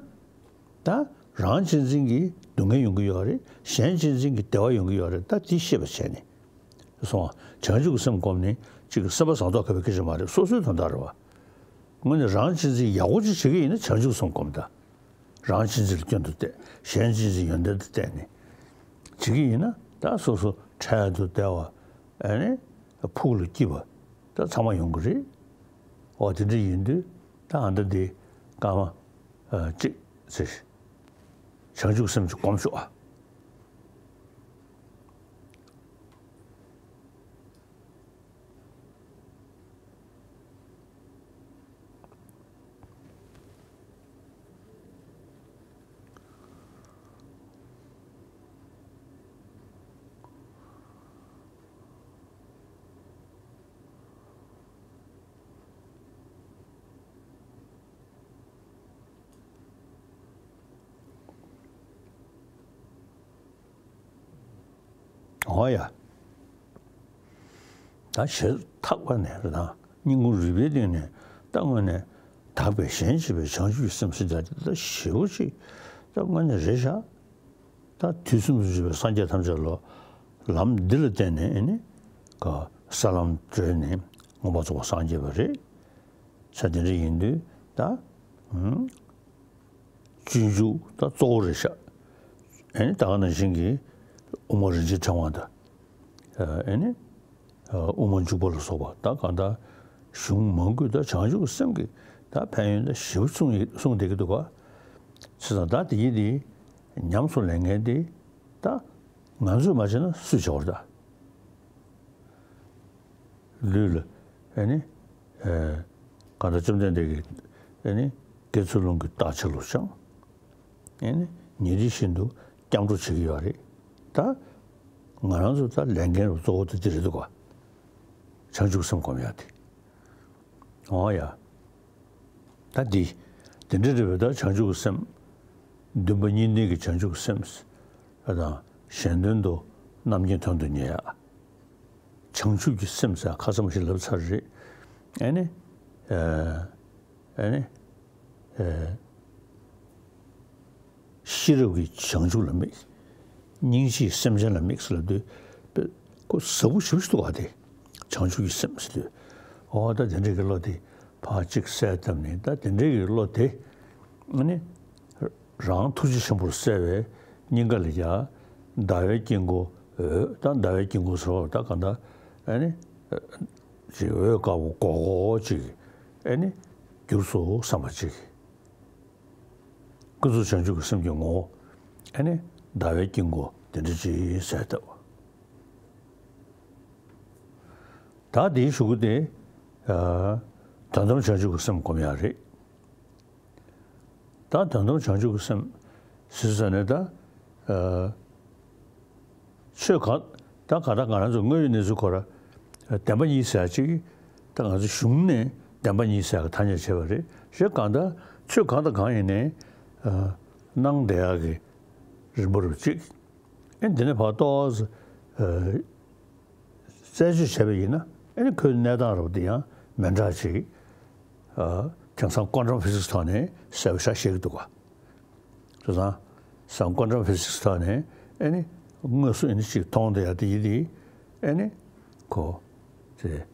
ད་རང་གཅེས་འཛིན་གྱིས་སྡུག་བསྔལ་ཡོང་གི་ཡོད་རེད། གཞན་གཅེས་འཛིན་གྱིས་བདེ་བ་ཡོང་གི་ཡོད་རེད། ད་དེ་ཤེས་པ་བྱས་ནས། སོང་བ། བྱང་ཆུབ་ཀྱི་སེམས་བསྒོམས་ནས་གཅིག་གི་སེམས་པ་བཟང་ཕྱོགས་ཁ་བའི་སྐད་ཆ་མ་རེད། སོ་སོའི་དོན་དག་རེད་བ། དངོས་གནས་རང་གཅེས་འཛིན་ཡག་པོ་ཅིག་བྱེད་ཀྱི་ཡིན་ན་བྱང་ཆུབ་སེམས་བསྒོམ་ད། རང་གཅེས་འཛིན་ལ་སྐྱོན་དུ་བལྟས། གཞན་གཅེས་འཛིན་ཡོན་ཏན་དུ་བལྟས་ནས་བྱེད་ཀྱི་ཡིན་ན། ད་སོ་སོ་འཕྲལ་དུ་བདེ་བ། ཨ་ནི་ཕུགས་ལ་སྐྱིད་པ་ད་ཚང་མ་ཡོང་གི་རེད། འོ་དེ་འདྲ་ཡིན་དུས་ད་ཨ་འདྲ་འདི་སྐར་མ་ཨ་གཅིག་ཚེ་བྱང་ཆུབ་སེམས་ཀྱི་སྒོམ་ཤོག་ཨ། འོ་ཡ། ད་ཞེ་ཐག་པ་ནས་རེད་དང་། སྙིང་ཁུང་རུས་པའི་གཏིང་ནས་ད་དངོས་གནས་དག་པའི་གཞན་གཅེས་པའི་བྱང་ཆུབ་ཀྱི་སེམས་ཟེར་ཡ་དེ་ད་ཞེ་པོ་ཅིག་ད་དངོས་གནས་རེད་ཤག་ད་དུས་གསུམ་དུ་བཞུགས་པའི་སངས་རྒྱས་ཐམས་ཅད་ལ་ལམ་འདི་ལ་བརྟེན་ནས་ཨེ་ནི་ག་ས་ལམ་བགྲོད་ནས་མངོན་པར་རྫོགས་པར་སངས་རྒྱས་པ་རེད། ས་དེ་འདྲ་ཡིན་དུས་ད། ཨུམ། སྤྱོད་འཇུག་ད་གཙོ་བོ་རེད་ཤག་ཨེ་ནི་ད་ག་ནང་བཞིན་གྱི་དབུ་མ་རིན་ཆེན་ཕྲེང་བ་དང་། ཨེ་ནི་དབུ་མ་འཇུག་པ་ལ་སོགས་པ་ད་གང་ལྟར་གཞུང་མང་པོས་ད་བྱང་ཆུབ་ཀྱི་སེམས་ཀྱི་ད་ཕན་ཡོན་ད་ཞེ་པོ་གསུངས་ཡི་གསུངས་བསྡད་ཀྱི་འདུག་ག་བྱས་ཙང་ད་དེ་ཡིན་དེ་ཉམས་སུ་ལེན་མཁན་དེ་ད་ང་ཚོས་མ་བྱས་ན་སུས་བྱེད་པ་རེད་ད། ལུས་ལ་ ཨེ་ནི། ཨེ། གང་ལྟར་བཅོམ་ལྡན་འདས་ཀྱིས་ཨེ་ནི་དགེ་ཚུལ་སློང་གི་རྟགས་ཆ་ལུགས་སྦྱངས། ཨེ་ནི་ཉིན་རེ་བཞིན་དུ་སྐྱབས་འགྲོ་བྱེད་ཀྱི་ཡོད་རེད། ད་ང་རང་ཚོ་ད་ལས་འགན་རུ་གཙོ་བོ་དེ་འདི་རེད་འདུག་ག་བྱང་ཆུབ་སེམས་སྒོམ་ཡག་དེ། འོ་ཡ། ད་འདི། དེ་འདྲ་རེད་པས། ད་བྱང་ཆུབ་ཀྱི་སེམས། འདུན་པ་གཉིས་ལྡན་གྱི་བྱང་ཆུབ་ཀྱི་སེམས། ཨ་དང་གཞན་དོན་དུ་རྣམ་མཁྱེན་དོན་དུ་གཉེར་ཡག་བྱང་ཆུབ་ཀྱི་སེམས་ཟེར་ཁ་ཚང་མ་ཞིག་ལབ་ཚར་རེད། ཨེ་ནི། ཨེ་ནི། ཤེས་རབ་ཀྱི་བྱང་ཆུབ་ལ་དམིགས། སྙིང་རྗེས་སེམས་ཅན་ལ་དམིགས་ལབ་དུས། ཁོ་ཟབ་པོ་ཞེ་པོ་ཞིག་འདུག་ག་དེ། བྱང་ཆུབ་ཀྱི་སེམས་ཟེར་དུས། འོ་ད་དེ་འདྲའི་གི་བློ་དེ་ཕར་གཅིག་གསལ་བཏབ་ནས། ད་དེ་འདྲའི་གི་བློ་དེ་ཨ་ནི་རང་ཐུགས་རྗེ་ཆེན་པོར་གསལ་བའི་སྙིང་ག་ལ་ཡ། ཟླ་བའི་དཀྱིལ་འཁོར་འོད། ད་ཟླ་བའི་དཀྱིལ་འཁོར་ཟེར་བ་ད་གང་ལྟར་ཨ་ནི་ཅིག་འོད་དཀར་པོ་སྒོར་སྒོར་ཅིག་ཨ་ནི་གྱུར་སོང་བསམ་པ་ཅིག་ཀུན་རྫོབ་བྱང་ཆུབ་ཀྱི་སེམས་ཀྱི་ངོ་བོ། ཨ་ནི་ཟླ་བའི་དཀྱིལ་འཁོར་དེ་འདྲ་ཅིག་གསལ་བཏབ། ད་དེའི་གཞུག་གུ་དེ། ཨ། དོན་དམ་བྱང་ཆུབ་ཀྱི་སེམས་སྒོམ་ཡག་རེད། ད་དོན་དམ་བྱང་ཆུབ་ཀྱི་སེམས་ཟེར་ཟེར་ནས་ད། ཨ། ཆོས་གང་། ད་ག་ད་ང་རང་ཚོ་དངོས་ཡོད་གནས་ཚུལ་ཁོ་ར། བདེན་པ་གཉིས་ཟེར་ཡག་ཅིག་ད་ང་ཚོ་གཞུང་ནས་བདེན་པ་གཉིས་ཟེར་ཡག་གི་ཐ་སྙད་བྱས་པ་རེད། གཞན་གང་ལྟར་ཆོས་གང་དང་གང་ཡིན་ནའི། ཨ། སྣང་བསྡད་ཡག་གི་རིམ་པ་རུ་གཅིག་ཨེ་འདི་ནས་ཕར་ཏོག་ཙམ། ཨ། རྩད་གཅོད་བྱས་པ་ཡིན་ན། ཨེ་ནི་ཁོའི་གནས་སྟངས་རབ་དེ་ཡང་མི་འདྲ་ཅིག་ཨ། དེང་སང་ཀོན་ཊམ་ཕི་ཟིག་སི་ཐོག་ནས་གསལ་པོ་ཞེ་དྲག་ཤེས་ཀྱི་འདུག་ག་བྱས་ཙང་སང་ཀོན་ཊམ་ཕི་ཟིག་སི་ཐོག་ནས་ཨེ་ནི་དངོས་སུ་ཨེ་ནི་ཅིག་མཐོང་བསྡད་ཡག་དེ་ཡིན་དེ། ཨེ་ནི་ཁོ་དེ་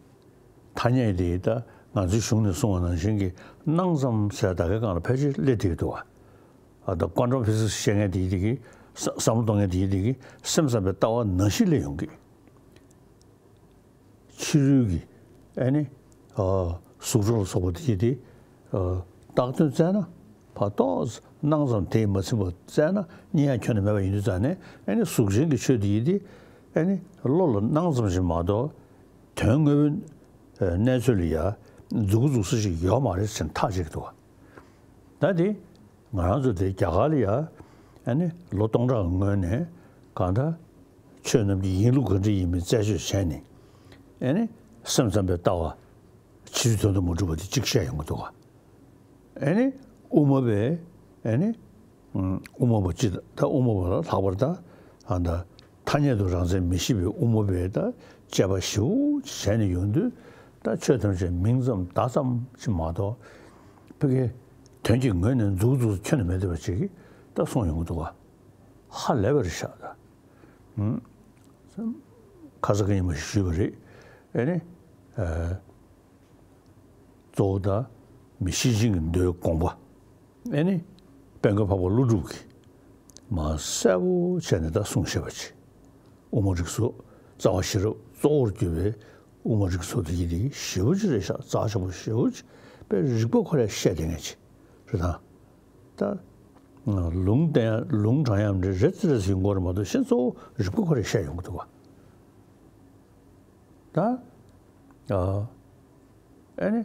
ཐ་སྙད་དེ་ད་ང་ཚོའི་གཞུང་ནས་གསུངས་པ་ནང་བཞིན་གྱི་སྣང་ཙམ་ཟེར་ད་གའི་སྒང་ལ་ཕལ་ཆེར་སླེབས་བསྡད་ཀྱི་འདུག་ག་ཨ། ད་ཀོན་ཊམ་ཕི་ཟིག་སི་བཤད་མཁན་དེ་ཡིན་དེ་གི། བསམ་བློ་གཏོང་མཁན་དེ་ཡིན་དེ་གི། སེམས་ཙམ་པའི་ལྟ་བ་ནང་བཞིན་སླེབས་ཡོང་གི། ཕྱི་རོལ་གྱི་ཨེ་ནི། ཨ། གཟུགས་སྒྲ་ལ་སོགས་པ་དེ་ཡིན་དེ། ཨ། བཏགས་དོན་བཙལ་ན་ཕར་ཏོག་ཙམ་སྣང་ཙམ་དེས་མ་ཟིན་པ་བཙལ་ན་རྙེད་ཡག་ཁྱོན་ནས་མེད་པ་ཡིན་དུས་ཙང་ནས། ཨེ་ནི་གཟུགས་ཅན་གྱི་ཆོས་དེ་ཡིན་དེ། ཨེ་ནི་བློ་ལ་སྣང་ཙམ་ཞིག་མ་གཏོགས་དོན་དངོས་པོའི་གནས་ཚུལ་ལ་ཡ་འཛུགས་འཛུགས་ས་ཞིག་ཡོད་མ་རེད་ཟེར་ཐག་བཅད་ཀྱི་འདུག་ག་ད་དེ་ང་རང་ཚོ་དེ་རྒྱ་གར་ལ་ཡ། ཨ་ནི་ལོ་སྟོང་ཕྲག་གི་སྔོན་ནས་གང་ལྟར་ཆོས་རྣམས་ཀྱི་ཡིན་ལུགས་ག་འདྲ་ཡིན་མིན་རྩད་གཅོད་བྱས་ནས། ཨ་ནི་སེམས་ཙམ་པའི་ལྟ་བ་ཕྱི་རོལ་དོན་དུ་མ་གྲུབ་པ་དེ་གཅིག་བཤད་ཡོང་གི་འདུག་ག་ཨ་ནི་དབུ་མ་པས། ཨ་ནི་ཨུམ། དབུ་མ་པ་སྤྱི་དང་། ད་དབུ་མ་པ་ལ་ལྷག་པར་ད། ཨ། ད་ཐ་སྙད་དུ་རང་མཚན་མི་ཤེས་པའི་དབུ་མ་པས་ད་དཔྱད་པ་ཞིབ་པོ་བྱས་ནས་ཡོང་དུས། ད་ཆོས་ཐམས་ཅད་མིང་ཙམ་བརྡ་ཙམ་ཞིག་མ་གཏོགས་ཕ་གིའི་དོན་གྱི་ངོས་ནས་འཛུགས་འཛུགས་ཁྱོན་ནས་མེད་བསྡད་པ་ཅིག་ད་གསུངས་ཡོང་གི་འདུག་ག་ཧ་ལས་པ་རེད་ཤག་ད། ཨུམ། ཁ་ས་ག་ཉི་མ་ཞིག་ཞུས་པ་རེད། ཨ་ནི། ཨ། གཙོ་བོ་ད་མི་ཤེས་བཞིན་གྱི་མདོའི་དགོངས་པ། ཨེ་ནི་དཔལ་མགོན་འཕགས་པ་ཀླུ་སྒྲུབ་ཀྱིས་མར་གསལ་པོ་བྱས་ནས་ད་གསུངས་བཞག་པ་ཅིག་དབུ་མ་རིགས་གསུམ། རྩ་བ་ཤེས་རབ་གཙོ་བོར་གྱུར་པའི་དབུ་མ་རིགས་གསུམ་དེ་ཡི་དེ་ཞེ་པོ་ཅིག་རེད་ཤག་རྩ་ཆེན་པོ་ཞེ་པོ་ཅིག་དཔེ་རིག་པ་ཁོ་རང་བཤད་བསྡད་མཁན་ཅིག་རེད་ད། ད་ལུང་བསྟན་ཡ། ལུང་དྲངས་ཡ་འདྲ་རེ་ཙི་རེ་ཙི་ཡོང་གི་ཡོད་རེད་མ་གཏོགས་གཞན་གཙོ་བོ་རིག་པ་ཁོ་རང་བཤད་ཡོང་གི་འདུག་ག་ད། ཨ། ཨེ་ནི།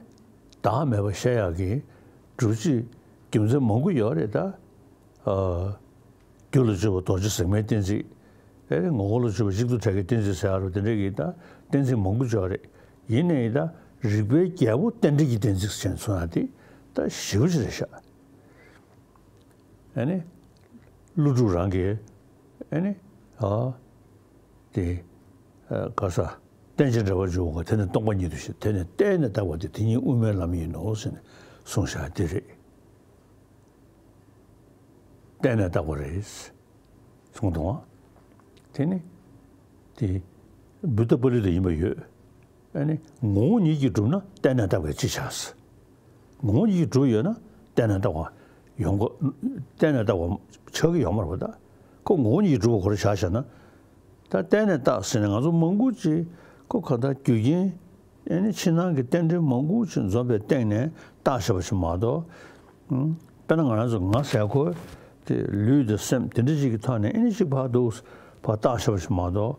བདག་མེད་པ་བཤད་ཡག་གི་སྒྲུབ་བྱེད་རྒྱུ་མཚན་མང་པོ་ཡོད་རེད་ད། ཨ། རྒྱུ་ལ་དཔྱོད་པ་རྡོ་རྗེ་ཟེགས་མའི་གཏན་ཚིགས། ཨེ་ནི་ངོ་བོ་ལ་དཔྱོད་པ་གཅིག་ཏུ་བྲལ་གྱི་གཏན་ཚིགས་ཟེར་ཡག་རུ་དེ་འདྲ་གི་ད་གཏན་ཚིགས་མང་པོ་ཡོད་རེད། ཡིན་ནའི་ད་རིག་པའི་རྒྱལ་པོ་རྟེན་འབྲེལ་གྱི་གཏན་ཚིགས་ཟེར་ནས་གསུང་ཡག་དེ་ད་ཞེ་པོ་ཅིག་རེད་ཤག་ཨེ་ནི། ཀླུ་སྒྲུབ་རང་གིས། ཨེ་ནི། ཨ། དེ། ཨ། ག་ས། རྟེན་ཅིང་འབྲེལ་བར་འཇུག་པ་དེ་ནི་སྟོང་པ་ཉིད་དུ་ཤེས། དེ་ནི་བརྟེན་ནས་བཏགས་པ་སྟེ། དེ་ཉིད་དབུ་མའི་ལམ་ཡིན་ནོ་ཟེར་ནས་གསུངས་བཞག་དེ་རེད། བརྟེན་ནས་བཏགས་པ་རེད། གསུངས་འདུག་ཨ། དེ་ནི། དེ། བུདྡྷ་པཱ་ལི་ཏ་ཡིན་པ་ཡོད། ཨ་ནི་ངོ་བོ་ཉིད་ཀྱིས་གྲུབ་ན་བརྟེན་ནས་བཏགས་པས་ཅི་བྱ་ཟེར། ངོ་བོ་ཉིད་ཀྱིས་གྲུབ་ཡོད་ན་བརྟེན་ནས་བཏགས་པ་ཡོང་གི། བརྟེན་ནས་བཏགས་པ་ཆགས་ཀྱི་ཡོད་མ་རེད་པ། ད་ཁོ་ངོ་བོ་ཉིད་ཀྱིས་གྲུབ་པ་ཁོ་རང་བཞག་བཞག་ན། ད་བརྟེན་ནས་བཏགས་ཟེར་ནས་ང་ཚོ་མང་པོ་ཅིག་ཁོ་ག་ད་རྒྱུ་རྐྱེན། ཨེ་ནི་ཕྱི་ནང་གི་རྟེན་འབྲེལ་མང་པོ་ཅིག་འཛོམས་པའི་སྟེང་ནས་བཏགས་བཞག་པ་ཞིག་མ་གཏོགས། ཨང་། དཔེར་ན་ང་རང་ཚོ་ང་ཟེར་ཁོ་དེ་ལུས་དང་སེམས་དེ་འདྲ་ཅིག་གི་ཐོག་ནས་ཨེ་ནི་ཅིག་ཕར་འདུག་ཕར་བཏགས་བཞག་པ་ཞིག་མ་གཏོགས།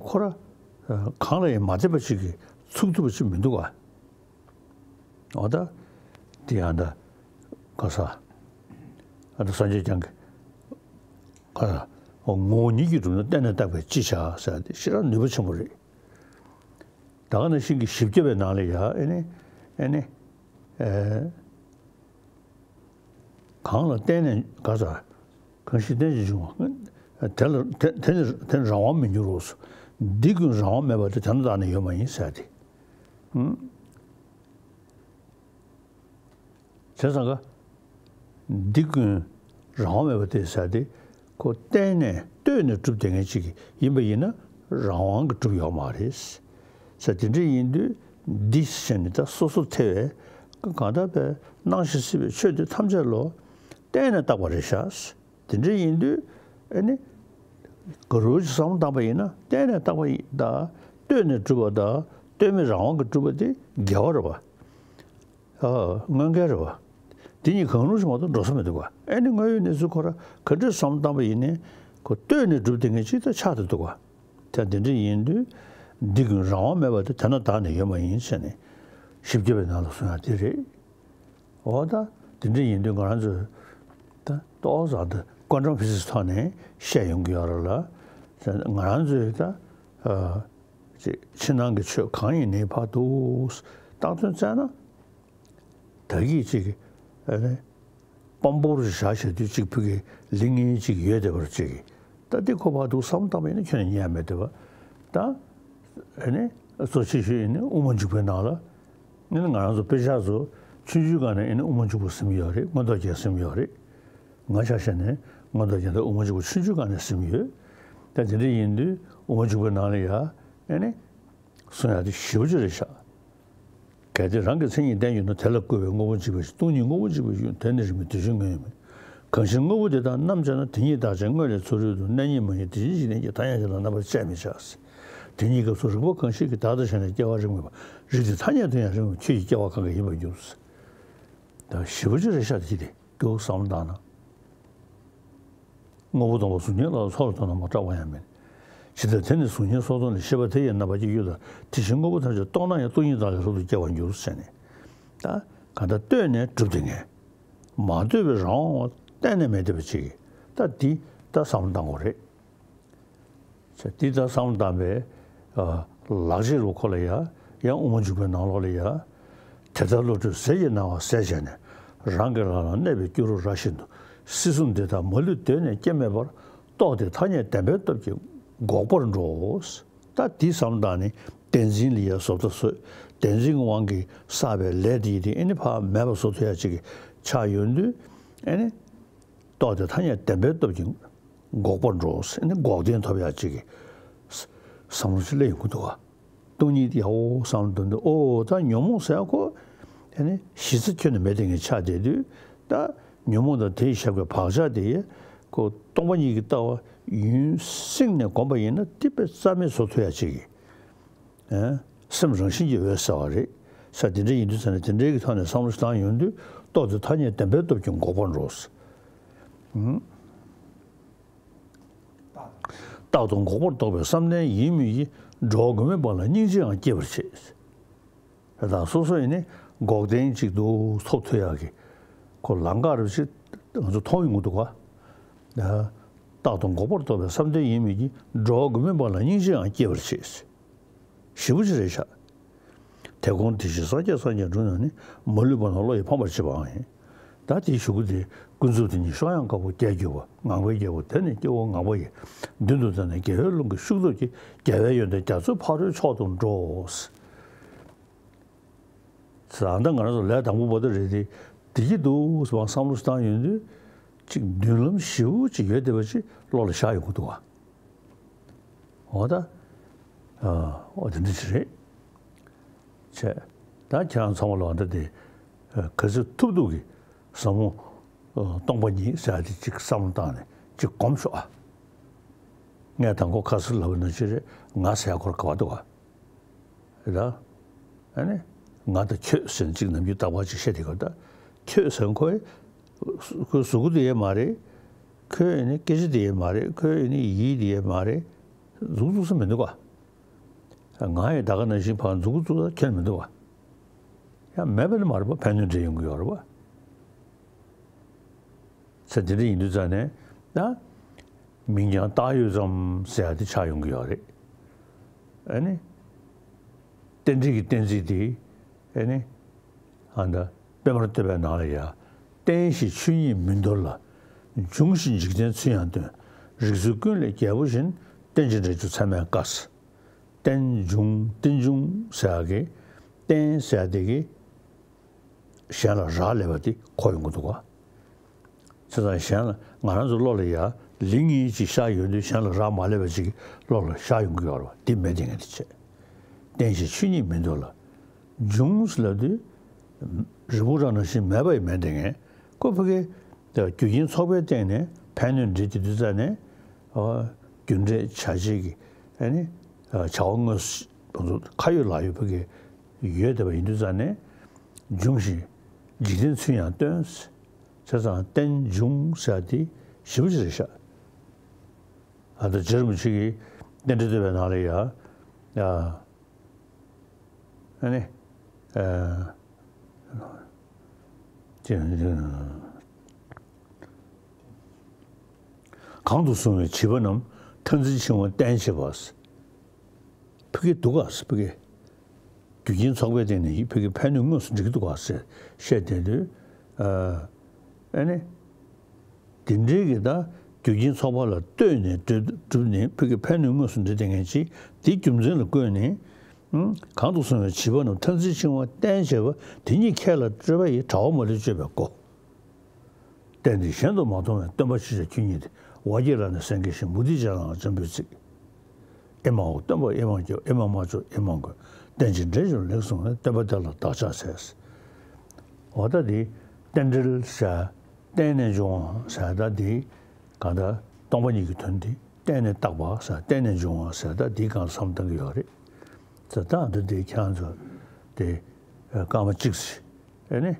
ཁོ་ར་གང་ལ་ཡང་མ་བརྟེན་པ་ཅིག་གིས་ཚུགས་ཐུབ་པ་ཅིག་མི་འདུག་ག་འོ་ད་དེ་ཡང་ད་ག་ས་ཨ་ད་སངས་རྒྱས་བསྐྱངས་ཀྱི་ག་ས་འོ་ངོ་བོ་ཉིད་ཀྱིས་གྲུབ་ན་བརྟེན་ནས་བཏགས་པས་ཅི་བྱ་ཟེར་ཏེ་ཞེ་དྲག་ནུས་པ་ཆེན་པོ་རེད། ད་ག་ནང་བཞིན་གྱི་བཞི་བརྒྱ་པའི་ནང་ལ་ཡ་ཨེ་ནི་ཨེ་ནི་ཨེ། གང་ལ་བརྟེན་ནས་ག་ས་གང་ཞིག་རྟེན་ཅིང་འབྱུང་བ། དེ་ལ་དེ་དེ་ནི་དེ་ནི་རང་དབང་མི་འགྱུར་རོ། འདི་ཀུན་རང་དབང་མེད་པ་དེ་དེ་ན་བདག་ནི་ཡོད་མ་ཡིན་ཟེར་ཏེ། ཨུམ། བྱས་ཙང་ག་འདི་ཀུན་རང་དབང་མེད་པ་དེ་ཟེར་ཏེ་ཁོ་བརྟེན་ནས་ལྟོས་ནས་གྲུབ་བསྡད་མཁན་ཅིག་ཡིན་པ་ཡིན་ན་རང་དབང་གིས་གྲུབ་ཡོད་མ་རེད། ས་དེ་འདྲ་ཡིན་དུས་འདི་ཞེས་ནི་ད་སོ་སོར་ཐལ་བའི་གང་དག་པའི་སྣང་ཞིང་སྲིད་པའི་ཆོས་འདི་ཐམས་ཅད་ལོ་བརྟེན་ནས་བཏགས་པ་རེད་ཤག་དེ་འདྲ་ཡིན་དུས་ཨེ་ནི་ག་རུ་ཅིག་བསམ་བློ་བཏང་པ་ཡིན་ན་བརྟེན་ནས་བཏགས་པ་ཡིན་ད་ལྟོས་ནས་གྲུབ་པ་དང་ལྟོས་མེད་རང་དབང་གིས་གྲུབ་པ་དེ་འགལ་བ་རེད་པ། ཨ་དངོས་འགལ་རེད་པ། དེ་གཉིས་གང་རུང་ཞིག་མ་གཏོགས་འགྲོ་ས་མི་འདུག་ག་ཨེ་ནི་དངོས་ཡོད་གནས་ཚུལ་ཁོ་རང་ག་འདྲས་བསམ་བློ་བཏང་པ་ཡིན་ནའི་ཁོ་ལྟོས་ནས་གྲུབ་བསྡད་མཁན་ཅིག་ད་ཆགས་བསྡད་འདུག་ག་དེ་དེ་འདྲ་ཡིན་དུས་འདི་ཀུན་རང་དབང་མེད་པ་དེ་དེ་ན་བདག་ནི་ཡོད་མ་ཡིན་ཟེར་ནས་བཞི་བརྒྱ་པའི་ནང་ལ་གསུངས་ཡ་དེ་རེད། འོ་ད་དེ་འདྲ་ཡིན་དུས་ང་རང་ཚོས་ད་ཏོག་ཙམ་དུ་ཀོན་ཊམ་ཕི་སིག་སི་ཐོག་ནས་བཤད་ཡོང་གི་ཡོད་རེད་ལ། ང་རང་ཚོས་ད་ཨ་ཅིག་ཕྱི་ནང་གི་ཆོས་གང་ཡིན་ནའི་བར་དུ་བཏང་དོན་བཙལ་ན། ད་གིན་ཅིག་ཨ་ནི་དཔང་པོ་རུ་བཞག་བྱས་དུས་ཅིག་ཕ་གི་ལིང་ངེ་ཅིག་ཡོད་བསྡད་པ་རུ་ཅིག་ད་འདི་ཁོ་བར་དུ་བསམ་བློ་བཏང་བ་ཡིན་ན་ཁྱོན་ནས་ཉན་ཡ་མེད་བསྡད་པ། ད་ཨ་ནི་གཙོ་ཆེ་ཤོས་ཡིན་ན་དབུ་མ་འཇུག་པའི་ནང་ལ་ཨ་ནི་ང་རང་ཚོ་དཔེ་ཆ་ཚོ་ཆུང་ཆུང་སྒང་ནས་ཨ་ནི་དབུ་མ་འཇུག་པ་ཟིན་ཡོད་རེད། མངོན་རྟོགས་རྒྱན་ཟིན་ཡོད་རེད། ང་ཆ་བཞག་ནས་མངོན་རྟོགས་རྒྱན་དང་དབུ་མ་འཇུག་པ་ཆུང་ཆུང་སྒང་ནས་ཟིན་ཡོད། ད་དེ་འདྲ་ཡིན་དུས་དབུ་མ་འཇུག་པའི་ནང་ལ་ཡ་ཨ་ནི་གསུང་ཡ་དེ་ཞེ་པོ་ཅིག་རེད་ཤག་གལ་ཏེ་རང་གི་མཚན་ཉིད་བསྟན་གྱུར་ན། དེ་ལ་བསྐུལ་བས་དངོས་པོ་འཇིག་པའི་ཕྱིར། སྟོང་ཉིད་དངོས་པོ་འཇིག་པའི་ཕྱིར། དོན་ནི་རིགས་མེད་དེ་བཞིན་དངོས་ཡོད་མིན། གང་ཕྱིར་དངོས་པོ་དེ་དག་རྣམ་དཔྱད་ན། དེ་ཉིད་བདག་ཅག་དངོས་ལས་ཚོགས་རིགས་དང་། གནས་རྙེད་མ་རྙེད་དེ་བཞིན་གཞན་གྱི་ཐ་སྙད་དེ་ལ་རྣམ་པར་དཔྱད་མི་བྱ། དེ་ཉིད་སྐབས་སུ་རིགས་པ་གང་ཞིག་གིས། བདག་དང་གཞན་ལ་སྐྱེ་བ་རིགས་མེད་པ། རིགས་དེ་ཐ་སྙད་དུ་ཡང་རིགས་མེད་པ། ཁྱོད་ཀྱི་སྐྱེ་བ་གང་གིས་ཡིན་པར་འགྱུར། ད་ཞེ་པོ་ཅིག་རེད་ཤག་དེ་དེ་སྐྱོ་བསམ་བློ་བཏང་ན། དངོས་པོ་སྟོང་པ་གཟུགས་བརྙན་ལ་སོགས་ལ་ལྟོས་ན་མ་སྐྲག་པ་ཡང་མིན། ཇི་ལྟར་དེ་ནི་གཟུགས་བརྙན་སོགས་སྟོང་ལས་ཤེས་པ་དེ་ཡི་རྣམ་པ་ཀྱང་ཡོད་ལ། དེ་བཞིན་དངོས་པོ་ཐམས་ཅད་སྟོང་ན་ཡང་སྟོང་ཉིད་བདག་ལས་རབ་ཏུ་སྐྱེ་བར་འགྱུར་ཟེར་ནས། ད་གང་ལྟར་ལྟོས་ནས་གྲུབ་བསྡད་མཁན། མ་ལྟོས་པའི་རང་དབང་གཏན་ནས་མེད་བསྡད་པ་ཅིག་ད་འདི་ད་བསམ་བློ་བཏང་དགོས་རེད། ཟེར་འདི་ལྟར་བསམ་བློ་བཏང་བས། ཨ་ལག་རྗེས་རུ་ཁོ་ལ་ཡ་ཡང་དབུ་མ་འཇུག་པའི་ནང་ལོགས་ལ་ཡ། དེ་ལྟར་བློ་གྲོས་ཟིལ་གྱིས་གནང་བ་ཟད་བྱས་ནས། རང་གི་ལག་ལ་གནས་པའི་སྐྱུ་རུ་ར་བཞིན་དུ། སྲིད་གསུམ་འདི་དག་མ་ལུས་གདོད་ནས་སྐྱེ་མེད་པར། རྟོགས་ཏེ་ཐ་སྙད་བདེན་པའི་སྟོབས་ཀྱིས་འགོག་པར་འགྲོ། ད་འདི་བསམ་བློ་བཏང་ནས་བདེན་འཛིན་ལ་ཡ་བཟོ་ལྟ་བཟོས། བདེན་འཛིན་གྱི་དབང་གིས་བསགས་པའི་ལས་དེ་ཡི་དེ་ཨེ་ནི་ཕར་མེད་པ་བཟོ་ཐུབ་ཡ་ཅིག་གི་ཆགས་ཡོང་དུས་ཨེ་ནི། རྟོགས་ཏེ་ཐ་སྙད་བདེན་པའི་སྟོབས་ཀྱིས་འགོག་པར་འགྲོ་ཟེར་ནས་འགོག་བདེན་ཐོབ་ཡག་ཅིག་གི་བསམ་བློ་ཞིག་སླེབས་ཡོང་གི་འདུག་བ། སྟོང་ཉིད་ཡག་པོ་བསམ་བློ་འདོན་དུས་ཨོ་ད་ཉོན་མོངས་ཟེར་ཡག་ཁོ་ཨ་ནི་གཞི་རྩ་ཁྱོན་ནས་མེད་བསྡད་མཁན་ཆགས་བསྡད་དུས་ད་ཉོན་མོངས་དང་དེའི་ཞབས་ཀྱི་བག་ཆགས་དེ་ཁོ་སྟོང་པ་ཉིད་ཀྱི་ལྟ་བ་ཡུན་བསྲིངས་ནས་བསྒོམས་པ་ཡིན་ན་དེ་དཔེ་རྩ་མེད་བཟོ་ཐུབ་ཡག་ཅིག་གི། ཨ། སེམས་རང་བཞིན་གྱིས་འོད་གསལ་བ་རེད། ས་དེ་འདྲ་ཡིན་དུས་ཙང་ནས་དེ་འདྲའི་གི་ཐོག་ནས་བསམ་བློ་ཞིག་བཏང་ཡོང་དུས་རྟོགས་ཏེ་ཐ་སྙད་བདེན་པའི་སྟོབས་ཀྱིས་འགོག་པར་འགྲོ། ཨང་། རྟག་ཏུ་འགོག་པར་རྟོག་པའི་བསམ་གཏན་ཡིད་མོས་ཀྱིས། འགྲོ་བ་མགོན་མེད་པ་ལ་སྙིང་རྗེའང་སྐྱེད་པར་བྱེད། དེ་དག་སོ་སོ་ཡིན་ནི་འགོག་བདེན་གཅིག་ཏུ་ཐོབ་ཐུབ་ཡག་གི་ཁོ་ལམ་ཁ་རུ་ཅིག་ང་ཚོ་མཐོང་ཡོང་གི་འདུག་ག་རྟག་ཏུ་འགོག་པར་རྟོག་པའི་བསམ་གཏན་ཡིད་མོས་ཀྱིས། འགྲོ་བ་མགོན་མེད་པ་ལ་སྙིང་རྗེའང་སྐྱེད་པར་བྱེད། ཞེ་པོ་ཅིག་རེད་ཤག་དེ་དགོངས་དེ་བཞིན་སངས་རྒྱས་སངས་རྒྱས་འབྲུ་རྣམས་ནི། མ་ལུས་པ་རྣམས་བློ་ཡིས་ཕམ་པར་བྱེད་པའང་ཡིན། ད་དེའི་གཞུག་གུ་དེ་ཀུན་རྫོབ་དེ་ཉིད་གཤོག་ཡངས་དཀར་པོ་བརྒྱད་གྱུར་པ། ངང་པའི་རྒྱལ་པོ་དེ་ནི་སྐྱེ་བོ་ངང་པ་ཡི། མདུན་དུ་བསྡད་ནས་རྒྱལ་བའི་ཀློང་གི་ཤུགས་སྟོབས་ཀྱིས། རྒྱལ་བའི་ཡོན་ཏན་རྒྱ་མཚོའི་ཕ་རོལ་མཆོག་ཏུ་འགྲོ། ཟེར་ད་ང་རང་ཚོ་ལས་དང་པོ་པོ་ཏི་རེད་དེ། བདེ་སྐྱིད་འདུག་ཟེར་བ་བསམ་བློ་བཏང་ཡོང་དུས་ཅིག་མདུན་ལམ་ཞེ་པོ་ཅིག་ཡོད་བསྡད་པ་ཅིག་བློ་ལ་ཤར་ཡོང་གི་འདུག་ག་འོ་ད། ཨ། འོ་དེ་འདྲ་ཅིག་རེད། བྱས། ད་ཁྱེད་རང་ཚང་མ་ལ་འདི་དེ་ག་ཚོད་ཐུབ་ཐུབ་ཀྱིས་ཟབ་མོ་སྟོང་པ་ཉིད་ཟེར་ཡ་དེ་ཅིག་བསམ་བློ་བཏང་ནས་ཅིག་སྒོམ་ཤོག་ཨ། ངས་དང་པོ་ཁ་སང་ལབ་པ་ནང་བཞིན་རེད། ང་ཟེར་ཡ་ཁོ་ར་ག་པར་འདུག་ག་རེད་ད། ཨ་ནི། ང་དང་ཁྱོད་ཟེར་ནས་ཅིག་ནམ་རྒྱུན་རྟག་པར་ཅིག་བཤད་དེ་ག་ད། ཁྱོད་ཟེར་ཁོ་ཁོའི་གཟུགས་པོ་དེ་ཡས་མ་རེད། ཁོའི་ཨ་ནི་སྐད་ཆ་དེ་ཡས་མ་རེད། ཁོའི་ཨ་ནི་ཡིད་དེ་ཡས་མ་རེད། མཛུབ་བཙུགས་ས་མི་འདུག་ག་ང་ཡི་ད་ག་ནང་བཞིན་ཕར་མཛུབ་གུ་བཙུགས་ད་ཁྱོན་མི་འདུག་བ། ཡང་མེད་པ་ནི་མ་རེད་པ། ཕན་གནོད་འདྲེས་ཡོང་གི་ཡོད་རེད་པ། ཚེ་འདི་འདྲ་ཡིན་དུས་ཙང་ནས་ད་མིང་རྐྱང་བཏགས་ཡོད་ཙམ་ཟེར་ཡ་དེ་ཆགས་ཡོང་གི་ཡོད་རེད། ཨ་ནི། རྟེན་འབྲེལ་གྱི་གཏན་ཚིགས་དེ་ཨ་ནི། ཨ་ད་པདྨར་བསྟོད་པའི་ནང་ལ་ཡ། རྟེན་ཞེས་ཆོས་ཉིད་མིན་འདོར་ལ། འབྱུང་ཞིང་འཇིག་རྟེན་ཚུལ་ཡང་སྟོན། རིགས་ཚོགས་ཀུན་ལས་རྒྱལ་པོ་བཞིན། རྟེན་ཅིང་འབྲེལ་གྱུར་ཚད་མས་དགའ། རྟེན་འབྱུང་རྟེན་འབྱུང་ཟེར་ཡ་གི་རྟེན་ཟེར་ཡ་དེ་གི་གཞན་ལ་རག་ལས་པ་དེ་གོ་ཡོང་གི་འདུག་ག། བྱས་ཙང་གཞན་ལ་ང་རང་ཚོ་བློ་ལ་ཡ་ལིང་ངེ་ཅིག་ཤར་ཡོང་དུས་གཞན་ལ་རག་མ་ལས་པ་ཅིག་བློ་ལ་ཤར་ཡོང་གི་ཡོད་རེད་བ། དེ་མེད་དེ་ངས་དེ་བྱས། རྟེན་ཞེས་ཆོས་ཉིད་མིན་འདོར་ལ། འབྱུང་ཟེར་ལབ་དུས་རི་བོ་ར་ནང་བཞིན་མེད་པ་ཡི་མེད་དེ་ངས་ཁོ་ཕ་གི་རྒྱུ་རྐྱེན་ཚོགས་པའི་སྟེང་ནས་ཕན་གནོད་འདྲེས་དེ་དུས་ཙ་ནས་རྒྱུ་འབྲས་བྱ་བྱེད་ཀྱི་ཨ་ནི་བྱ་བ་དངོས་སུ་ཁ་ཡོད་ལག་ཡོད་ཕ་གི་ཡོད་བསྡད་པ་ཡིན་དུས་ཙ་ནས་འབྱུང་ཞིང་འཇིག་རྟེན་ཚུལ་ཡང་སྟོན། བྱས་ཙང་རྟེན་འབྱུང་ཟེར་དེ་ཞེ་པོ་ཅིག་རེད་ཤག། ཨ་ད་རྗེ་རིན་པོ་ཆེ་གིས་རྟེན་འབྲེལ་བསྟོད་པའི་ནང་ལ་ཡ། ཨ་ནི། ཨ་ཅི། གང་དུ་སོང་བའི་བྱིས་པ་རྣམས། མཐར་འཛིན་འཆིང་བ་གཏན་བྱེད་པ། ཕ་གི་འདུག་ག་ཟེར། ཕ་གི་རྒྱུ་རྐྱེན་ཚོགས་པའི་སྟེང་ནས་ཕ་གི་ཕན་གནོད་དངོས་སུ་འགྲིག་གི་འདུག་ག་ཟེར་བཤད་བསྡད་དུས། ཨ་ནི། དེ་འདྲའི་གི་ད་རྒྱུ་རྐྱེན་ཚོགས་པ་ལ་ལྟོས་ནས་གྲུབ་གྲུབ་ནས་ཕ་གི་ཕན་གནོད་དངོས་སུ་འགྲིག་བསྡད་མཁན་ཅིག་དེ་རྒྱུ་མཚན་ལ་བཀོད་ནས། གང་དུ་སོང་བའི་བྱིས་པ་རྣམས། མཐར་འཛིན་འཆིང་བ་གཏན་བྱེད་པ། དེ་ཉིད་ཁྱེད་ལ་སྤྲོད་པ་ཡི། དྲ་བ་མ་ལུས་སྤྱོད་པའི་སྒོ། རྟེན་འདི་གཞན་དུ་མ་མཐོང་བས། སྟོན་པ་ཆོས་ཀྱི་ཁྱོད་ཉིད་དེ། ཝ་སྐྱེས་ལ་ནི་སེང་གེ་བཞིན། མུ་སྟེགས་ཅན་ལའང་འཇམ་པོའི་ཚིག། ཨེ་མའོ་སྟོན་པ་ཨེ་མ་སྐྱོབ། ཨེ་མ་མ་སྐྱོབ་ཨེ་མ་འགོད། རྟེན་ཅིང་འབྲེལ་གྱུར་ལེགས་གསུངས་ནས། སྟོན་པ་དེ་ལ་བདག་ཕྱག་འཚལ། འོ་ད་འདི་རྟེན་འབྲེལ་ཟེར་བརྟེན་ནས་འབྱུང་བ་ཟེར་ད་འདི་གང་ལྟར་སྟོང་པ་ཉིད་ཀྱི་དོན་འདི་བརྟེན་ནས་བཏགས་པ་ཟེར་བརྟེན་ནས་འབྱུང་བ་ཟེར་ད་འདི་གང་བསམ་བཏང་གི་ཡོད་རེད། ད་ལྟ་འདི་འདི་ཁྱེད་རང་ཚོ་དེ་སྐར་མ་གཅིག་ཙམ་ཨེ་ནི།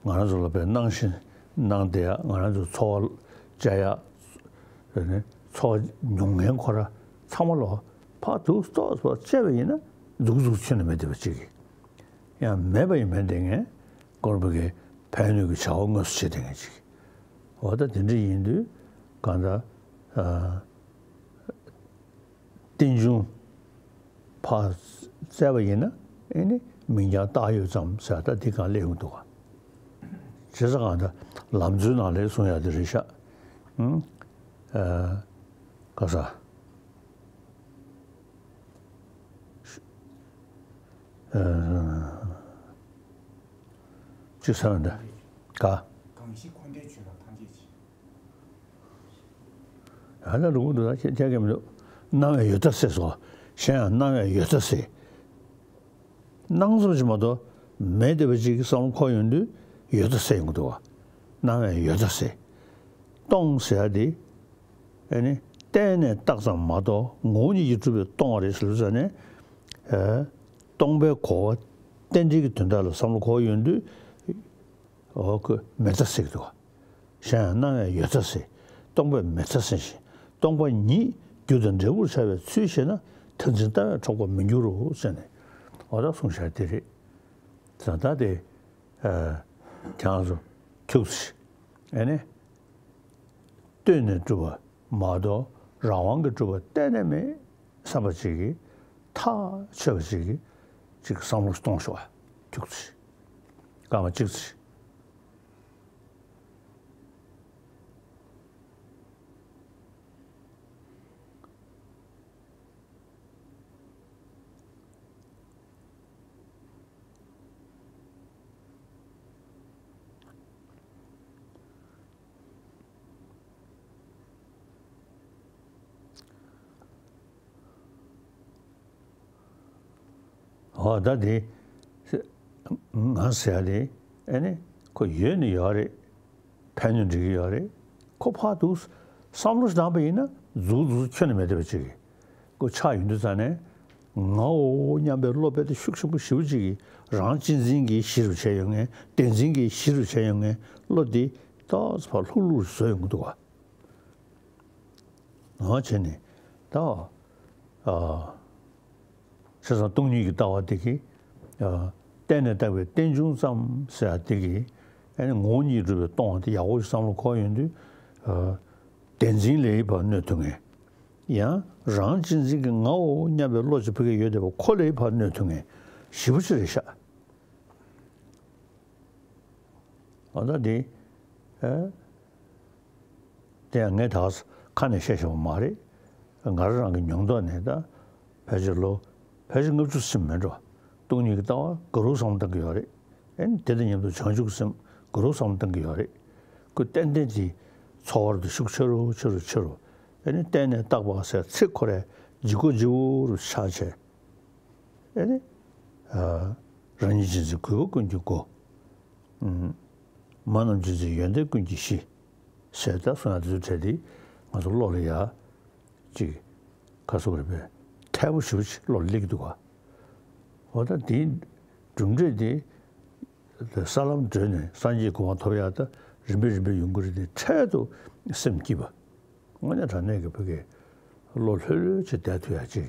ང་རང་ཚོ་ལ་དཔེ་གནང་བཞིན་གནང་བསྡད་ཡ། ང་རང་ཚོ་འཚོ་བ་བཅད་ཡ། འཚོ་བ་མྱོང་མཁན་ཁོ་ར་ཚང་མ་ལོ་ཕར་དུ་ཏོག་ཙམ་བཅད་པ་ཡིན་ན་འཛུགས་འཛུགས་ཁྱོན་ནས་མེད་བསྡད་པ་ཅིག་ཡང་མེད་པ་ཡིན་མེད་བསྡད་མཁན་སྐོར་བ་གི་ཕན་གནོད་ཀྱི་བྱ་བ་དངོས་སུ་བྱེད་བསྡད་མཁན་ཅིག་འོ་ད་དེ་འདྲ་ཡིན་དུས་གང་ལྟར། རྟེན་འབྱུང་ཕར་བཙལ་བ་ཡིན་ན་ཨེ་ནི་མིང་རྐྱང་བཏགས་ཡོད་ཙམ་ཟེར་ད་འདི་གང་སླེབས་ཡོང་འདུག་ག། བྱས་ཙང་གང་ལྟར་ལམ་འཛོལ་ནང་ལས་གསུང་ཡག་དེ་རེད་ཤག། ཨུམ། ཨ། ག་ས། ཨ། ཅི་ཟེར་བ་འདྲ། ག། གང་ཞིག་འཁོར་འདས་ཆོས་ལ་ཐམས་ཅད་ཕྱིན། ཡང་ན་རུང་འདུག་ན་ཁྱེད་ཁྱེད་ཀྱིས་མི་འདུག། སྣང་བས་ཡོད་ལྟ་ཟེར་སོ། གཞན་ཡང་སྣང་བས་ཡོད་ལྟ་ཟེར། སྣང་ཙམ་ཞིག་མ་གཏོགས་མེད་བསྡད་པ་ཅིག་གི་བསམ་བློ་འཁོར་ཡོང་དུས་ཡོད་ལྟ་ཟེར་ཡོང་གི་འདུག་བ། སྣང་བས་ཡོད་ལྟ་ཟེར། སྟོང་ཟེར་ཡ་དེ་ཨེ་ནི་བལྟས་ནས་བཏགས་ཙམ་མ་གཏོགས་ངོ་བོ་ཉིད་ཀྱིས་གྲུབ་པའི་སྟོང་བ་རེད་ཟེར་ལབ་ཙང་ནས། ཨེ། སྟོང་པའི་གོ་བ་རྟེན་འབྲེལ་གྱི་དོན་དག་ལ་བསམ་བློ་འཁོར་ཡོང་དུས། འོ་ཁོས་མེད་ལྟ་ཟེར་གྱི་འདུག་བ། གཞན་ཡང་སྣང་བས་ཡོད་ལྟ་ཟེར། སྟོང་པས་མེད་ལྟ་ཟེར་ཞིང་། སྟོང་པ་ཉིད་རྒྱུ་དང་འབྲས་བུར་འཆར་བའི་ཚུལ་ཤེས་ན། མཐར་འཛིན་ལྟ་བས་འཕྲོག་པར་མི་འགྱུར་རོ་ཟེར་ནས། འོ་ད་གསུངས་བཞག་དེ་རེད། ད་ལྟ་དེ་ཨ་ཁྱེད་རང་ཚོ་ཁྱུག་ཙམ་ཨེ་ནི་ལྟོས་ནས་གྲུབ་པ་མ་གཏོགས་རང་དབང་གིས་གྲུབ་པ་གཏན་ནས་མེད་བསམ་པ་ཅིག་གིས་ཐག་ཆོད་པ་ཅིག་གིས་ཅིག་བསམ་བློ་གཏོང་ཤོག་ཨ། ཁྱུག་ཙམ། སྐར་མ་གཅིག་ཙམ། འོ་ད་དེ་ང་ཟེར་ཡ་དེ་ཨེ་ནི་ཁོ་ཡོད་ནི་ཡོད་རེད། ཕན་གནོད་འགྲིག་གི་ཡོད་རེད། ཁོ་ཕར་དུ་བསམ་བློ་ཞིག་བཏང་པ་ཡིན་ན་འཛུགས་འཛུགས་ཁྱོན་ནས་མེད་བསྡད་པ་ཅིག་གི་ཁོ་ཆགས་ཡོང་དུས་ཙང་ནས་ངའོ་སྙམ་པའི་བློ་དཔེ་དེ་ཤུགས་ཆེན་པོ་ཞེ་པོ་ཅིག་གིས་རང་གཅེས་འཛིན་གྱི་གཞི་རུ་བྱས་ཡོང་མཁན། བདེན་འཛིན་གྱི་གཞི་རུ་བྱས་ཡོང་མཁན་བློ་དེ་ཏོག་ཙམ་ཕར་ལྷུག་ལྷུག་བཟོ་ཡོང་གི་འདུག་བ། འོ་བྱས་ནས་ད་ཨ། བྱས་ཙང་སྟོང་ཉིད་ཀྱི་ལྟ་བ་དེ་གིས་ཨ། བརྟེན་ནས་བཏགས་པའི་རྟེན་འབྱུང་ཙམ་ཟེར་ཡ་དེ་གིས་ཨ་ནི་ངོ་བོ་ཉིད་སྒྲུབ་པའི་སྟོང་པ་དེ་ཡག་པོ་ཞིག་བསམ་བློ་འཁོར་ཡོང་དུས། བདེན་འཛིན་ལས་ཕར་གནོད་ཐུབ་མཁན། ཡང་རང་གཅེས་འཛིན་གྱི་ངའོ་སྙམ་པའི་བློ་ཅིག་ཕ་གིར་ཡོད་བསྡད་པ་ཁོ་ལས་ཕར་གནོད་ཐུབ་མཁན་ཞེ་པོ་ཅིག་རེད་ཤག་འོ་ད་དེ། ཨ། དེ་ཡང་ངས་ད་ཁ་ནས་བཤད་བཞག་པ་མ་རེད། ང་རང་རང་གི་མྱོང་སྟོབས་ནས་ད། ཕལ་ཆེར་ལོ། ཕལ་ཆེར་ལྔ་བཅུ་ཟིན་མེད་འགྲོ། སྟོང་ཉིད་ཀྱི་ལྟ་བ་ག་རུ་བསམ་བློ་གཏོང་གི་ཡོད་རེད། ཨ་ནི་དེ་དང་མཉམ་དུ་བྱང་ཆུབ་ཀྱི་སེམས་ག་རུ་བསམ་བློ་གཏོང་གི་ཡོད་རེད། ཁོ་ཏན་ཏན་དེ་འཚོ་བ་དེ་ཤུགས་ཆེ་རུ་ཆེ་རུ་ཆེ་རུ། ཨ་ནི་བརྟེན་ནས་བཏགས་པ་ཟེར་ཚིག་ཁོ་རང་ལྗིད་ཁོག་ལྗིད་པོ་རུ་ཆགས་བྱས། ཨེ་ནི། ཨ། རང་ཉིད་གཅེས་འཛིན་གུས་པ་ཀུན་གྱི་སྒོ། ཨུམ། མ་རྣམས་གཅེས་འཛིན་ཡོན་ཏན་ཀུན་གྱི་གཞི། ཟེར་ད་གསུང་ཡ་དེ་ཚོ་བྲལ་ཏེ་ང་ཚོ་བློ་ལ་ཡ། ཅིག་ཁ་སོག་རེད་པས། མཐའ་པོ་ཞེ་པོ་ཅིག་བློ་ལ་སླེབས་ཀྱི་འདུག་ག་འོ་ད་དེའི་གྲུབ་འབྲས་དེ། ས་ལམ་བགྲོད་ནས་སངས་རྒྱས་གོ་འཕང་ཐོབ་ཡ་ད་རིམ་པས་རིམ་པས་ཡོང་གི་རེད་དེ། འཕྲལ་དུ་སེམས་སྐྱིད་པ། དངོས་གནས་དྲང་གནས་ཀྱི་བོད་སྐད། བློ་ལྷོད་ལྷོད་བྱས་བསྡད་ཐུབ་ཡ་ཅིག་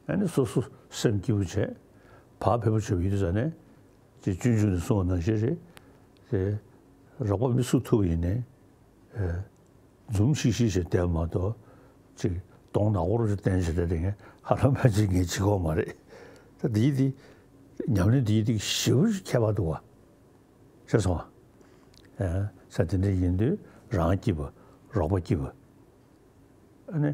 ཨ་ནི་སོ་སོ་སེམས་སྐྱིད་པོ་བྱས། བག་ཕེབས་པོ་བྱས་པ་ཡིན་དུས་ཙ་ནས། ཅེས་སྤྱོད་འཇུག་ནས་གསུངས་པ་ནང་བཞིན་རེད། དེ། རོགས་པ་མི་སུ་ཐུག་པ་ཡིན་ནའི། ཨེ། འཛུམ་ཤིག་ཤིག་བྱས་བསྡད་མ་གཏོགས། ཅིག་གདོང་ནག་པོ་རུ་བསྟན་བྱས་བསྡད་དེ་ངས་ཧ་ལམ་ཕལ་ཆེར་ངས་བྱེད་ཀྱི་ཡོད་མ་རེད། ད་འདི་འདི། ཉམས་ལེན་འདི་འདི་ཞེ་པོ་ཅིག་ཁྱད་པར་འདུག་བ། ཤེས་སོང་ཨ། ས་དེ་འདྲ་ཡིན་དུས་རང་སྐྱིད་པ། རོགས་པ་སྐྱིད་པ། ཨ་ནི།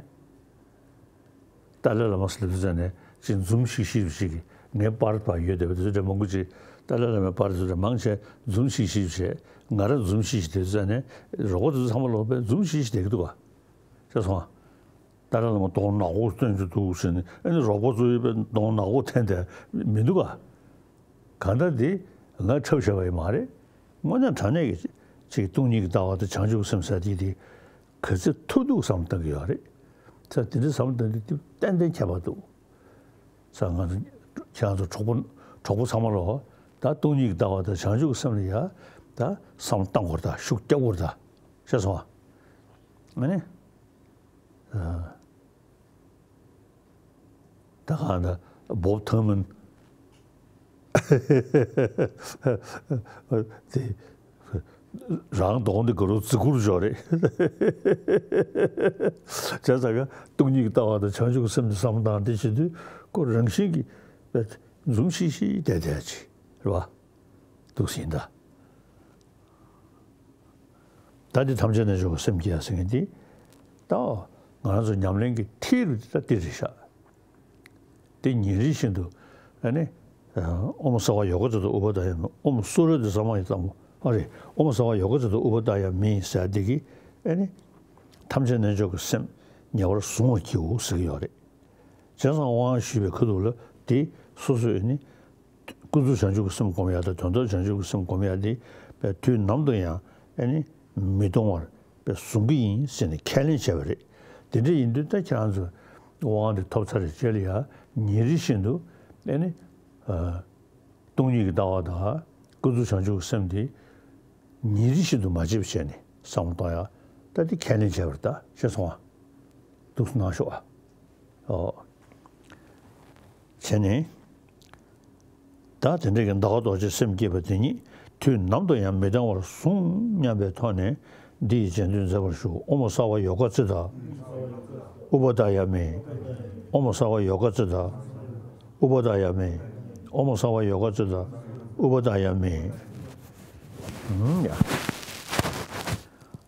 ཏཱ་ལའི་བླ་མ་སླེབས་ཚར་ནས་ཅིག་འཛུམ་ཤིག་ཤིག་ཞིག་གིས་ངའི་པར་པར་ཡོད་བསྡད་པ་དེ་ཚོ་འདྲ་མང་པོ་ཅིག་ཏཱ་ལའི་བླ་མའི་པར་དེ་ཚོ་འདྲ་མང་ཆེ་འཛུམ་ཤིག་ཤིག་བྱས། ང་རང་འཛུམ་ཤིག་ཤིག་བསྡད་ཚར་ནས་རོགས་པ་དེ་ཚོ་ཚང་མ་ལོག་པས་འཛུམ་ཤིག་ཤིག་བསྡད་ཀྱི་འདུག་ག་ཤེས་སོང་ཨ། ཏཱ་ལའི་བླ་མ་གདོང་ནག་པོ་སྟོན་རྒྱུ་འདུག་ཟེར་ནས། ཨ་ནི་རོགས་པ་ཚོ་ཡོད་པས་གདོང་ནག་པོ་འཐེན་བསྡད་མི་འདུག་ག་གང་ལྟར་དེ་ང་འཁྲབ་བྱས་པ་ཡིན་མ་རེད། དངོས་གནས་དྲང་གནས་ཀྱི་ཅིག་སྟོང་ཉིད་ཀྱི་ལྟ་བ་དང་བྱང་ཆུབ་སེམས་ཟེར་དེ་དེ་ག་ཚོད་ཐུབ་ཐུབ་བསམ་བཏང་གི་ཡོད་རེད། ད་དེ་འདྲ་བསམ་བཏང་དུས་དེ་ཏན་ཏན་ཁྱད་པར་འདུག་ས་ང་ཚོ་ཁྱེད་རང་ཚོ་གྲོགས་པོ་གྲོགས་པོ་ཚང་མ་ལོ། ད་སྟོང་ཉིད་ཀྱི་ལྟ་བ་དང་བྱང་ཆུབ་ཀྱི་སེམས་ལ་ཡ། ད་བསམ་བློ་བཏང་དགོས་རེད། ད་ཤུགས་རྒྱག་དགོས་རེད། ད་ཤེས་སོང་ཨ། ཨ་ནི། ཨ། ད་གང་ལྟར་བོབ་ཐང་མིན་དེ་རང་གདོང་འདི་ག་རུ་བརྫི་བཀུར་ཞོར་རེད། བྱས་ཙང་ཀ་སྟོང་ཉིད་ཀྱི་ལྟ་བ་དང་བྱང་ཆུབ་ཀྱི་སེམས་དེ་བསམ་བློ་བཏང་དེ་བྱེད་དུས་ཁོ་རང་བཞིན་གྱིས་འཛུམ་ཤིག་ཤིག་བསྡད་བསྡད་ཅིག་རེད་བ། འདུག་ཟིན་ད། ད་འདི་ཐམས་ཅད་རྣལ་འབྱོར་པའི་སེམས་བསྐྱེད་ཡ་ཟེར་མཁན་འདི། ད་ང་རང་ཚོ་ཉམས་ལེན་གྱི་མཐིལ་རུ་ད་འདི་རེད་ཤག་དེ་ཉིན་རེ་བཞིན་དུ་ཨ་ནི། ཨོཾ་སརྦ་ཡོ་ག་ཙིཏྟ་ཨུ་པ་དཱ་ཡ་མི། ཨོཾ་སུ་ར་དྷི་ས་མ་ཡ་ཏ་མ། ཨ་རེ། ཨོཾ་སརྦ་ཡོ་ག་ཙིཏྟ་ཨུ་པ་དཱ་ཡ་མི་ཟེར་འདི་གིས་ཨ་ནི། ཐམས་ཅད་རྣལ་འབྱོར་གྱི་སེམས་ཉེ་བར་བཟུང་བར་བགྱིའོ་ཟེར་གྱི་ཡོད་རེད། བྱས་ཙང་དབང་ཞུས་པའི་ཁ་ཐུག་ལ་དེ་སོ་སོས་ནི། ཀུན་རྫོབ་བྱང་ཆུབ་ཀྱི་སེམས་སྒོམ་ཡ་དང་དོན་དམ་བྱང་ཆུབ་ཀྱི་སེམས་སྒོམ་ཡ་དེ་དུས་ནམ་དུ་ཡང་ཨ་ནི་མི་གཏོང་བར་བཟུང་གི་ཡིན་ཟེར་ནས་ཁས་ལེན་བྱས་པ་རེད། དེ་འདྲ་ཡིན་དུས་ད་ཁྱེད་རང་ཚོས་དབང་དེ་ཐོབ་ཚར་བའི་རྗེས་ལ་ཡང་ཉིན་རེ་བཞིན་དུ་ཨ་ནི། ཨ། སྟོང་ཉིད་ཀྱི་ལྟ་བ་དང་ཀུན་རྫོབ་བྱང་ཆུབ་ཀྱི་སེམས་དེ་ཉིན་རེ་བཞིན་དུ་མ་བརྗེད་པ་བྱས་ནས་བསམ་བློ་གཏོང་ཡག་ད་དེ་ཁས་ལེན་བྱས་པ་རེད། ད་ཤེས་སོང་ཨ། འདུག་སེ་གནང་ཤོག་ཨ། ཨོ། བྱས་ནས། ད་དེ་འདྲ་གི་ཟླ་བ་རྡོ་རྗེ་སེམས་བསྐྱེད་པ་དེ་ཉིད་དུས་ནམ་དུ་ཡང་མི་གཏང་བར་བཟུང་སྙམ་པའི་ཐོག་ནས། འདི་ཡི་རྗེས་ཟློས་མཛད་པར་ཞུ། ཨོཾ་སརྦ་ཡོ་ག་ཙིཏྟ་ཨུ་པ་དཱ་ཡ་མི། ཨོཾ་སརྦ་ཡོ་ག་ཙིཏྟ་ཨུ་པ་དཱ་ཡ་མི། ཨོཾ་སརྦ་ཡོ་ག་ཙིཏྟ་ཨུ་པ་དཱ་ཡ་མི། ཨུམ་ཡ།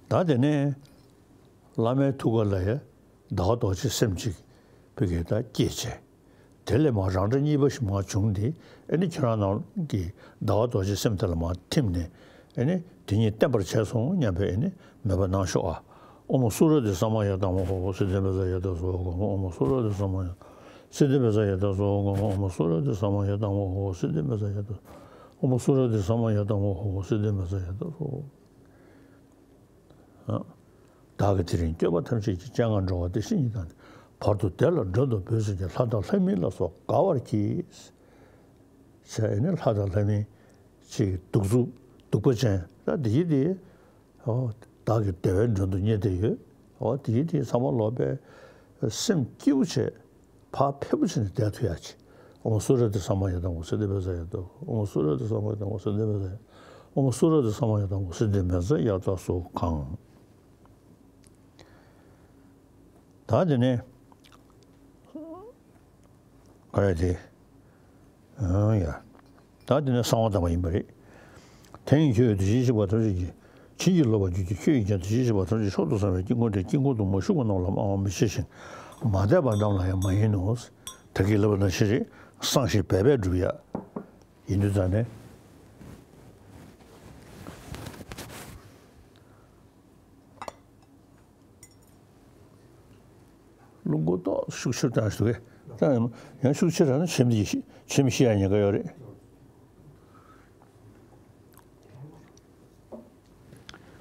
ད་དེ་ནས་བླ་མའི་ཐུགས་ཀ་ལ་ཡ་ཟླ་བ་རྡོ་རྗེ་སེམས་གཅིག་བི་གེ་ད་སྐྱེས་བྱས། དེ་ལས་མར་རང་འདྲ་གཉིས་པ་ཞིག་མར་བྱུང་སྟེ། ཨ་ནི་ཁྱེད་རང་རྣམས་ཀྱི་ཟླ་བ་རྡོ་རྗེ་སེམས་དེ་ལ་མར་ཐིམ་ནས། ཨ་ནི་དེ་ཉིད་བརྟན་པར་བྱས་སོང་སྙམ་པའི་ཨ་ནི་མོས་པ་གནང་ཤོག་ཨ། ཨོཾ་སུ་ར་དྷི་ས་མ་ཡ་ཏ་མ་ཧོ། སིདྡྷི་མི་ཛ་ཡ་ཏ་སྭཱ་ཧཱ། ཨོཾ་སུ་ར་དྷི་ས་མ་ཡ། སིདྡྷི་མི་ཛ་ཡ་ཏ་སྭཱ་ཧཱ། ཨོཾ་སུ་ར་དྷི་ས་མ་ཡ་ཏ་མ་ཧོ། སིདྡྷི་མི་ཛ་ཡ་ཏ། ཨོཾ་སུ་ར་དྷི་ས་མ་ཡ་ཏ་མ་ཧོ། སིདྡྷི་མི་ཛ་ཡ་ཏ་སྭཱ་ཧཱ། བདག་གིས་དེ་རིང་སྐྱོབ་པ་ཐམས་ཅད་ཀྱི་སྤྱན་སྔར་འགྲོ་བ་འདི་ཕྱི་གཉིས་དང་། བར་དུ་བདེ་ལ་མགྲོན་དུ་བོས་ཟིན་ཅིང་། ལྷ་དང་ལྷ་མིན་ལ་སོགས་དགའ་བར་གྱིས། ཟེར་ནས་ལྷ་དང་ལྷ་མིན་ཅིག་གདུག་རྩུབ་གདུག་པ་ཅན་ད་འདི་ཡི་དེ། ཨོ། བདག་གི་བདེ་བའི་མགྲོན་དུ་གཉེར་བསྡད་ཡོད། ཨོ་དེ་ཡི་དེ་ཚང་མ་ལོག་པའི་སེམས་སྐྱིད་པོ་བྱས། བག་ཕེབས་པོ་བྱས་ནས་བསྡད་ཐུབ་ཡག་ཅིག་ཨོཾ་སུ་ར་ཏི་ས་མ་ཡ་དྷ་ཨོཾ་སིདྡྷི་བཛྲ་ཡ་དྷ། ཨོཾ་སུ་ར་ཏི་ས་མ་ཡ་དྷ་ཨོཾ་སིདྡྷི་བཛྲ་ཡ། ཨོཾ་སུ་ར་ཏི་ས་མ་ཡ་དྷ་ཨོཾ་སིདྡྷི་བཛྲ་ཡ་དྷ་སོ་གང་། ད་དེ་ནས་ག་རེ་དེ། ཨང་ཡ། ད་དེ་ནས་གསང་བ་དམ་པ་ཡིན་པ་རེད། དེང་ཁྱོད་དེ་བཞིན་གཤེགས་པ་ཐམས་ཅད་ཀྱིས། བྱིན་གྱིས་རློབ་པར་གྱུར་ཅིག་ཁྱོད་ཀྱིས་ཀྱང་དེ་བཞིན་གཤེགས་པ་ཐམས་ཅད་མཆོག་ཏུ་བཟང་བའི་དཀྱིལ་འཁོར་དེར་དཀྱིལ་འཁོར་དུ་མ་ཞུགས་པ་རྣམས་ལ་སྨྲའམ་མི་ཤེས་ཤིང་། མ་དད་པ་རྣམས་ལ་ཡང་མ་ཡིན་ནོ། ད་གིན་ལབ་པ་ནང་བཞིན་རེད། གསང་ཞིང་སྦས་པས་སྒྲུབ་ཡ། ཡིན་དུས་ཙང་ནས། རླུང་མགོ་ཏོག་ཤུགས་ཆེར་བཏང་ཞིག་འདུག་གས། ད་ཡང་ཤུགས་ཆེར་བཏང་ན་ཆེམ་དེ་ཆེམ་ཤི་ཡ་ཉེན་ཁ་ཡོད་རེད།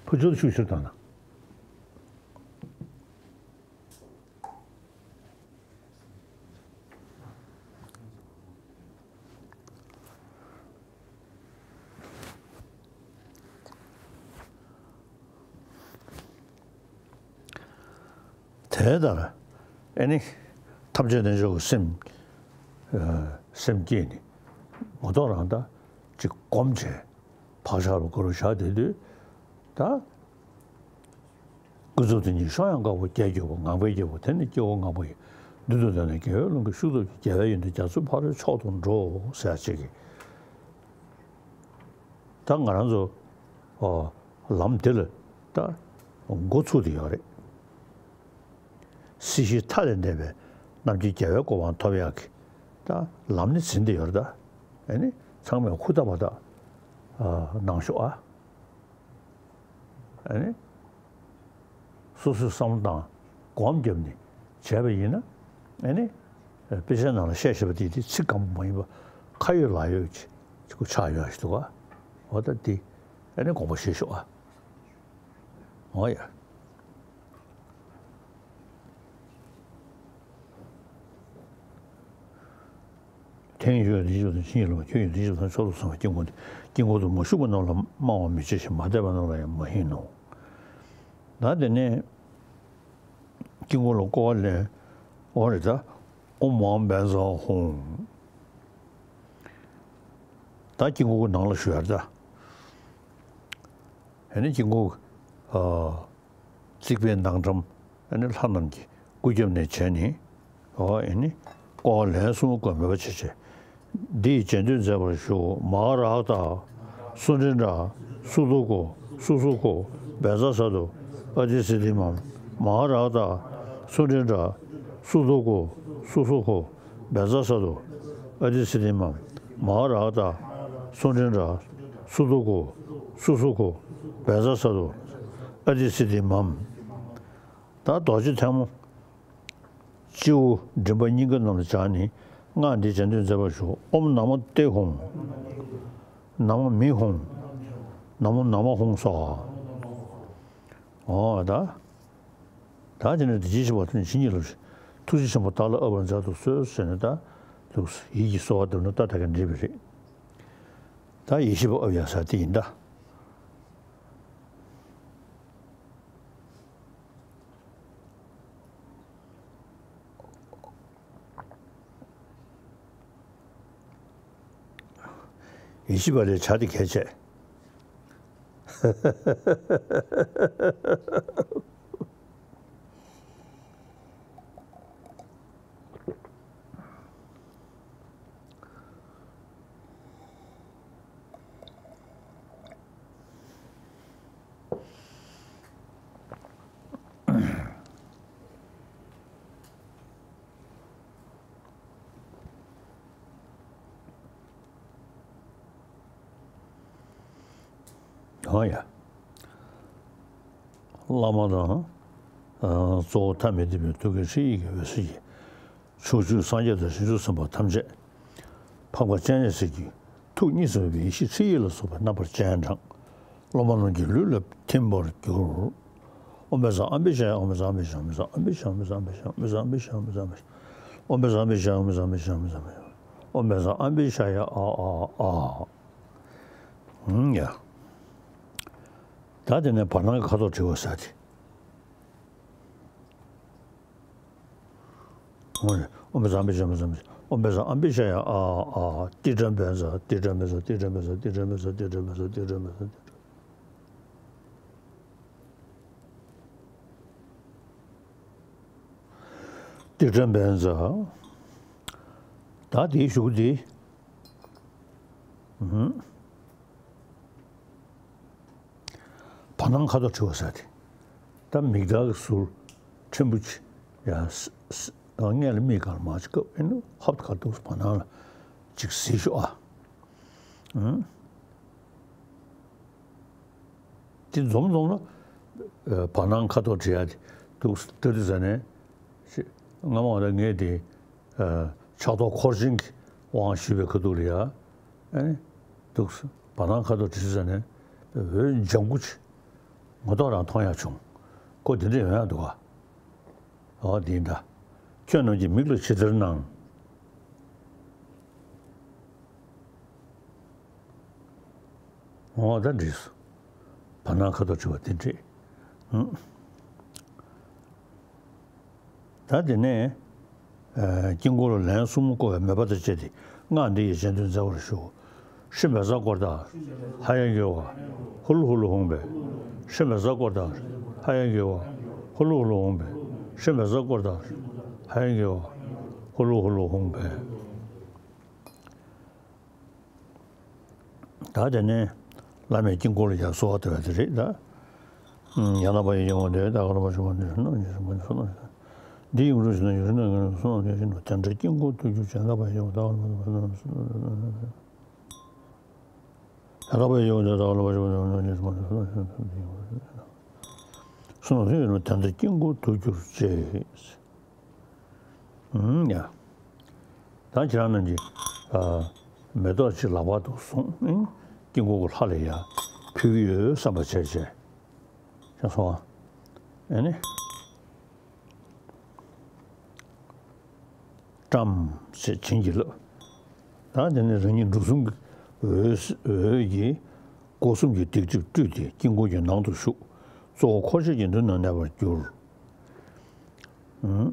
ཕར་ཕྱོགས་ཤུགས་ཆེར་བཏང་ན། དེ་ལྟར་ཨེ་ནི་ཐམས་ཅད་རྣལ་འབྱོར་གྱི་སེམས། ཨ། སེམས་བསྐྱེད་ནས་ངོ་ཐོག་རང་ད་ཅིག་སྒོམ་བྱས། བག་ཆགས་ལ་གུ་རུ་བཞག་བསྡད་དུས་ད། ཀུན་རྫོབ་དོན་གཉིས་ཤོག་ཡང་དཀར་པོ་བརྒྱད་འགྱུར་བ། ངང་པས་བསྐྱེད་པ་དེ་ནི་སྐྱེ་བོ་ངང་པ་ཡི། མདུན་དུ་བསྡད་ནས་རྒྱལ་བའི་ཀླུང་གི་ཤུགས་སྟོབས་ཀྱིས། རྒྱལ་བའི་ཡོན་ཏན་རྒྱ་མཚོའི་ཕ་རོལ་མཆོག་ཏུ་འགྲོ་ཟེར་ཡ་ཅིག་གིས། ད་ང་རང་ཚོ་ཨོ་ལམ་འདི་ལ་ད་འགོ་ཚུགས་བསྡད་ཡོད་རེད། སྲིད་ཞིའི་མཐའ་ལས་འདས་པའི་རྣམ་མཁྱེན་རྒྱལ་བའི་གོ་འཕང་ཐོབ་ཡག་གི་ད་ལམ་ནི་ཟིན་བསྡད་ཡོད་རེད། ད་ཨེ་ནི་ཚང་མས་ཧུར་ཐག་པ་ད་ཨ་གནང་ཤོག་ཨ། ཨ་ནི། སོ་སོའི་བསམ་བློ་བཏང་། སྒོམ་བརྒྱབ་ནས་བྱས་པ་ཡིན་ན། ཨ་ནི། དཔེ་ཆའི་ནང་ལ་བཤད་བཞག་པ་དེ་དེ་ཚིག་སྐམ་པོ་མ་ཡིན་པ། ཁ་ཡོད་ལག་ཡོད་ཅིག་ཅིག་པོ་ཆགས་ཡོང་ཞིག་འདུག་ག་འོ་ད་དེ་ཨ་ནི་དགོངས་པ་བཞེས་ཤོག་ཨ། འོ་ཡ། དེང་ཡོད་དེ་ཡོད་དེ་ཕྱིན་ལ་ཁྱོད་ཡོད་དེ་ཡོད་དང་ཕྱོགས་སུ་སོང་བའི་དཀྱིལ་འཁོར་དེ། དཀྱིལ་འཁོར་དུ་མ་ཞུགས་པ་རྣམས་ལ་སྨྲ་བར་མི་བྱེད་ཅིང་། མ་དད་པ་རྣམས་ལ་ཡང་མ་ཡིན་ནོ། ད་དེ་ནས་དཀྱིལ་འཁོར་ལ་བསྐོར་བ་ལེན། འོ་རེད་ད། ཨོཾ་མ་ཧཱ་བཛྲ་ཧཱུྃ། ད་དཀྱིལ་འཁོར་གྱི་ནང་ལ་ཞུགས་ཡ་རེད་ད། ཨ་ནི་དཀྱིལ་འཁོར་ཨ། རྩིག་པའི་ནང་ཁྲོམ་ཨ་ནི་ལྷ་རྣམས་ཀྱི་སྐུ་རྒྱབ་ནས་བྱས་ནས། ཨོ་ཨ་ནི་བསྐོར་བ་ལན་གསུམ་བསྐོར་མོས་པ་བྱེད་བྱེད། འདི་ཡིས་རྗེས་ཟློས་མཛད་པར་ཞུ། མ་ཧཱ་རཀྟ། སུ་འདྲེན་དྲ། སུ་ཏོ་ཀོ། སུ་སུ་ཀོ། བཛྲ་ས་ཏྭ། ཨ་ཏི་སིདྡྷི་མཾ། མ་ཧཱ་རཀྟ། སུ་འདྲེན་དྲ། སུ་ཏོ་ཀོ། སུ་སུ་ཀོ། བཛྲ་ས་ཏྭ། ཨ་ཏི་སིདྡྷི་མཾ། མ་ཧཱ་རཀྟ། སུ་འདྲེན་དྲ། སུ་ཏོ་ཀོ། སུ་སུ་ཀོ། བཛྲ་ས་ཏྭ། ཨ་ཏི་སིདྡྷི་མཾ། ད་རྡོ་རྗེ་ཐལ་མོ་སྤྱི་བོ་མགྲིན་པ་སྙིང་ག་རྣམས་ལ་སྦྱར་ནས་སྔགས་འདི་རྗེས་ཟློས་མཛད་པར་ཞུ། ཨོཾ་ན་མོ་ཏེ་ཧཱུྃ། ན་མོ་མི་ཧཱུྃ། ན་མོ་ན་མ་ཧཱུྃ་སྭཱ་ཧཱ། འོ་ད། ད་དེ་ནས་དེ་ཅི་ཞིག་པ་དོན་ཇི་སྙེད་ལ། ཐུགས་རྗེ་ཆེན་པོ་བདག་ལ་ཨ་བར་མཛད་དུ་གསོལ་ཟེར་ནས་ད། ཐུགས་ཡིད་ཀྱིས་གསོལ་བ་འདེབས་ན་ད་ད་ག་འགྲིག་པ་རེད། ད་ཡེ་ཤེས་པ་ཨ་བར་ཡ་ས་དེ་ཡིན་ད། ཡེ་ཤེས་པ་ལས་བྱ་དེ་གལ་ཆེ། འོ་ཡ། བླ་མ་དང་། ཨ། གཙོ་བོ་ཐ་མི་དད་པའི་ཐུགས་ཀའི་ཧྲཱིཿཡིག་གི་འོད་ཟེར་གྱིས། ཕྱོགས་བཅུའི་སངས་རྒྱས་དང་བྱང་ཆུབ་སེམས་དཔའ་ཐམས་ཅད་འཕགས་པ་སྤྱན་རས་གཟིགས་ཀྱི་ཐུགས་གཉིས་སུ་མེད་པའི་ཡེ་ཤེས་ཧྲཱིཿཡིག་ལ་སོགས་པས་རྣམ་པར་སྤྱན་དྲངས། སློབ་མ་རྣམས་ཀྱི་ལུས་ལ་ཐིམ་པར་གྱུར། ཨོཾ་བཛྲ་ཨམ་བི་ཤ་ཡ། ཨོཾ་བཛྲ་ཨམ་བི་ཤ་ཡ། ཨོཾ་བཛྲ་ཨམ་བི་ཤ་ཡ། ཨོཾ་བཛྲ་ཨམ་བི་ཤ་ཡ། ཨོཾ་བཛྲ་ཨམ་བི་ཤ་ཡ། ཨོཾ་བཛྲ་ཨམ་བི་ཤ་ཡ། ཨ་ཨ་ཨ། ཧུམ་ཡ། ད་དེ་ནས་བར་སྣང་གི་ཁ་དོག་བྲི་བ་ཟེར་དེ། ཨོཾ་བཛྲ་ཨམ་བི་ཤ་ཡ། ཨོཾ་བཛྲ་ཨམ་བི་ཤ་ཡ། ཨོཾ་བཛྲ་ཨམ་བི་ཤ་ཡ་ཨ་ཨ། ཏི་སྒྲ་བཛྲ་ཏི་སྒྲ་བཛྲ་ཏི་སྒྲ་བཛྲ་ཏི་སྒྲ་བཛྲ་ཏི་སྒྲ་བཛྲ་ཏི་སྒྲ་བཛྲ་ཏི་སྒྲ་བཛྲ་ཏི་སྒྲ། ཏི་སྒྲ་བཛྲ། ད་དེའི་གཞུག་དེ། ཨུམ། བར་སྣང་ཁ་དོག་བྲི་བ་ཟེར་དེ། ད་མིག་དར་གྱི་ཟུར་ཕྲན་བུ་ཅིག་ཡ་ས་ས་སྔས་ལ་མིག་གང་མ་ཅིག་བཀབ་ཨེ་ནི་ཧབ་ཁ་དོག་བར་སྣང་ལ་ཅིག་གཟིགས་ཤོག་ཨ། ཨུམ། དེ་འཛོམས་འཛོམས་ལ་བར་སྣང་ཁ་དོག་བྲི་ཡ་དེ་འདུག་ལྟ་དུས་ཙ་ནས་སྔ་མ་ད་ངས་དེ་ཕྱག་རྡོར་འཁོར་ཆེན་གྱི་དབང་ཞུས་པའི་ཁ་ཐུག་ལ་ཡ། ཨེ་ནི་འདུག་སེ་བར་སྣང་ཁ་དོག་བྲིས་ཙ་ནས་འོད་ལྗང་ཁུ་ཅིག་ངོ་ཐོག་རང་མཐོང་ཡག་བྱུང་། ཁོ་དེ་འདྲ་ཡོང་ཡག་འདུག་ག། ཨོ་དེ་ཡིན་ད། ཁྱོད་རྣམས་ཀྱི་མིག་ལ་ཇི་ལྟར་སྣང་། ཨོ་ད་འགྲིག་སོང་། བར་སྣང་ཁ་དོག་བྲི་བ་དེ་འགྲིག། ཨང་། ད་དེ་ནས། ཨ། དཀྱིལ་འཁོར་ལ་ལན་གསུམ་བསྐོར་བའི་མོས་པ་དང་བཅས་ཏེ་སྔགས་འདི་ཡིས་གཞན་དོན་མཛད་པར་ཞུ། ཧྲཱིཿབཛྲ་ཀོ་ར་ཏ། ཧ་ཡ་གི་ཝ། ཧུ་ལུ་ཧུ་ལུ་ཧཱུྃ་ཕཊ། ཧྲཱིཿབཛྲ་ཀོ་ར་ཏ། ཧ་ཡ་གི་ཝ། ཧུ་ལུ་ཧུ་ལུ་ཧཱུྃ་ཕཊ། ཧྲཱིཿབཛྲ་ཀོ་ར་ཏ། ཧ་ཡ་གི་ཝ། ཧུ་ལུ་ཧུ་ལུ་ཧཱུྃ་ཕཊ། ད་དེ་ནས་བླ་མའི་དཀྱིལ་འཁོར་ལ་ཡར་གསོལ་བ་བཏབ་པ་དེ་རེད་ད། ཡ་ན་པ་ཡི་ཡོང་བ་དེ་ད་ག་ལ་མ་བྱུང་བ་འདི་ནོ་ཉིད་སུ་མ་ནི་སོ་ནོ། འདི་ཡིན་རུ་ཞིག་ན་ཡུལ་ན་ངན་སོང་དེ་བཞིན་དུ་དེ་འདྲ་དཀྱིལ་འཁོར་དུ་གྱུར་ཅན་ལ་པ་ཡི་ཡོང་བ་ད་ག་ལ་མ་བྱུང་བ་འདི་ནོ། ཡ་ན་པ་ཡི་ཡོང་བ་དེ་ད་ག་ལ་མ་བྱུང་བ་འདི་ནོ་ཉིད་སུ་མ་ནི་སོ་ནོ། སོ་ནོ་དེ་ཡིན་རུ་དེ་འདྲ་དཀྱིལ་འཁོར་དུ་གྱུར་ཅན། ཨུམ། ཡ། ད་ཁྱེད་རང་རྣམས་ཀྱིས། ཨ། མེ་ཏོག་ཅིག་ལག་པར་དུ་བཟུང་། ཨིན། དཀྱིལ་འཁོར་གྱི་ལྷ་ལ་ཡ་ཕུལ་གྱི་ཡོད་བསམ་པ་བྱས་བྱས། ཤེས་སོང་ཨ། ཨེ་ནི། བཀྲམ་ཞེས་བྱིན་གྱིས་བརླབས། ད་དེ་ནས་རང་ཉིད་འབྲུ་གསུམ་གྱི་འོད་འོད་ཀྱིས་སྒོ་གསུམ་གྱི་སྡིག་སྒྲིབ་བཀྲུས་ཏེ་དཀྱིལ་འཁོར་གྱི་ནང་དུ་ཞུགས། གཙོ་བོ་འཁོར་ཕྱག་གི་མདུན་ན་གནས་པར་གྱུར། ཨུམ།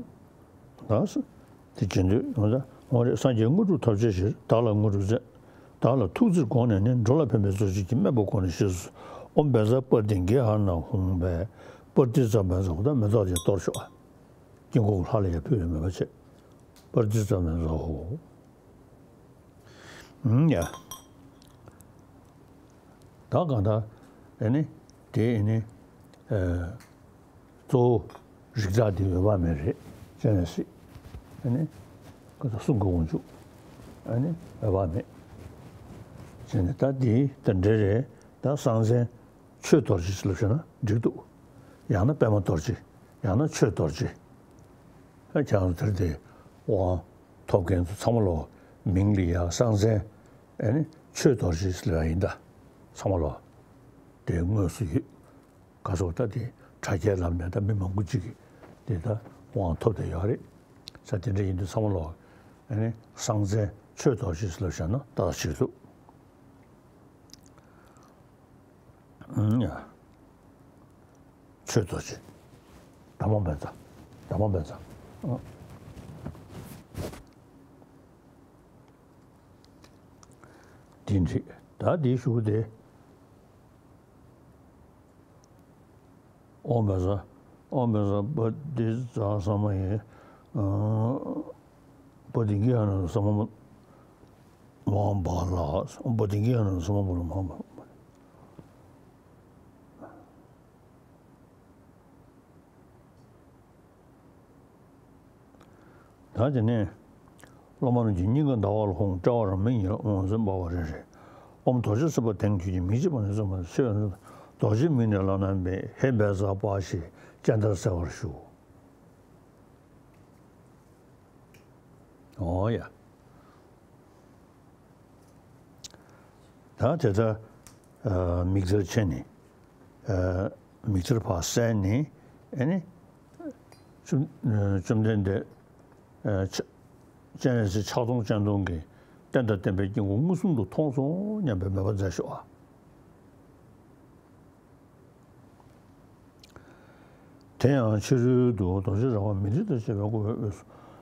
ད་དེ་བྱེད་དུས་ཡོང་ད་འོ་རེད། སངས་རྒྱས་དངོས་གྲུབ་ཐོབ་བྱའི་ཕྱིར། བདག་ལ་དངོས་གྲུབ་སྩལ། བདག་ལ་ཐུགས་བརྩེར་དགོངས་ནས་ནི། འགྲོ་ལ་ཕན་པའི་རྫོགས་བྱེད་ཀྱི། སྨན་པ་དགོངས་ནས་ཞེས་སུ། ཨོཾ་བཛྲ་པྲ་ཏྱ་གྷི་ཧ་ན་ཧཱུྃ་ཕཊ། པྲ་ཏི་ཙ་བཛྲ་ཧོ། ད་མེ་ཏོག་དེ་གཏོར་ཤོག་ཨ། དཀྱིལ་འཁོར་ལྷ་ལ་ཡང་ཕུལ་བའི་མོས་པ་བྱེད། པྲ་ཏི་ཙ་བཛྲ་ཧོ། ཨུམ། ཡ། ད་གང་ལྟར་ཨེ་ནི་དེ་ཨེ་ནི། ཨ། གཙོ་བོ་རིགས་བདག་དེ་འོད་དཔག་མེད་རེད། སྤྱན་རས་གཟིགས། ཨེ་ནི་ཀ་ད་གསུང་གི་དབང་ཕྱུག་ཨེ་ནི་འོད་དཔག་མེད། བྱས་ནས་ད་དེ་ད་འདྲ་རེད། ད་གསང་མཚན་ཆོས་རྡོ་རྗེ་ལབ་བྱས་ན་འགྲིག་འདུག་ཡང་ན་པདྨ་རྡོ་རྗེ། ཡང་ན་ཆོས་རྡོ་རྗེ། ཨ། ཁྱེད་རང་ཚོ་དེར་དེ་དབང་ཐོབ་མཁན་ཚོ་ཚང་མ་ལོ་མིང་ལ་ཡ་གསང་མཚན་ཨེ་ནི་ཆོས་རྡོ་རྗེ་ལབ་ཡ་ཡིན་ད། ཚང་མ་ལོ་དེ་དངོས་སུ་ཡོད། ག་སོགས་ད་དེ་དྲ་རྒྱའི་ལམ་ནས་ད་མི་མང་པོ་ཅིག་གིས་དེ་ད་དབང་ཐོབ་བསྡད་ཡོད་རེད། ས་དེ་འདྲ་ཡིན་དུས་ཚང་མ་ལོ་ཨེ་ནི་གསང་མཚན་ཆོས་རྡོ་རྗེ་ལབ་བཞག་ན་ཏག་ཏག་ཅིག་འདུག་ཨུམ། ཡ། ཆོས་རྡོ་རྗེ། དྷརྨ་བཛྲ། དྷརྨ་བཛྲ། ཨ། དེ་འགྲིག་ད་དེའི་གཞུག་གུ་དེ། ཨོཾ་བཛྲ། ཨོཾ་བཛྲ་པྲ་ཏི་ཙ་ས་མ་ཡེ། ཨ། པྲ་ཏི་གྷི་ཧ་ན་ས་མ་མ། མ་བ་ལ། པྲ་ཏི་གྷི་ཧ་ན་ས་མ་བ་ལ་མ་བ། ད་དེ་ནས་སློབ་མ་རྣམས་ཀྱི་སྙིང་ག་ཟླ་བ་ལ་ཧཱུྃ། དཔྲལ་བ་རང་མིང་ཡིན་ལ་ཧཱུྃ་ཟེར་འབར་བ་རེ་རེ། ཨོཾ་རྡོ་རྗེ་སེམས་དཔའ་དེང་ཁྱོད་ཀྱི། མིག་འབྱེད་པ་ནས་བརྩམས་པ་ཆེ་བའི་ནོར། རྡོ་རྗེའི་མིང་ནས་བླ་ན་མེད། ཧེ་བཛྲ་པ་ཞེས་སྤྱན་ལྟར་གསལ་བར་ཞུ། ཨོ་ཡ། ད་དེ་ལྟར་མིག་འབྱེད་བྱས་ནས། མིག་འབྱེད་ཕར་གསལ་ནས་ཨེ་ནི། བཅོམ་བཅོམ་ལྡན་འདས་སྤྱན་རས་གཟིགས་ཕྱག་སྟོང་སྤྱན་སྟོང་གི་རྟེན་དང་བརྟེན་པའི་དཀྱིལ་འཁོར་མངོན་སུམ་དུ་མཐོང་སོང་སྙམ་པའི་མོས་པ་མཛད་ཤོག་ཨ། དེ་ཡང་ཕྱི་རོལ་དུ་རྡོ་རྗེ་ར་བ་མི་ཏྲི་དང་བཅས་པས་བསྐོར་བའི་དབུས་སུ།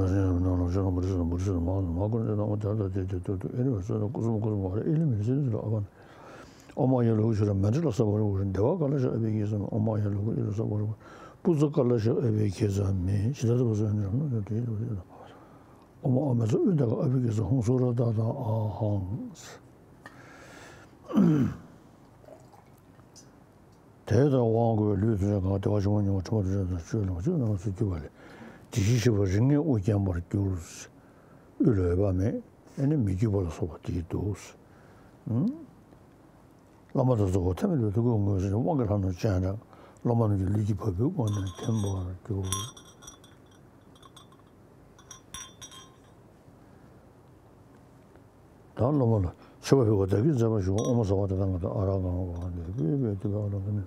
ན་སེམས་ནང་ལ་ཤོར་ན་བུ་རི་སེ་ན་བུ་རི་སེ་ན་མ་མ་ཀུན་ཏེ་ནང་མ་དེ་ལ་དེ་དེ་དུ་དུ་ཨེ་རི་བ་སོ་ན་ཀུ་སུམ་ཀུ་སུམ་ཨ་རེ་ཨེ་ལི་མི་རི་སེ་དུ་ཨ་བ་ན། ཨོ་མ་ཡ་ལུག་ཤི་ར་མན་ཏྲ་ལ་ས་བ་རི་བུ་རི་དེ་བ་ཀ་ལ་ཤ་ཨ་བི་ཀེ་ས་མེ། ཨོ་མ་ཡ་ལུག་ཨི་ར་ས་བ་རི་བུ་པུ་ཙ་ཀ་ལ་ཤ་ཨ་བི་ཀེ་ས་མེ་ཤི་ད་དུ་བ་སོ་ཡ་ནི་ར་ནོ་དེ་དེ་དུ་དེ་དུ། ཨོ་མ་ཨ་མེ་ཚ་ཨུ་ད་ཀ་ཨ་བི་ཀེ་ས་ཧོང་སུ་ར་ད་ད་ཨ་ཧང་། དེ་ལྟར་དབང་བསྐུར་བས་ལུས་ཐམས་ཅད་གང་བ་བདེ་བ་ཆེན་པོ་མྱོང་བ་ཕྲེང་བ་དྲུག་ཅུ་དང་ཆོས་ལོངས་སྤྱོད་རྣམ་པར་སྤྱོད་པ་ལས་བདེ་སྐྱིད་ཞི་བ་རིགས་ལྔས་དབུ་བརྒྱན་པར་གྱུར། དབུས་ལ་འོད་དཔག་མེད་ཨེ་ནི་མི་བསྐྱོད་པ་ལ་སོགས་པ་དེའི་འདུག། བླ་མ་དང་གཙོ་བོ་ཐ་མལ་པའི་ཐུགས་ཀའི་དབང་པོ་ཡོད་ཟེར་ནས་དབང་གི་ལྷ་རྣམས་སྤྱན་དྲངས། སློབ་མ་རྣམས་ཀྱིས་ལུས་ཀྱི་བ་སྤུའི་སྒོ་ནས་ཐིམ་པར་གྱུར། ད་སློབ་མ་ལ་མཆོད་པ་ཕུལ་བ་བདག་གིས་མཛད་པར་ཞུ། ཨོཾ་སརྦ་ཏ་ཐཱ་ག་ཏ་ཨ་ར་ཧ་ཀྵ་ཨ་ཏི་བྷྱཿ་ཏེ་བྷྱཿ་ཨ་ཏི་ཨ་ཏི་ཨ་ཏི་ཨ་ཏི།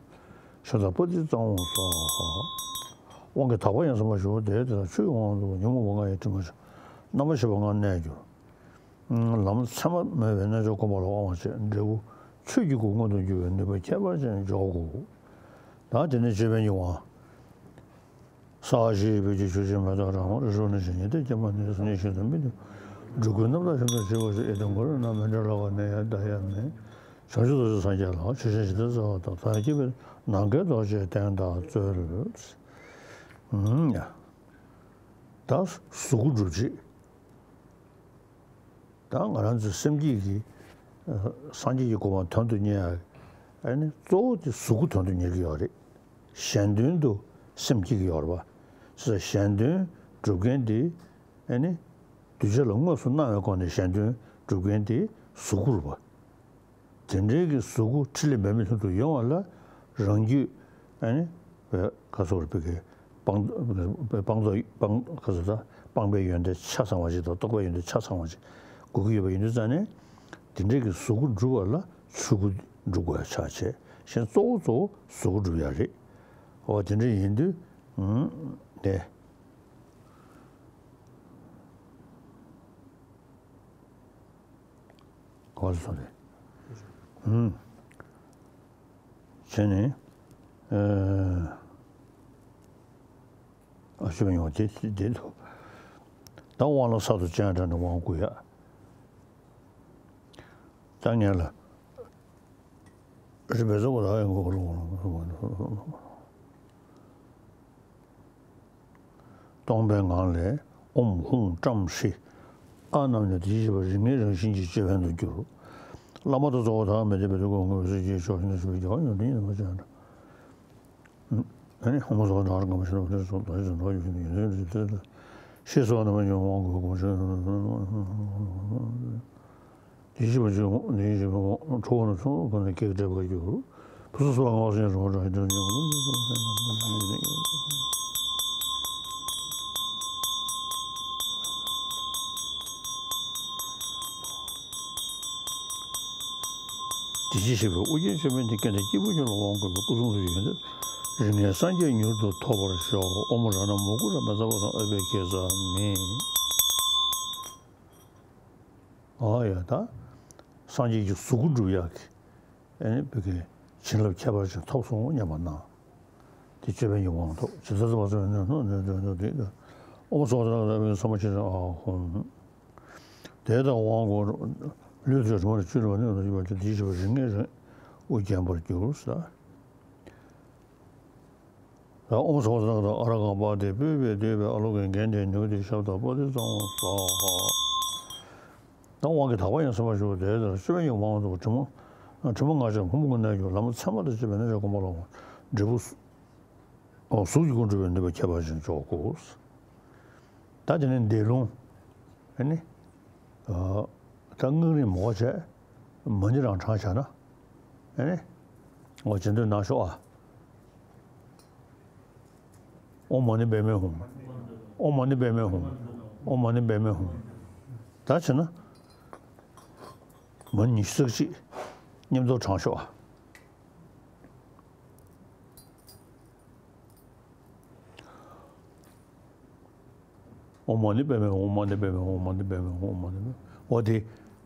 ཤ་ཛ་པོ་ཏི་ཙམ་ཧཱུྃ་སྭཱ་ཧཱ། དབང་གི་དག་པ་ཡང་ཟིན་པར་ཞུ། དེ་ལྟར་ཆོས་ཀྱི་དབང་དུ་ཉོན་མོངས་པ་ལྔ་ཡི་དྲི་མ་རྣམ་པར་ཤེས་པ་ལྔར་གནས་གྱུར། ལམ་མཚན་མ་མེད་པའི་རྣལ་འབྱོར་སྒོམ་པ་ལ་དབང་བྱས། འབྲས་བུ་ཆོས་ཀྱི་སྐུ་མངོན་དུ་འགྱུར་བའི་ནུས་པ་ཁྱད་པར་ཅན་འཇོག་གོ། ད་དེ་ནས་ཅོད་པན་གྱི་དབང་། སྭཱ་ཧཱ་ཞེས་པའི་ཆོས་ཀྱི་མེ་ཏོག་རང་རིག་སོགས་ནི་ཞིང་ཉི་ཟླའི་སྐྱེ་འཕགས་ནི་སེམས་ཉིད་ཤིན་ཏུ་མི་མཐུན། འགྲོ་ཀུན་རྣམ་དག་ཤིན་ཏུ་ཞི་བར་བྱེད། ཡིད་དང་ངོ་བོ་རྣམ་སྨིན་འབྲས་ལ་དགའ་ནི་ཡང་བདག་ཡང་མིན། བྱང་ཆུབ་རྡོ་རྗེ་སངས་རྒྱས་ལ། ཆོས་ཅན་ཇི་ལྟར་བརྩེ་བ་དང་། བདག་སྐྱེ་བའི་ནམ་མཁའི་རྡོ་རྗེ་གདན་དང་རྩོལ། ཨུམ། ཡ། ད་གཟུགས་སྐུ་སྒྲུབ་བྱེད། ད་ང་རང་ཚོའི་སེམས་བསྐྱེད་ཀྱི་ཨ་སངས་རྒྱས་ཀྱི་གོ་འཕང་དོན་དུ་གཉེར་ཡ། ཨ་ནི་གཙོ་བོ་དེ་གཟུགས་སྐུ་དོན་དུ་གཉེར་གྱི་ཡོད་རེད། གཞན་དོན་དུ་སེམས་བསྐྱེད་ཀྱི་ཡོད་རེད་པ། བྱས་ཙང་གཞན་དོན་སྒྲུབ་མཁན་དེ་ཨ་ནི་གདུལ་བྱ་ལ་དངོས་སུ་སྣང་བའི་སྒོ་ནས་གཞན་དོན་སྒྲུབ་མཁན་དེ་གཟུགས་སྐུ་རེད་པ། དེ་འདྲའི་གི་གཟུགས་སྐུ་འཕྲིན་ལས་འབད་མེད་མཐར་ཐུག་ཡོང་བ་ལ་རང་རྒྱུད་ཨ་ནི་བའི་ག་སོགས་རེད་པའི་གི་སྤང་སྤང་ཚོགས་སྤང་ག་ཚོད་ད་སྤངས་པའི་ཡོན་ཏན་ཆ་ཚང་བ་ཞིག་དང་རྟོགས་པའི་ཡོན་ཏན་ཆ་ཚང་བ་ཞིག་དགོས་ཀྱི་ཡོད་པ་ཡིན་དུས་ཙང་ནས་དེ་འདྲའི་གི་གཟུགས་སྐུ་སྒྲུབ་པ་ལ་ཆོས་སྐུ་སྒྲུབ་དགོས་ཡ་ཆགས་བྱས་གཞན་གཙོ་བོ་གཙོ་བོ་གཟུགས་སྐུ་སྒྲུབ་ཡ་རེད། འོ་དེ་འདྲ་ཡིན་དུས་ཨུམ་དེ། ག་པར་སོང་རེད། ཨུམ། བྱས་ནས། ཨ་ཞུ་མི་ཡོང་དེ་དེ་འདུག་ད་དབང་ལ་གསར་དུ་སྤྱན་དྲངས་ནས་དབང་བསྐུར་ཡ། ད་ངས་ལ། རི་བེ་ཙོ་གོ་ད་ཡང་གོ་ལོ། སྟོང་པའི་ངང་ལས་ཨོཾ་ཧཱུྃ་བཀྲམ་ཧྲཱིཿ་ཨ་རྣམས་ནི་དེ་བཞིན་གཤེགས་པ་རིགས་ལྔའི་རང་བཞིན་གྱི་སྤྱོད་པ་ཡིན་དུ་གྱུར། བླ་མ་དང་གཙོ་བོ་ཐ་མལ་མི་འདོད་པའི་ཐུགས་ཀའི་དབང་པོ་ཡོད་ཚད་ཀྱི་ཕྱོགས་བཞིན་དུ་ཞི་བའི་རྒྱལ་བ་ཡོན་ཏན་ཡིན་པར་བྱ། ཨ་ནི་ཧོ་མ་སོགས་དང་རང་གམ་ཤིན་ཏུ་སོགས་དང་ཞིག་ཏུ་ཡོན་ཏན་རིགས་ཏེ་ཤེས་སོགས་རྣམ་པ་ཉུང་དབང་གོས་གོང་ཞིང་། དེ་བཞིན་པ་ཅིག་དེ་བཞིན་པ་ཁྲོ་བོ་ནི་ཚོགས་ཀུན་ནས་སྐད་བསྒྲགས་པར་གྱུར། ཕུན་སུམ་ཚོགས་པ་ངོ་བོ་ཟིན་རོ་དྲག་དོན་ཉིད་དེ་ཅི་ཞེས་པའི་དབུ་རྒྱན་ཅོད་པན་དེ་སྐྱེ་གནས་སྐྱེས་བུ་ཀུན་ལ་དབང་བསྐུར་བའི་སྐུ་གསུང་ཐུགས་ཀྱི་ཡོན་ཏན་རིགས་ལྔའི་སངས་རྒྱས་མྱུར་དུ་ཐོབ་པར་ཤོག། ཨོཾ་རཏྣ་མོ་ཀུ་ར་མེ་ཙ་བ་དང་ཨོ་བྷྱཿ་ས་མི། ཨ་ཡ་ད། སངས་རྒྱས་ཀྱི་གཟུགས་སྐུ་སྒྲུབ་ཡག་གི་ཨེ་ནི་བོད་ཀྱི་བྱིན་རླབས་ཁྱད་པར་ཅན་ཐོབ་སོང་སྙམ་པ་སྣང་། དེ་ཅོད་པན་གྱི་དབང་ཐོབ་ཇི་ལྟར་བརྩེ་བ་ནི་ནོ་ནོ་ནོ་ནོ་དེ་ཨོཾ་སྭ་བྷཱ་ཏ་ཨ་ཧོ། དེ་ལྟར་དབང་བསྐུར་ལུས་དང་གྲིབ་མ་ལས་བཅུད་ལ་ནི་ལ་ཡོད་པ་དེ་དེའི་ཞིག་པ་རིགས་ལྔའི་རང་དབུ་བརྒྱན་པར་གྱུར་ཟེར། ད་ཨོཾ་སྭ་བྷཱ་ཏ་ཨ་ར་ཧ་ཀ་པཱ་ཏི་པུཥྤེ་བསྡུས་པའི་ཨ་ལོ་ཀེ་གན་དྷེ་ནུ་ཏེ་ཤབྡ་པོ་ཏི་ཙམ་སྭཱ་ཧཱ། ད་དབང་གི་དག་པ་ཡང་གསན་པར་ཞུ། དེ་ལྟར་ཅོད་པན་གྱི་དབང་དུ་དྲི་མ་དྲི་མ་ལྔ་བཅས་ཕུང་པོ་ཀུན་གནས་གྱུར། ལམ་མཚན་མ་དང་བཅས་པའི་རྣལ་འབྱོར་སྒོམ་པ་ལ་འབྲས་བུ་གཟུགས་ཀྱི་སྐུ་འགྲུབ་པའི་ནུས་པ་ཁྱད་པར་ཅན་འཇོག་གོ། ད་དེ་ནས་འདས་ལུང་། ཨ་ནི། ད་སྔགས་རིང་མོ་བྱས། མ་ཎི་རང་བགྲངས་བྱས་ན། ཨ་ནི། འོ་བྱེད་འདོད་གནང་ཤོག་ཨ། ཨོཾ་མ་ཎི་པདྨེ་ཧཱུྃ། ཨོཾ་མ་ཎི་པདྨེ་ཧཱུྃ། ཨོཾ་མ་ཎི་པདྨེ་ཧཱུྃ། ད་བྱས་ན། མ་ཎི་ཉི་ཤུ་རྩ་གཅིག་མཉམ་དུ་བགྲངས་ཤོག་ཨ། ཨོཾ་མ་ཎི་པདྨེ་ཧཱུྃ། ཨོཾ་མ་ཎི་པདྨེ་ཧཱུྃ། ཨོཾ་མ་ཎི་པདྨེ་ཧཱུྃ། ཨོཾ་མ་ཎི་པདྨེ་ཧཱུྃ། ཨོཾ་མ་ཎི་པདྨེ། འོ་དེ།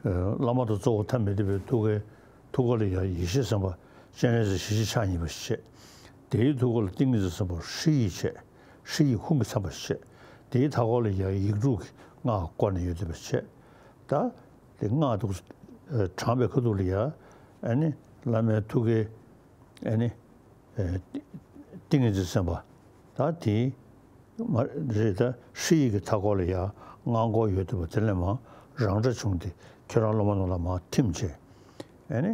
བླ་མ་དང་གཙོ་བོ་ཐ་མལ་མི་འདོད་པའི་ཐུགས་ཀའི་ཐུགས་ཀ་ལ་ཡང་ཡེ་ཤེས་སེམས་དཔའ་སྤྱན་རས་གཟིགས་ཞལ་གཅིག་ཕྱག་གཉིས་པ་ཞིག་བྱས། དེའི་ཐུགས་ཀ་ལ་ཏིང་ངེ་འཛིན་སེམས་དཔའ་ཧྲཱིཿ་ཡིག་བྱས། ཧྲཱིཿ་ཡིག་ཧཱུྃ་གིས་མཚན་པ་ཞིག་བྱས། དེའི་མཐའ་སྐོར་ལ་ཡང་ཡིག་དྲུག་གི་སྔགས་བསྐོར་ནས་ཡོད་བསྡད་པ་བྱས། ད་དེ་སྔགས་དེ་བགྲངས་པའི་ཁ་ཐུག་ལ་ཡང་ཨ་ནི་བླ་མའི་ཐུགས་ཀའི་ཨ་ནི། ཨེ། ཏིང་ངེ་འཛིན་སེམས་དཔའ། ད་དེའི། མ་རེད་ད་ཧྲཱིཿ་ཡིག་གི་མཐའ་སྐོར་ལ་ཡང་སྔགས་འཁོར་ཡོད་དུས་པ་དེ་ལས་མར་རང་སྒྲ་བྱུང་སྟེ་ཁྱེད་རང་སློབ་མ་རྣམས་ལ་མར་ཐིམ་བྱས། ཨེ་ནི།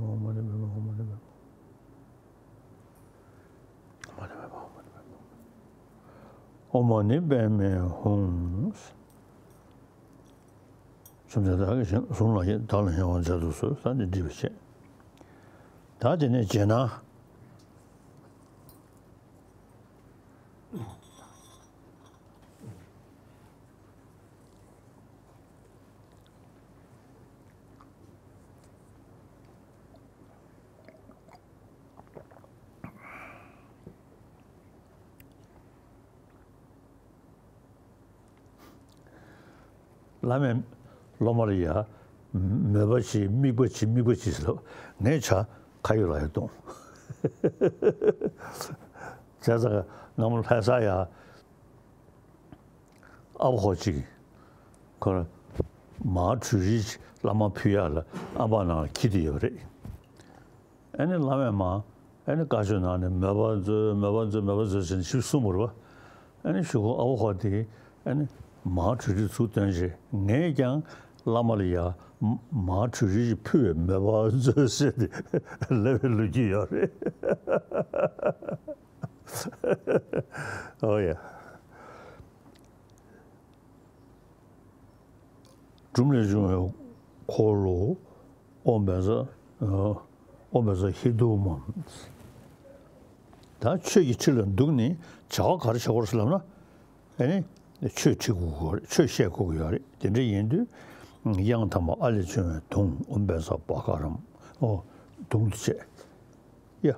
མ་ཧཱ་མོ་ནི་པདྨེ་ཧཱུྃ། ཨོཾ་མ་ཎི་པདྨེ་ཧཱུྃ། སེམས་ཅན་དག་གི་གཟུགས་ལ་ཡང་བདག་ལ་ཡང་དབང་མཛད་དུ་གསོལ། ས་འདི་འདྲི་བ་བྱས། ད་དེ་ནས་རྗེས་གནང་། བླ་མས་སློབ་མ་ལ་ཡ། མོས་པ་བྱེད། དམིགས་པ་བྱེད། དམིགས་པ་བྱེད་ཟེར་ལབ། ངས་བྱ་ཁ་ཡོད་ལག་ཡོད་གཏོང་། བྱས་ཙང་སྔ་མོ་ལྷ་ས་ཡ། ཨ་བ་ཧོ་གཅིག་གིས་ཁོ་ར་མར་བྲུས་རིས་བླ་མར་ཕུལ་ཡག་ལ་ཨ་བ་ནང་ལ་འཁྱེར་བསྡད་ཡོད་རེད། ཨ་ནི་བླ་མས་མར་ཨ་ནི་བཀའ་ཆོས་གནང་ནས་མོས་པ་མཛོད། མོས་པ་མཛོད། མོས་པ་མཛོད་ཟེར་ནས་ཞིབ་གསུངས་པ་རེད་པ། ཨ་ནི་གཞུག་གུ་ཨ་བ་ཧོ་དེས་ཨ་ནི་མར་བྲུས་རིས་ཚུར་བཏོན་རྗེས་ངས་ཀྱང་བླ་མ་ལ་ཡ་མར་བྲུས་རིས་ཕུལ་བའི་མོས་པ་མཛོད་ཟེར་ཏེ་ལབ་པའི་ལོ་རྒྱུས་ཡོད་རེད། ཨོ་ཡ། སྒྲུབ་ལས་བྱུང་བའི་འཁོར་ལོ་ཨོཾ་བཛྲ། ཨོཾ་བཛྲ་ཧེ་ཏུ་མཾ། ད་ཆོས་ཀྱི་ཁྲི་ལ་འདུག་ནས་བྱ་བ་ག་རེ་བྱེད་དགོས་རེད་ཟེར་ལབ་ན། ཨ་ནི་ཆོས་ཁྲིད་དགོས་ཀྱི་ཡོད་རེད། ཆོས་བཤད་དགོས་ཀྱི་ཡོད་རེད། དེ་འདྲ་ཡིན་དུས་དབྱངས་དང་པོ་ཨ་ལས་བྱུང་བའི་དུང་། ཨོཾ་བཛྲ་བྷ་ག་རཾ། ཨོ། དུང་དུ་བྱས། ཡ།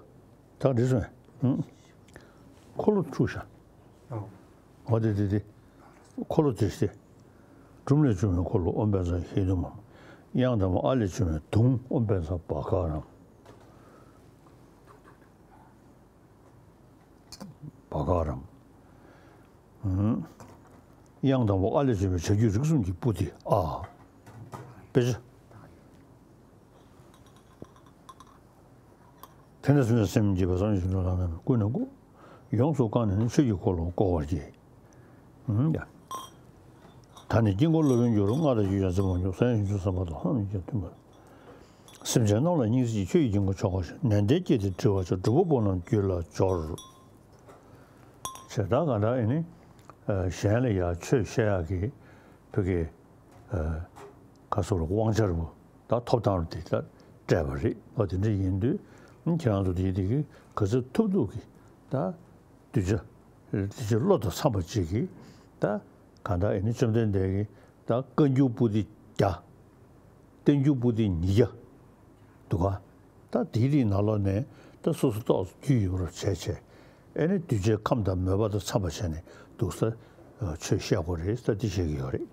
ད་འགྲིག་སོང་ངས། འཁོར་ལོ་འཁྲུགས་ཤག་ཨོ། འོ་དེ་དེ་དེ། འཁོར་ལོ་དེ་སྟེ། སྒྲུབ་ལས་བྱུང་བའི་འཁོར་ལོ་ཨོཾ་བཛྲ་ཧེ་ཏུ་མཾ། དབྱངས་དང་པོ་ཨ་ལས་བྱུང་བའི་དུང་། ཨོཾ་བཛྲ་བྷ་ག་རཾ། བྷ་ག་རཾ། དབྱངས་དང་པོ་ཨ་ལས་བྱུང་བའི་བྱ་རྒྱུད་རིགས་གསུམ་གྱི་སྤུ་སྟེ་ཨ། དཔེ་ཆ། དེ་ནས་བཟུང་ནས་སེམས་བསྐྱེད་པ་བསམ་ཡས་བཞིན་དུ་ལམ་ཡང་ཀུན་ནས་བསྐུལ། ཡོངས་སུ་བསྐངས་ནས་ནི་ཆོས་ཀྱི་འཁོར་ལོ་བསྐོར་བར་བགྱི། ཨུམ་ཡ། ད་ནི་དཀྱིལ་འཁོར་སློབ་དཔོན་གྱུར། སྔགས་དང་རྒྱུད་ཀྱང་ཚིག་པར་འགྱུར། བསམ་ཡས་བཞིན་དུ་བསམ་པ་དང་། ཧཱུྃ་ཡིག་ཀྱང་མཐུན་པར། སེམས་ཅན་རྣམས་ལ་སྙིང་བརྩེ་གྱིས། ཆོས་ཀྱི་དཀྱིལ་འཁོར་ཆོ་ག་བཞིན། ནན་ཏན་བསྐྱེད་དེ་དྲི་བར་བྱ། སྒྲུབ་པ་པོ་རྣམས་རྒྱུད་ལ་སྦྱོར། བྱས་ད་ག་འདྲ་ཨེ་ནི། གཞན་ལ་ཡ་ཆོས་བཤད་ཡག་གི། བོད་ཀྱི་ཁ་སོ་རུ་དབང་ཆ་རུ་ད་ཐོབ་ཐང་རུ་དེ་ད་སྤྲད་པ་རེད། ཨོ་དེ་འདྲ་ཡིན་དུས་ཁྱེད་རང་ཚོ་དེ་དེ་གི་ག་ཚོད་ཐུབ་ཐུབ་ཀྱི་ད་གདུལ་བྱ་གདུལ་བྱ་བློ་དང་འཚམ་པ་ཅིག་གི་ད་གང་ལྟར་ཨེ་ནི་བཅོམ་ལྡན་འདས་ཀྱི་ད་བཀའ་འགྱུར་པོ་ཏི་བརྒྱ། བསྟན་འགྱུར་པོ་ཏི་ཉིས་བརྒྱ་འདུག་ག་ད་དེའི་རིགས་ནང་ལོགས་ནས་ད་སོ་སོ་ཏོག་ཙམ་རྒྱུས་ཡོད་པར་བྱས་བྱས་ཨེ་ནི་གདུལ་བྱའི་ཁམས་དང་མོས་པ་དང་འཚམ་པ་བྱས་ནས་འདུག་ས་ཆོས་བཤད་དགོས་རེད་ད་འདི་བཤད་ཀྱི་ཡོད་རེད།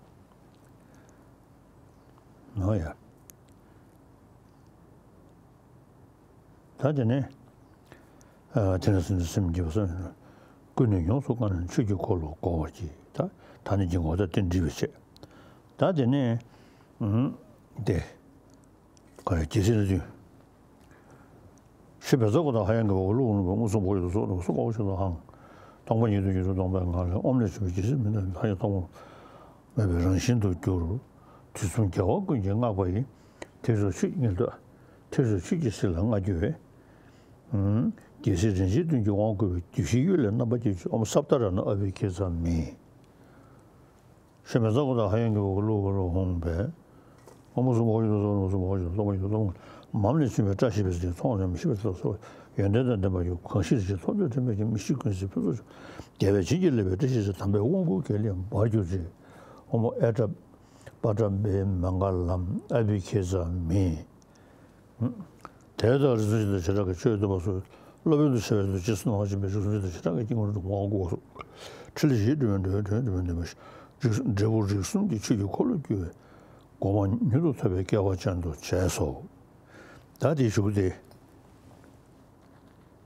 ནོ་ཡ། ད་དེ་ནས་དེ་ནས་སེམས་སེམས་ཀྱི་བསམ་ཀུན་ནས་ཡོངས་སུ་བསྔོས་ནས་ཆོས་ཀྱི་འཁོར་ལོ་བསྐོར་བར་བགྱི། ད་ད་ནི་ཀྱི་ངོ་ད་དེ་འདྲི་བའི་ཆེད། ད་དེ་ནས་དེ་ག་རེ་རྒྱལ་སྲིད་ལ་འདུད། ཤེས་པའི་རྩ་བ་དང་ཧ་ཡང་གི་བ་ཀླུ་འོང་བའི་མངོན་སུམ་བོ་ཡོད་དོ་སོགས་སོགས་པ་ཞིག་ལ་ཧང་། སྟོང་པ་ཉིད་དུ་ཡོད་དོ་སྟོང་པའི་ངང་ལས་ཨོམ་ལས་བྱུང་བའི་རྒྱལ་སྲིད་མི་འདའ་ཧ་ཡང་སྟོང་པ་མེད་པའི་རང་བཞིན་དུ་གྱུར། དུས་གསུམ་རྒྱལ་བ་ཀུན་གྱིས་བསྔགས་པ་ཡི། དེ་རུ་ཆོས་ཉིད་དུ། དེ་རུ་ཆོས་ཀྱི་སྲིད་ལ་མངའ་གྱུར་བའི། རྒྱལ་སྲས་རིན་ཆེན་བདུན་གྱི་དབང་བསྐུར་བའི་བདུད་བཞིའི་གཡུལ་ལས་རྣམ་པར་རྒྱལ་བྱེད་ཨོམ་སབ་ཏ་ར་ནུ་ཨ་བྷི་ཁེ་ཚ་མི། ཤེས་མེད་ཚ་གོ་དང་ཧ་ཡང་གི་བ་ཀླུ་གུ་རུ་ཧོང་བས། ཨོམ་སུམ་ཧོ་ཡུ་སོ་ནུ་སུམ་ཧོ་ཡུ་སོ་ཡུ་སོ། མམ་ལས་བྱུང་བའི་བཀྲ་ཤིས་པའི་ཚིག་མཚོ་རྣམས་ཤེས་པའི་ཚོགས་སོགས་ཡོན་ཏན་དང་ལྡན་པ་ཡུ་གང་ཤེས་ཀྱི་ཐོབ་འདོད་དྲན་པའི་མི་ཤི་ཀུན་གཟིགས་ཕུན་ཚོགས་རྒྱལ་བའི་བྱིན་གྱིས་བརླབས་པའི་བཀྲ་ཤིས་ཚེ་དམ་པའི་དབང་བསྐུར་དགེ་ལེགས་འབར་གྱུར་ཅིག་ཨོམ་ཨེ་ཏྲ་པ་ཏྲ་བེ་མ་ག་ལམ་ཨ་བྷི་ཁེ་ཚ་མི། དེ་ལྟར་རིགས་གསུམ་གྱི་དང་བྱེ་བྲག་གི་ཆོས་སྟོན་པ་སོགས་སློབ་དཔོན་དུ་བྱ་བའི་དུས་རྗེས་སུ་སྣང་བ་ཅན་པའི་རིགས་གསུམ་གྱི་དང་བྱེ་བྲག་གི་དཀྱིལ་འཁོར་དུ་དབང་བསྐུར་བ་སོགས་ཁྲི་ལ་བཞི་སྒྲོལ་མའི་འགྲོས་འགྲོས་འགྲོས་མ་འདུན་པ་ཞིག་འབྲས་བུ་རིགས་གསུམ་གྱི་ཆོས་ཀྱི་འཁོར་ལོ་བསྐོར་བའི་གོ་འཕང་མྱུར་དུ་ཐོབ་པའི་སྐལ་བ་ཅན་དུ་བྱས་སོ། ད་དེའི་གཞུག་གུ་དེ་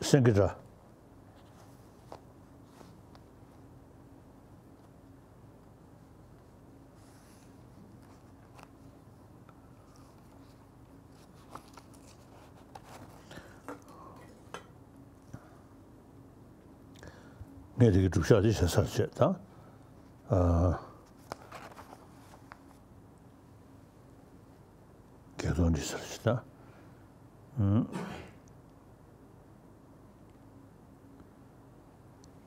སེང་གེ་སྒྲ། ངས་དེ་གི་སྒྲུབ་བྱ་དེ་བྱ་ཚར་བྱས་དང་། ཨ། བརྒྱད་སྟོང་འདི་ཟེར་ཞིག་ད། ཨུམ།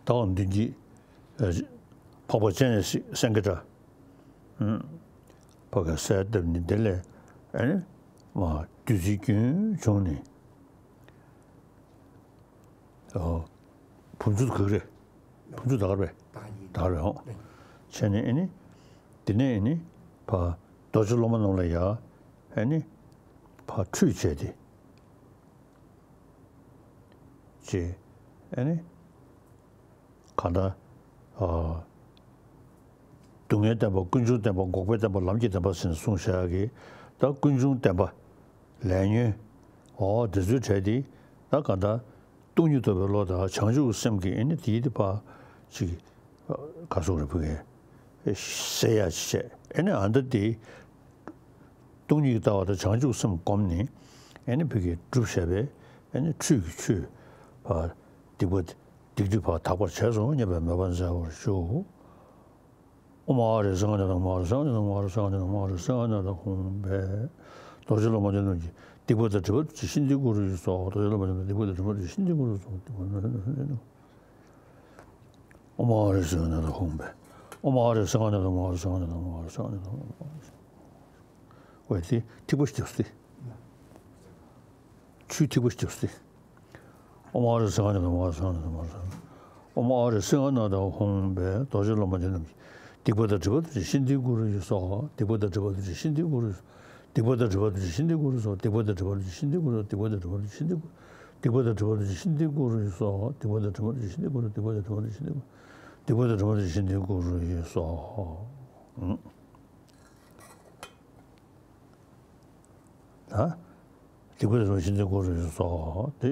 ད་འོ་འདི་འདི། ཨ། འཕགས་པ་སྤྱན་རས་གཟིགས་སེང་གེ་སྒྲ། ཨུམ། ཕ་ག་གསལ་བཏབ་ནི་དེ་ལས་ཨ་ནི་མ་བདུད་རྩི་རྒྱུན་བྱུང་ནི། ཨོ། བུམ་ཆུ་ག་གི་རེད། བུམ་ཆུ་ད་ག་རེད། ད་ག་རེད་ཧོ། བྱས་ནས་ཨེ་ནི། དེ་ནས་ཨེ་ནི། ཕ། རྡོ་རྗེ་སློབ་མ་རྣམས་ལ་ཡ། ཨེ་ནི། ཕ་ཁྲུས་བྱས་ཏེ། ཅེས། ཨེ་ནི། གང་ལྟར། ཨ། སྡུག་བསྔལ་བདེན་པ་ཀུན་འབྱུང་བདེན་པ་འགོག་པའི་བདེན་པ་ལམ་གྱི་བདེན་པ་ཟེར་ནས་གསུངས་བཞག་གི། ད་ཀུན་འབྱུང་བདེན་པ། ལས་ཉོན། འོ་དེ་ཚོའི་གྲས་དེ། ད་གང་ལྟར། སྟོང་ཉིད་རྟོགས་པའི་བློ་དང་བྱང་ཆུབ་ཀྱི་སེམས་ཀྱིས་ཨེ་ནི་དེའི་དེ་ཕར་ཅིག་ག་སོགས་རེ་ཕུག་གི་སེལ་ཡ་ཅིག་བྱས་ཨེ་ནི་ཨ་འདི་དེ་སྟོང་ཉིད་ཀྱི་ལྟ་བ་དང་བྱང་ཆུབ་སེམས་བསྒོམས་ནས་ཨེ་ནི་ཕུག་གི་སྒྲུབ་བྱས་པས་ཨེ་ནི་ཁྲུས་ཀྱི་ཆུས་ཕར་སྡིག་པ་སྡིག་སྒྲིབ་ཕར་དག་པར་བྱས་སོ་སྙམ་པའི་མོས་པ་མཛད་པར་ཞུ། ཨོཾ་ཨ་རེ་སེ་ག་ནི་དང་མ་རེ་སེ་ག་ནི་དང་མ་རེ་སེ་ག་ནི་དང་མ་རེ་སེ་ག་ནི་དང་ཧཱུྃ་ཕཊ། རྡོ་རྗེ་སློབ་མ་སྡེ་སྣོད་ཀྱི་སྡིག་པ་དང་སྒྲིབ་པ་ཐམས་ཅད་ཤིན་ཏུའི་སྐུ་རུ་གསོལ། རྡོ་རྗེ་སློབ་མ་སྡེ་སྣོད་སྡིག་པ་དང་སྒྲིབ་པ་ཐམས་ཅད་ཤིན་ཏུའི་སྐུ་རུ་གསོལ། སྡིག་པ་ཨོཾ་ཨ་རེ་སེ་ག་ནི་དང་ཧཱུྃ་ཕཊ། ཨོཾ་ཨ་རེ་སེ་ག་ནི་དང་མ་རེ་སེ་ག་ནི་དང་མ་རེ་སེ་ག་ནི་དང་མ་རེ་སེ་ག་ནི་དང་། འོ་དེ་ཐིགས་པ་ཞིག་བརྒྱབ་སྟེ། ཆུའི་ཐིགས་པ་ཞིག་བརྒྱབ་སྟེ། ཨོཾ་ཨ་རེ་སེ་ག་ནི་དང་མ་རེ་སེ་ག་ནི་དང་མ་རེ་སེ་ག་ནི། ཨོཾ་ཨ་རེ་སེ་ག་ནི་དང་ཧཱུྃ་ཕཊ། རྡོ་རྗེ་སློབ་མ་སྡེ་སྣོད་ཀྱི་སྡིག་པ་དང་སྒྲིབ་པ་ཐམས་ཅད་ཤིན་ཏུའི་སྐུ་རུ་གསོལ། སྡིག་པ་དང་སྒྲིབ་པ་ཐམས་ཅད་ཤིན་ཏུའི་སྐུ་རུ་གསོལ། སྡིག་པ་དང་སྒྲིབ་པ་ཐམས་ཅད་ཤིན་ཏུའི་སྐུ་རུ་གསོལ། སྡིག་པ་དང་སྒྲིབ་པ་ཐམས་ཅད་ཤིན་ཏུའི་སྐུ་རུ་གསོལ། སྡིག་པ་དང་སྒྲིབ་པ་ཐམས་ཅད་ཤིན་ཏུའི་སྐུ་རུ་གསོལ། སྡིག་པ་དང་སྒྲིབ་པ་ཐམས་ཅད་ཤིན་ཏུའི་སྐུ་རུ་གསོལ། སྡིག་པ་དང་སྒྲིབ་པ་ཐམས་ཅད་ཤིན་ཏུའི་སྐུ་རུ་གསོལ། ད། སྡིག་པ་ཐམས་ཅད་ཤིན་ཏུའི་སྐུ་རུ་གསོལ། དེ།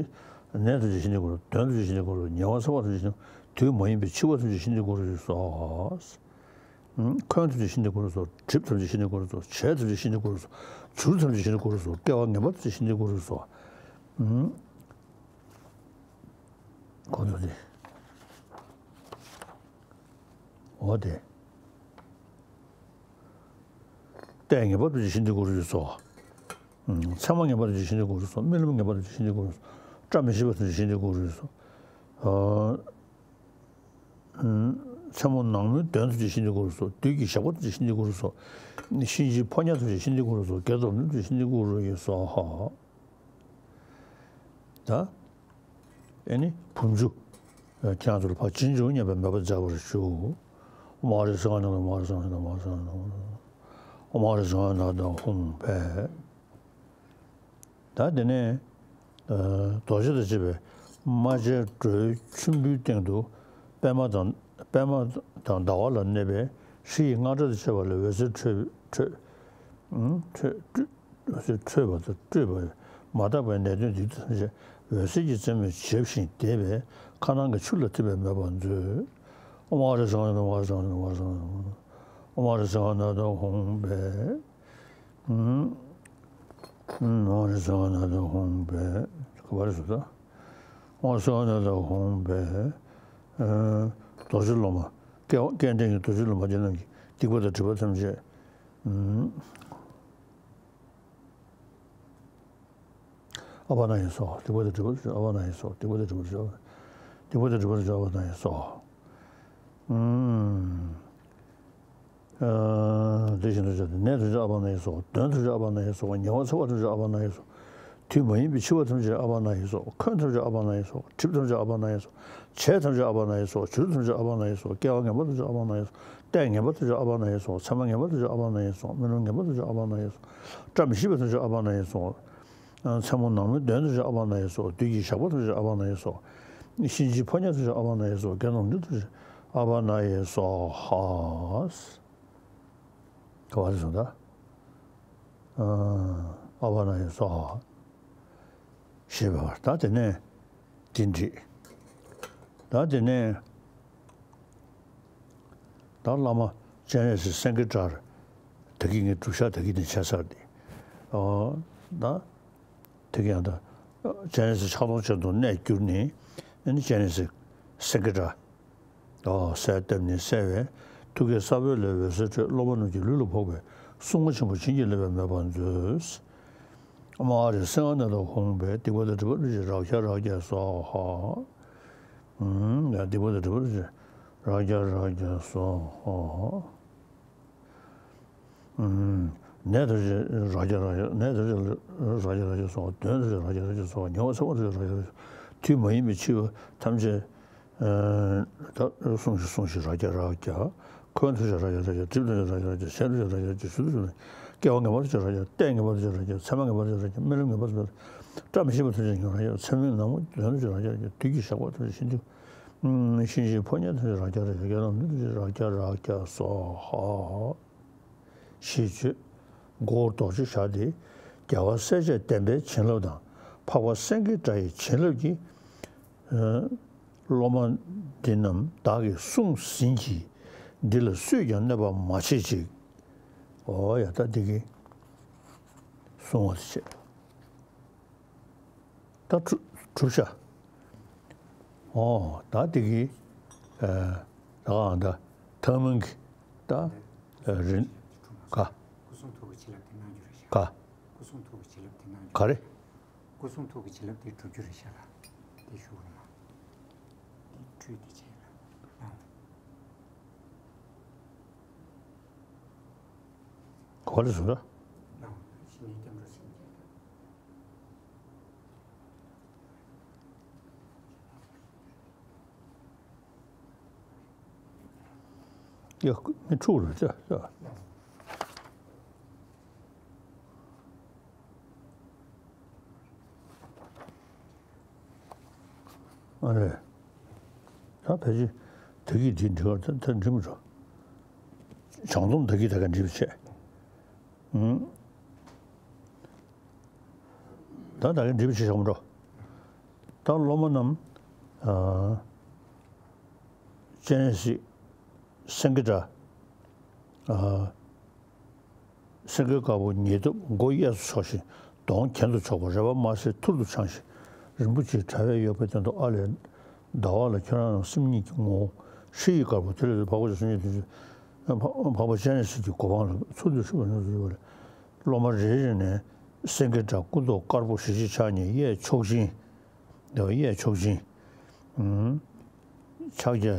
ནད་ཐམས་ཅད་ཤིན་ཏུའི་སྐུ་རུ། གདོན་ཐམས་ཅད་ཤིན་ཏུའི་སྐུ་རུ། ཉེ་བར་འཚེ་བ་ཐམས་ཅད་ཤིན་ཏུ། དུས་མ་ཡིན་པའི་འཆི་བ་ཐམས་ཅད་ཤིན་ཏུའི་སྐུ་རུ་གསོལ། འཁོན་ཐམས་ཅད་ཤིན་ཏུའི་སྐུ་རུ་གསོལ། གྲིབ་ཐམས་ཅད་ཤིན་ཏུའི་སྐུ་རུ་གསོལ། བྱད་ཐམས་ཅད་ཤིན་ཏུའི་སྐུ་རུ་གསོལ། བྱུར་ཐམས་ཅད་ཤིན་ཏུའི་སྐུ་རུ་གསོལ། བསྐལ་པ་ངན་པ་ཐམས་ཅད་ཤིན་ཏུའི་སྐུ་རུ་གསོལ། ཁོ་ཚོ་དེ། འོ་དེ། ལྟས་ངན་པ་ཐམས་ཅད་ཤིན་ཏུའི་སྐུ་རུ་གསོལ། མཚན་མ་ངན་པ་ཐམས་ཅད་ཤིན་ཏུའི་སྐུ་རུ་གསོལ། རྨི་ལམ་ངན་པ་ཐམས་ཅད་ཤིན་ཏུའི་སྐུ་རུ་གསོལ། བཀྲ་མི་ཤིས་པ་ཐམས་ཅད་ཤིན་ཏུའི་སྐུ་རུ་གསོལ། ཨ། མཚན་མོ་ནག་མོའི་གདོན་ཐམས་ཅད་ཤིན་ཏུ་བསྐུལ་སོགས། བདུད་ཀྱི་ཞགས་པ་ཐམས་ཅད་ཤིན་ཏུ་བསྐུལ་སོགས། གཤིན་རྗེའི་ཕོ་ཉ་ཐམས་ཅད་ཤིན་ཏུ་བསྐུལ་སོགས། བགེགས་དང་གདོན་ཐམས་ཅད་ཤིན་ཏུ་བསྐུལ་སོགས་ཀྱིས་སྭཱ་ཧཱ། ད་ཨེ་ནི་བུམ་ཆུ་ཁྱེད་རང་ཚོ་ལ་ཕར་སྦྱིན་འཇུག་སྙམ་པའི་མོས་པ་མཛད་པར་ཞུ། ཨོཾ་ཨ་རེ་སིང་ཧ་ན་ད་ཧཱུྃ། ཨོཾ་ཨ་རེ་སིང་ཧ་ན་ད་ཧཱུྃ། ཨོཾ་ཨ་རེ་སིང་ཧ་ན་ད་ཧཱུྃ་ཕཊ། ད་དེ་ནས་རྡོ་རྗེ་དང་བཅས་པའི་རྨ་བྱའི་སྒྲོའི་ཆུམ་བུའི་སྟེང་དུ་པདྨ་དང་པདྨ་དང་ཟླ་བ་ལ་གནས་པའི་ཧྲཱི་ཡིག་རྔ་སྒྲ་དང་བཅས་པ་ལས་འོད་ཟེར་འཕྲོས་འཕྲོས་འཕྲོས་འཕྲོས་འཕྲོས་པ་དང་སྤྲོས་པ་མ་དག་པའི་ནད་གདོན་སྡིག་སྒྲིབ་ཐམས་ཅད་འོད་ཟེར་གྱི་རྩེ་མོས་འཇིབས་ཤིང་འདེབས་པས་མཁའ་ནང་གི་ཆུ་ལ་ཐིམ་པའི་མོས་པ་མཛོད། ཨོཾ་ཨ་རེ་སིང་ཧ་ན་ད་ཧཱུྃ། ཨོཾ་ཨ་རེ་སིང་ཧ་ན་ད་ཧཱུྃ། ཨོཾ་ཨ་རེ་སིང་ཧ་ན་ད་ཧཱུྃ་ཕཊ། ཨོཾ་ཨ་རེ་སིང་ཧ་ན་ད་ཧཱུྃ་ཕཊ། ག་པར་སོང་ད། ཨོཾ་ཨ་རེ་སིང་ཧ་ན་ད་ཧཱུྃ་ཕཊ། རྡོ་རྗེ་སློབ་མ། སྐལ་སྐལ་ལྡན་གྱི་རྡོ་རྗེ་སློབ་མ་དེ་རྣམས་ཀྱི་སྡིག་པ་དང་སྒྲིབ་པ་ཐམས་ཅད། ཨ་པ་ན་ཡེ་སྭཱ་ཧཱ། སྡིག་པ་དང་སྒྲིབ་པ་ཐམས་ཅད་ཨ་པ་ན་ཡེ་སྭཱ་ཧཱ། སྡིག་པ་དང་སྒྲིབ་པ་ཐམས་ཅད་ཨ་པ་ན་ཡེ་སྭཱ་ཧཱ། ཨུམ། ཨ། དེ་བཞིན་དུ་བྱ་སྟེ་ནད་ཐམས་ཅད་ཨ་པ་ན་ཡེ་སྭཱ་ཧཱ། གདོན་ཐམས་ཅད་ཨ་པ་ན་ཡེ་སྭཱ་ཧཱ། ཉེ་བར་འཚེ་བ་ཐམས་ཅད་ཨ་པ་ན་ཡེ་སྭཱ་ཧཱ། དུས་མ་ཡིན་པའི་འཆི་བ་ཐམས་ཅད་ཨ་པ་ན་ཡེ་སྭཱ་ཧཱ། འཁོན་ཐམས་ཅད་ཨ་པ་ན་ཡེ་སྭཱ་ཧཱ། གྲིབ་ཐམས་ཅད་ཨ་པ་ན་ཡེ་སྭཱ་ཧཱ། བྱད་ཐམས་ཅད་ཨ་པ་ན་ཡེ་སྭཱ་ཧཱ། བྱུར་ཐམས་ཅད་ཨ་པ་ན་ཡེ་སྭཱ་ཧཱ། སྐྱེ་བ་ངན་པ་ཐམས་ཅད་ཨ་པ་ན་ཡེ་སྭཱ་ཧཱ། ལྟས་ངན་པ་ཐམས་ཅད་ཨ་པ་ན་ཡེ་སྭཱ་ཧཱ། མཚན་མ་ངན་པ་ཐམས་ཅད་ཨ་པ་ན་ཡེ་སྭཱ་ཧཱ། རྨི་ལམ་ངན་པ་ཐམས་ཅད་ཨ་པ་ན་ཡེ་སྭཱ་ཧཱ། བཀྲ་མི་ཤིས་པ་ཐམས་ཅད་ཨ་པ་ན་ཡེ་སྭཱ་ཧཱ། མཚན་མོ་ནག་མོའི་གདོན་ཐམས་ཅད་ཨ་པ་ན་ཡེ་སྭཱ་ཧཱ། བདུད་ཀྱི་ཞགས་པ་ཐམས་ཅད་ཨ་པ་ན་ཡེ་སྭཱ་ཧཱ། གཤིན་རྗེའི་ཕོ་ཉ་ཐམས་ཅད་ཨ་པ་ན་ཡེ་སྭཱ་ཧཱ། བགེགས་དང་གདོན་ཐམས་ཅད་ཨ་པ་ན་ཡེ་སྭཱ་ཧཱ། ག་པར་སོང་ད། ཨ་པ་ན་ཡེ་སྭཱ་ཧཱ། ཞེས་པ་ད་དེ་ནས་དེ་འགྲིག་ད་དེ་ནས་ད་བླ་མ་སྤྱན་རས་གཟིགས་སེང་གེ་སྒྲ། ད་གིན་ངས་སྒྲུབ་ཞག་ད་གིན་ནས་བྱས་ཚར་ཏེ། ཨོ། ད་དེ་གིན་ཡང་ད་སྤྱན་རས་གཟིགས་ཕྱག་སྟོང་སྤྱན་སྟོང་གནས་གྱུར་ནས། ཨ་ནི་སྤྱན་རས་གཟིགས་སེང་གེ་སྒྲ། ཨོ། གསལ་བཏབ་ནས་གསལ་བས་ཐུགས་ཀའི་ས་བོན་ལས་འོད་ཟེར་འཕྲོས། སློབ་མ་རྣམས་ཀྱི་ལུས་ལ་ཕོག་པས་སྲུང་མ་ཆེན་པོ་བྱིན་གྱིས་བརླབས་པའི་མོས་པ་མཛོད། ཨོཾ་ཨ་རེ་སེང་ཨ་ན་ད་ཧཱུྃ་ཕཊ། སྡིག་པ་དང་སྒྲིབ་པ་ཐམས་ཅད་རབ་བཤགས་རབ་བསྐྱབ་སྭཱ་ཧཱ། ཨུམ། ཡ་སྡིག་པ་དང་སྒྲིབ་པ་ཐམས་ཅད་རབ་བསྐྱབ་རབ་བསྐྱབ་སྭཱ་ཧཱ། ཨུམ། ནད་ཐམས་ཅད་རབ་བསྐྱབ་རབ་བསྐྱབ། ནད་ཐམས་ཅད་རབ་བསྐྱབ་རབ་བསྐྱབ་སྭཱ་ཧཱ། གདོན་ཐམས་ཅད་རབ་བསྐྱབ་རབ་བསྐྱབ་སྭཱ་ཧཱ། ཉེ་བར་འཚེ་བ་ཐམས་ཅད་རབ་བསྐྱབ་རབ་བསྐྱབ། དུས་མ་ཡིན་པའི་འཆི་བ་ཐམས་ཅད། ད་སྲུང་ཞིང་སྲུང་ཞིང་རབ་བསྐྱབ་རབ་བསྐྱབ། འཁོན་ཐམས་ཅད་རབ་བསྐྱབ་རབ་བསྐྱབ། གྲིབ་ཐམས་ཅད་རབ་བསྐྱབ་རབ་བསྐྱབ། བྱད་ཐམས་ཅད་རབ་བསྐྱབ་རབ་བསྐྱབ། བྱུར་ཐམས་ཅད་རབ་བསྐྱབ་རབ་བསྐྱབ། སྐྱེ་བ་ངན་པ་ཐམས་ཅད་རབ་བསྐྱབ་རབ་བསྐྱབ། ལྟས་ངན་པ་ཐམས་ཅད་རབ་བསྐྱབ་རབ་བསྐྱབ། མཚན་མ་ངན་པ་ཐམས་ཅད་རབ་བསྐྱབ་རབ་བསྐྱབ། རྨི་ལམ་ངན་པ་ཐམས་ཅད་རབ་བསྐྱབ་རབ་བསྐྱབ། བཀྲ་མི་ཤིས་པ་ཐམས་ཅད་རབ་བསྐྱབ་རབ་བསྐྱབ། མཚན་མོ་ནག་མོའི་གདོན་ཐམས་ཅད་རབ་བསྐྱབ་རབ་བསྐྱབ། བདུད་ཀྱི་ཞགས་པ་ཐམས་ཅད་ཤིན་ཏུ། གཤིན་རྗེའི་ཕོ་ཉ་ཐམས་ཅད་རབ་བསྐྱབ་རབ་བསྐྱབ། བགེགས་དང་གདོན་ཐམས་ཅད་རབ་བསྐྱབ་རབ་བསྐྱབ། སློབ་མ་རྣམས་ཀྱི་ལུས་ལ་ཕོག་པས་སྲུང་མ་ཆེན་པོ་བྱིན་གྱིས་བརླབས་པའི་མོས་པ་མཛོད། ཞེས་བརྗོད། མགོ་བོར་རྡོ་རྗེ་བཞག་སྟེ། རྒྱལ་བ་སྲས་བཅས་བདེན་པའི་བྱིན་རླབས་དང་། འཕགས་པ་སེང་གེ་སྒྲ་ཡི་བྱིན་རླབས་ཀྱིས། ཨ། སློབ་མ་འདི་རྣམས་བདག་གིས་བསྲུང་ཟིན་གྱིས། འདི་ལ་སུས་ཀྱང་གནོད་པ་མ་བྱེད་ཅིག། ཨོ་ཡ། ད་འདི་གིས་བསྲུང་བ་དེ་བྱས། ད་གྲུབ་གྲུབ་ཤག་ཨོ། ད་འདི་གིས། ཨ། ད་གང་ད་ཐང་མིང་གི་ད། ཨ། རིན་ག་སྐུ་གསུང་ཐུགས་ཀྱི་བྱིན་རླབས་དེ་གནང་རྒྱུ་རེད་ཤག་ག་སྐུ་གསུང་ཐུགས་ཀྱི་བྱིན་རླབས་དེ་གནང་རྒྱུ་ག་རེད། སྐུ་གསུང་ཐུགས་ཀྱི་བྱིན་རླབས་དེ་གྲུབ་རྒྱུ་རེད་ཤག་ལ། དེ་ཞུ་རོགས་གནང་། དེ་ཁྲུས་དེ་བྱས་ལ་གནང་། ག་པར་སོང་ད། གནང་། ཕྱི་ནས་སྐྱབས་འགྲོ་ཟིན་བྱས་ལ། ཡ། མི་འཁྲུག་རེད་ཤག་ཨ་རེ། ད་ཕལ་ཆེར་ད་གིན་འདི་འགྲིག་པ་ད་ད་འགྲིག་མི་འགྲོ། བྱང་སྡོམ་ད་གིན་ད་ག་འགྲིག་པ་བྱས། ཨུང་། ད་ད་གིན་འགྲིག་པ་བྱས་བྱ་མི་འགྲོ། ད་སློབ་མ་རྣམས། ཨ། སྤྱན་རས་གཟིགས་སེང་གེ་སྒྲ། ཨ། སེང་གེ་དཀར་པོ་ཉིས་སྟོབས་མགོ་གཡས་སུ་ཕྱོགས་ཤིང་གདོང་གྱེན་དུ་ཕྱོགས་པ། རལ་པ་དམར་སེར་ཐུར་དུ་འཕྱང་ཞིང་རིན་པོ་ཆེའི་དྲ་བས་གཡོགས་པའི་སྟེང་དུ་ཨ་ལས་ཟླ་བ་ལ་ཁྱེད་རང་རྣམས་སེམས་ཉིད་ཀྱི་ངོ་བོ་ཧྲཱིཿཡིག་དཀར་པོ་དེ་ལས་འཕགས་པ་སྤྱན་རས་གཟིགས་ཀྱི་གོ་འཕང་ལ་ཚུར་འདུས་ཤིག་པ་ནི་ཞུས་པ་ལས། སློབ་མ་རེ་རེ་ནས་སེང་གེ་སྒྲ་སྐུ་མདོག་དཀར་པོ་ཞལ་གཅིག་ཕྱག་གཉིས་གཡས་ཕྱོགས་བཞི། གཡས་ཕྱོགས་བཞི། ཕྱག་རྒྱ།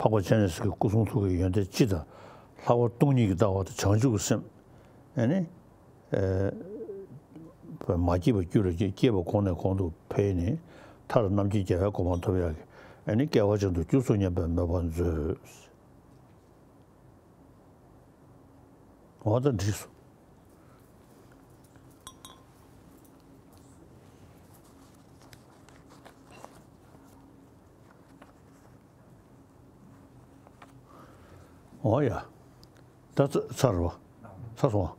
འཕགས་པ་སྤྱན་རས་གཟིགས་ཀྱི་སྐུ་གསུང་ཐུགས་ཀྱི་ཡོན་ཏན་སྤྱི་དང་། ལྷག་པར་སྟོང་ཉིད་ཀྱི་ལྟ་བ་དང་བྱང་ཆུབ་ཀྱི་སེམས། ཨེ་ནི། ཨེ། མ་སྐྱེས་པ་རྒྱུད་ལ་སྐྱེས། སྐྱེས་པ་གོང་ནས་གོང་དུ་འཕེལ་ནས། མཐར་རྣམ་མཁྱེན་རྒྱལ་བའི་གོ་འཕང་ཐོབ་ཡག་གི། ཨེ་ནི་སྐལ་བ་ཅན་དུ་བསྐྱུར་སོང་སྙམ་པའི་མོས་པ་མཛོད། འོ་ད་འགྲིགས་སོང་། འོ་ཡ། ད་ཚ་ཚར་བ། ཚར་སོང་ཨ།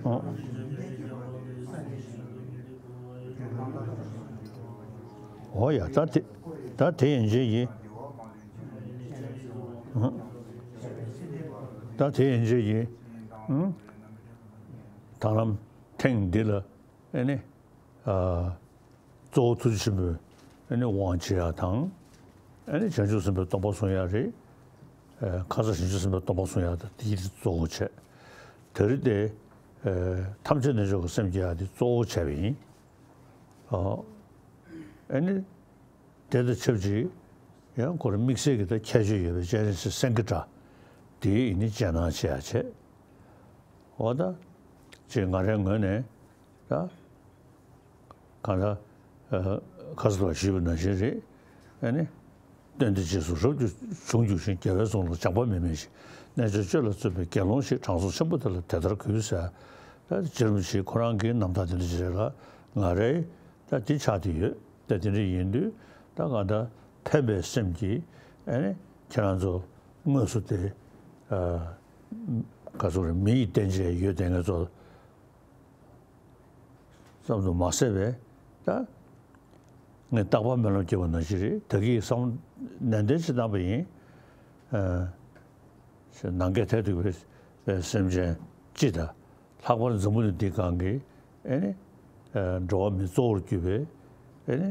ཨོ། འོ་ཡ། ད་དེ་ད་དེ་ཡན་ཆད་ཀྱིས། ཨོ། ད་དེ་ཡན་ཆད་ཀྱིས། ཨང་། ད་ལམ་ཐེངས་འདི་ལ། ཨེ་ནི། ཨ། གཙོ་བོ་ཐུགས་རྗེ་ཆེན་པོའི་ཨེ་ནི་དབང་བྱེད་ཡག་དང་། ཨེ་ནི་བྱང་ཆུབ་སེམས་དཔའི་སྟོང་པ་བཟུང་ཡག་རེད། ཨ། ཁ་སང་བྱང་ཆུབ་སེམས་དཔའི་སྟོང་པ་བཟུང་ཡག་དང་དེ་གཉིས་གཙོ་བོ་བྱས། དེ་རིང་དེ། ཨ། ཐམས་ཅད་རྣལ་འབྱོར་གྱི་སེམས་བསྐྱེད་ཡག་དེ་གཙོ་བོ་བྱས་པ་ཡིན། ཨ། ཨེ་ནི། དེ་དང་ཆབས་ཅིག་ཡང་ཁོ་རང་དམིགས་བསལ་གྱི་ད་ཁྱད་ཆོས་ཡོད་པའི་སྤྱན་རས་གཟིགས་སེང་གེ་སྒྲ་དེ་ཡིན་ནི་སྤྱན་སྣང་བྱེད་ཡག་བྱས། འོ་ད། ཅེས་ང་རའི་ངོས་ནས་ད། གང་ལྟར། ཨ། ཁ་སང་ལ་ཞུས་པ་ནང་བཞིན་རེད། ཨ་ནི། སྟོན་ཏེ་རྗེས་སུ་རབ་ཏུ་བྱུང་འགྱུར་ཞིང་། རྒྱལ་བའི་གསུང་ལ་སྦྱངས་པ་མི་དམན་ཞིང་། རྣལ་འབྱོར་སྤྱོད་ལ་བརྩོན་པའི་དགེ་སློང་ཞིག། དྲང་སྲོང་ཆེན་པོ་དེ་ལ་དེ་ལྟར་གུས་ཟེར། ད་རྗེ་རིན་པོ་ཆེ་ཁོ་རང་གི་རྣམ་ཐར་དེ་འདྲ་ཞིག་རེད་ལ། ང་རའི་ད་འདི་ཆགས་བསྡད་ཡོད། ད་དེ་འདྲ་ཡིན་དུས་ད་གང་ལྟར་ཕན་པའི་སེམས་ཀྱིས། ཨ་ནི་ཁྱེད་རང་ཚོ་དངོས་སུ་དེ། ཨ། ག་ཚོད་རེད། མི་ཡི་རྟེན་ཅན་ཡོད་དེ་ངེད་ཚོ་ཙམ་དུ་མ་ཟད་པའི་ད་ངས་རྟག་པར་སྨོན་ལམ་བརྒྱབ་པ་ནང་བཞིན་རེད། ད་གིན་བསམ་ནན་ཏན་ཞིག་བཏང་པ་ཡིན། ཨ། ནམ་མཁའི་མཐས་གཏུགས་པའི་སེམས་ཅན་སྤྱི་དང་། ལྷག་པར་འཛམ་བུ་གླིང་འདིའི་སྒང་གི། ཨེ་ནི། ཨ། འགྲོ་བ་མི་གཙོ་བོར་གྱུར་པའི། ཨེ་ནི།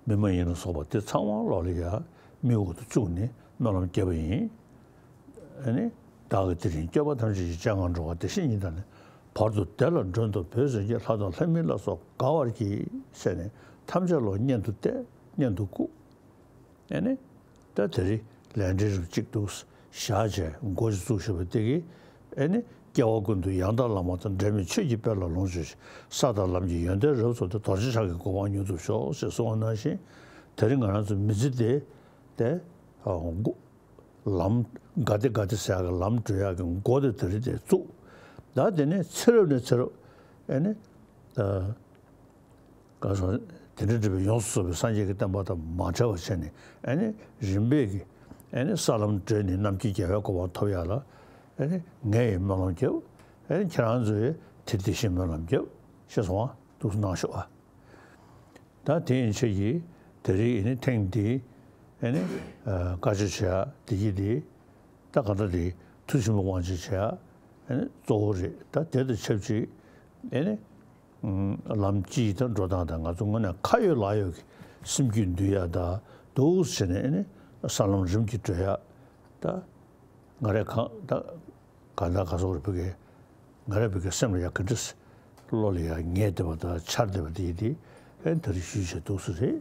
མི་མ་ཡིན་ལ་སོགས་པ་དེ་ཚང་མ་ལོག་ལ་ཡ་མིག་འོག་ཏུ་བཅུག་ནས་སྨོན་ལམ་བརྒྱབ་པ་ཡིན། ཨེ་ནི། བདག་གིས་དེ་རིང་སྐྱོབ་པ་ཐམས་ཅད་ཀྱི། སྤྱན་སྔར་འགྲོ་བ་བདེ་གཤེགས་ཉིད་དང་ནི། བར་དུ་བདེ་ལ་མགྲོན་དུ་བོས་ཟིན་གྱིས། ལྷ་དང་ལྷ་མིན་ལ་སོགས་དགའ་བར་གྱིས། ཟེར་ནས་ཐམས་ཅད་ལ་སྙན་དུ་གཏད། སྙན་དུ་བཀུག་ཨེ་ནི། ད་དེ་རིང་ལས་འབྲས་རིམ་གཅིག་ཏུ་བཞག་བྱས་འགོ་ཅིག་བཙུགས་བཞག་པ་དེ་གིས། ཨེ་ནི། སྐྱེ་བ་ཀུན་ཏུ་ཡང་དག་བླ་མ་དང་། འབྲལ་མེད་ཆོས་ཀྱི་དཔལ་ལ་ལོངས་སྤྱོད་ཅིང་། ས་དང་ལམ་གྱི་ཡོན་ཏན་རབ་རྫོགས་ཏེ། རྡོ་རྗེ་འཆང་གི་གོ་འཕང་མྱུར་ཐོབ་ཤོག་ཅེས་གསུངས་པ་ནང་བཞིན། དེ་རིང་ང་རང་ཚོ་མི་ཚེ་འདི་དེ། ཨ། འགོ་ལམ་ག་དེ་ག་དེ་ཟེར་ཡག་གི་ལམ་བགྲོད་ཡག་གི་འགོ་དེ་དེ་རིང་དེ་བཙུགས། ད་དེ་ནས་ཚེ་རབས་ནས་ཚེ་རབས། ཨེ་ནི། ཨ། ག་སོང་། དེ་འདྲ་འདྲ་བའི་ཡོངས་སུ་རྫོགས་པའི་སངས་རྒྱས་ཀྱི་བསྟན་པ་དང་མ་བྲལ་བར་བྱས་ནས། ཨེ་ནི་རིམ་པས་ཀྱིས། ཨེ་ནི་ས་ལམ་བགྲོད་ནས་རྣམ་མཁྱེན་རྒྱལ་བའི་གོ་འཕང་ཐོབ་ཡག་ལ། ཨེ་ནི་ངས་ཡང་སྨོན་ལམ་བརྒྱབ། ཨེ་ནི་ཁྱེད་རང་ཚོས་ཡང་དེ་དེ་བཞིན་སྨོན་ལམ་བརྒྱབ། ཤེས་སོང་ཨ། ཐུགས་སུ་གནང་ཤོག་ཨ། ད་དེ་ཡན་ཆད་ཀྱིས་དེ་རིང་ཨེ་ནི་ཐེངས་འདིའི། ཨེ་ནི། ཨ། བཀའ་ཆོས་བྱེད་ཡག་དེ་གི་དེ། ད་ག་ད་དེ་ཐུགས་ཆེན་པོ་དབང་ཆེན་བྱེད་ཡག་ཨེ་ནི་གཙོ་བོ་རེད། ད་དེ་དང་ཆབས་ཅིག་ཨེ་ནི། ཨུམ། ལམ་སྤྱིའི་ད་འགྲོ་སྟངས་དང་། ང་ཚོ་དངོས་གནས་ཁ་ཡོད་ལག་ཡོད་ཀྱི་སེམས་རྒྱུད་འདུལ་ཡག་ད་འདུག་ཟེར་ནས། ཨེ་ནི་ས་ལམ་རིམ་གྱིས་བགྲོད་ཡག་ད་ང་རས་གང་ད་གང་ལྟར་ག་སོགས་རེ་བོད་སྐད། ང་རས་བོད་སྐད་སེམས་ལ་ཡག་ག་འདྲ། བློ་ལ་ཡག་ངེས་བསྡད་པ་དང་འཆར་བསྡད་པ་དེ་ཡིན་ཏེ། ཨེ་ད་རེས་ཞུས་བྱས་འདུག་སེ་རེད།